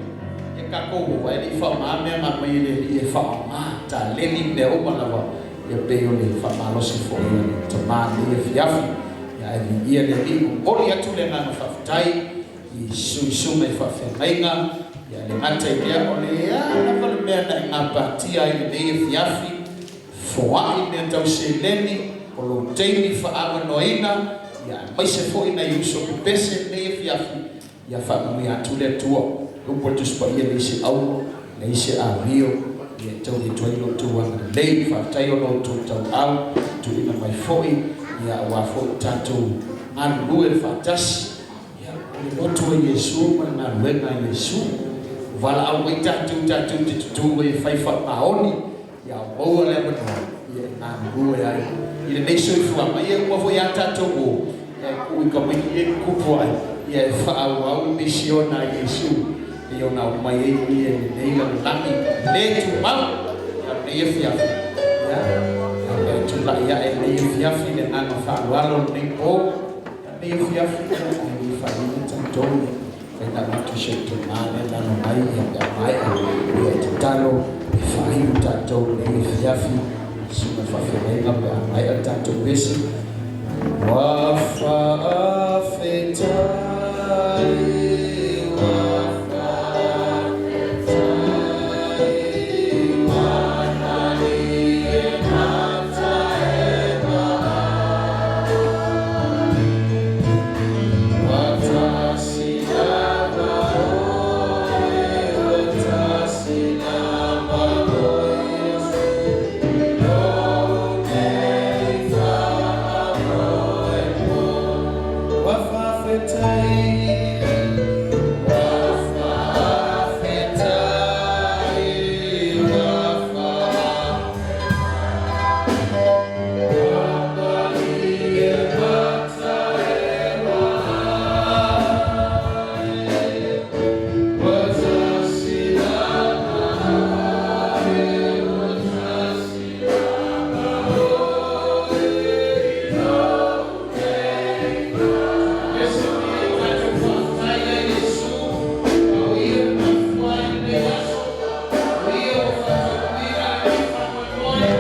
E ka ko wa e fa ma mea ma mai le Alii e fa ma ta leli mea uma lava. Ia pei o le faamalosi foi o le tamā i lenei afiafi. Ia ae viia le Alii, momoli atu le agaga faafetai i suisuga i faafeagaiga. Ia le gata i lea, o le a lava le mea na e gapatia ai lenei afiafi, foai mea tau seleni, o lou taimi faaavanoaina, ia aemaise foi nai uso pepese i lenei afiafi, ia faamanuia atu le Atua. Le upu a le Tusi Paia, leai se auro, leai se avio, ia e tauli atu ai lo outou agalelei. Faafetai ona o outou tauau tuuina mai foi, ia aua foi le tatou galulue faatasi. Ia, o le loto o Iesu ma le galuega a Iesu. Ua valaau mai tatou tatou te tutū ai e fai faamaoni, ia maua le avanoa, ia e galulue ai i lenei soifuaga. Ia e uma foi lava tatou o, ia e tuu i tamaiti ia e tutupu ae, ia e faaauau le misiona a Iesu pei ona aumai ai o ia i lenei lalolagi le tumau. Ia o lenei afiafi, ia, a e tulai ae lenei afiafi le agaga faaaloalo lenei po, ia lenei afiafi, ia, ae le faaaliga tatou, ia, fai na atu si ou tama lea lalo mai, ia, pe a maea, ia, e tatalo e faaiu tatou lenei afiafi, susuga faafeagaiga pe a maea le tatou pese. Ua faafetai, ua faafetai, ua e mata e Watasi lava oe, watasi lava oe, Yesu, lou nei faamoemoe. Ua faafetai, ua faafetai, ua faafetai, e mata e Watasi lava oe, watasi lava oe, lou nei Yesu, ia tatou faafetai ia Iesu, o ia na mafua ai lenei aso, o ia ua faataunuuina lenei faamoemoe,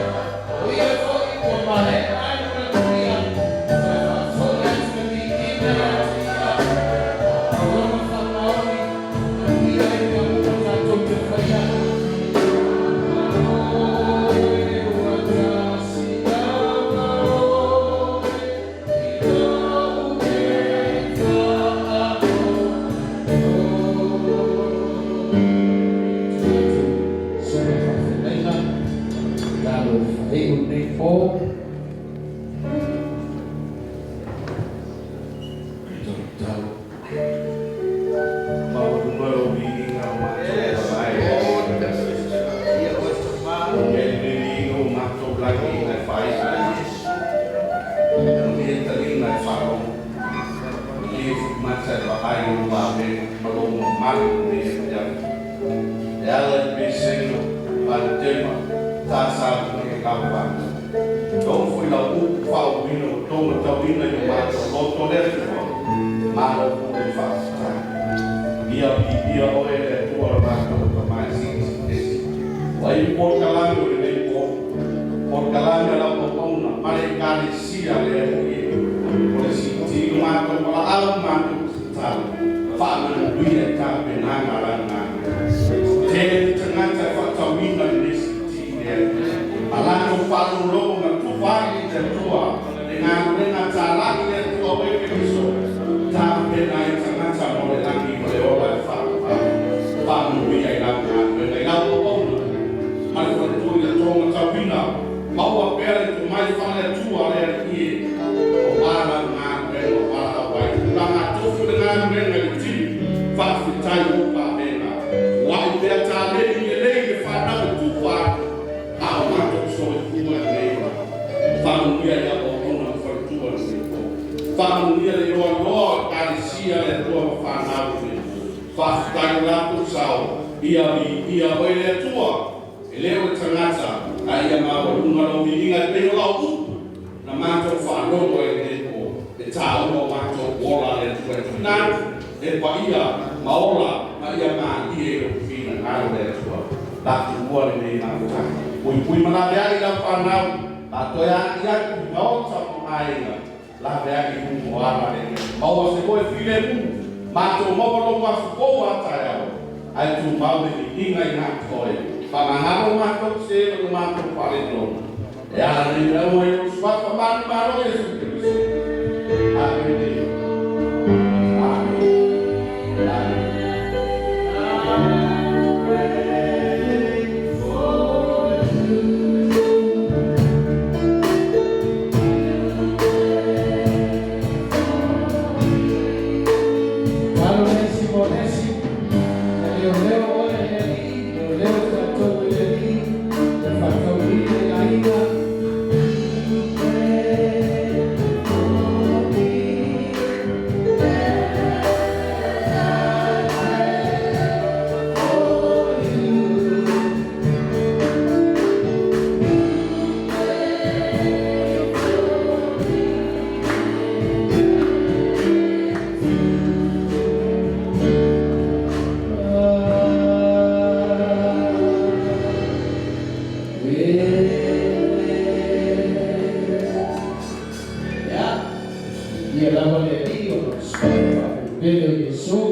o ia foi ua maea ai le manuia, sa faafoi atu le viiga ia te ia, o lona faamaoni, manuia ai mea uma tatou te faia. Oe, watasi lava oe, i lou nei faamoemoe. Susuga faafeagaiga, tatalo e faaiu lenei po. Tatalo. Maualuga lau viiga o matou malae. Ia le viiga o matou lagi e faaiu. Ia taliga e faalogo. Ia mata e vaai o vaavega ma lou mamalu lenei afiafi. E ala i pesega faletema tasaluga e lauvaga. Tou foi lau upu faauuina ua tou matauina i o matou loto le Atua. Malo pule faafetai. Ia viia oe le Atua o le matou Tama e Silisili Ese. Ua i polokalame o lenei po. Polokalame a lau auauna ma le Ekalesia le Alii e. O le siitiga matou valaau matou tatalo. Faamanuia i tapenaga a lau galuega. Tele ni tagata e faatauina lenei siiti lea. Ma latou faalogologo ma tufa ai i le Atua le galuega talai le Atua o e Keriso. Tapena ai tagata mo le lagi ma le ola e faavavau. Faamanuia Ia viia Oe le Atua, e le o le tagata, ae ia maualuga Lou viiga e pei o Lau upu na matou faalogo ai i lenei po, e taua o matou ola a le Atua e tuuina atu e paia ma ola ma ia malie i Lou finagalo le Atua. Tatou lenei mafutaga. Puipui ma laveai i lau fanau, a toe agai atu i maota ma aiga, laveai i luga o ala le maua se moe filemu, matou maua lou aso fou a taeao, ae tumau le viiga ia te Oe. Faamagalo matou sē ma lo matou faaletonu. E ala nei mea uma i lou suafa manumalo Iesu Keriso. Amene. Amene. Amene. Alo nesi mo nesi, e leoleo oe e le Alii, leoleo tatou e le Alii, e faatauina i aiga. Ia, ia lava le Alii ona suafa faapele o Iesu.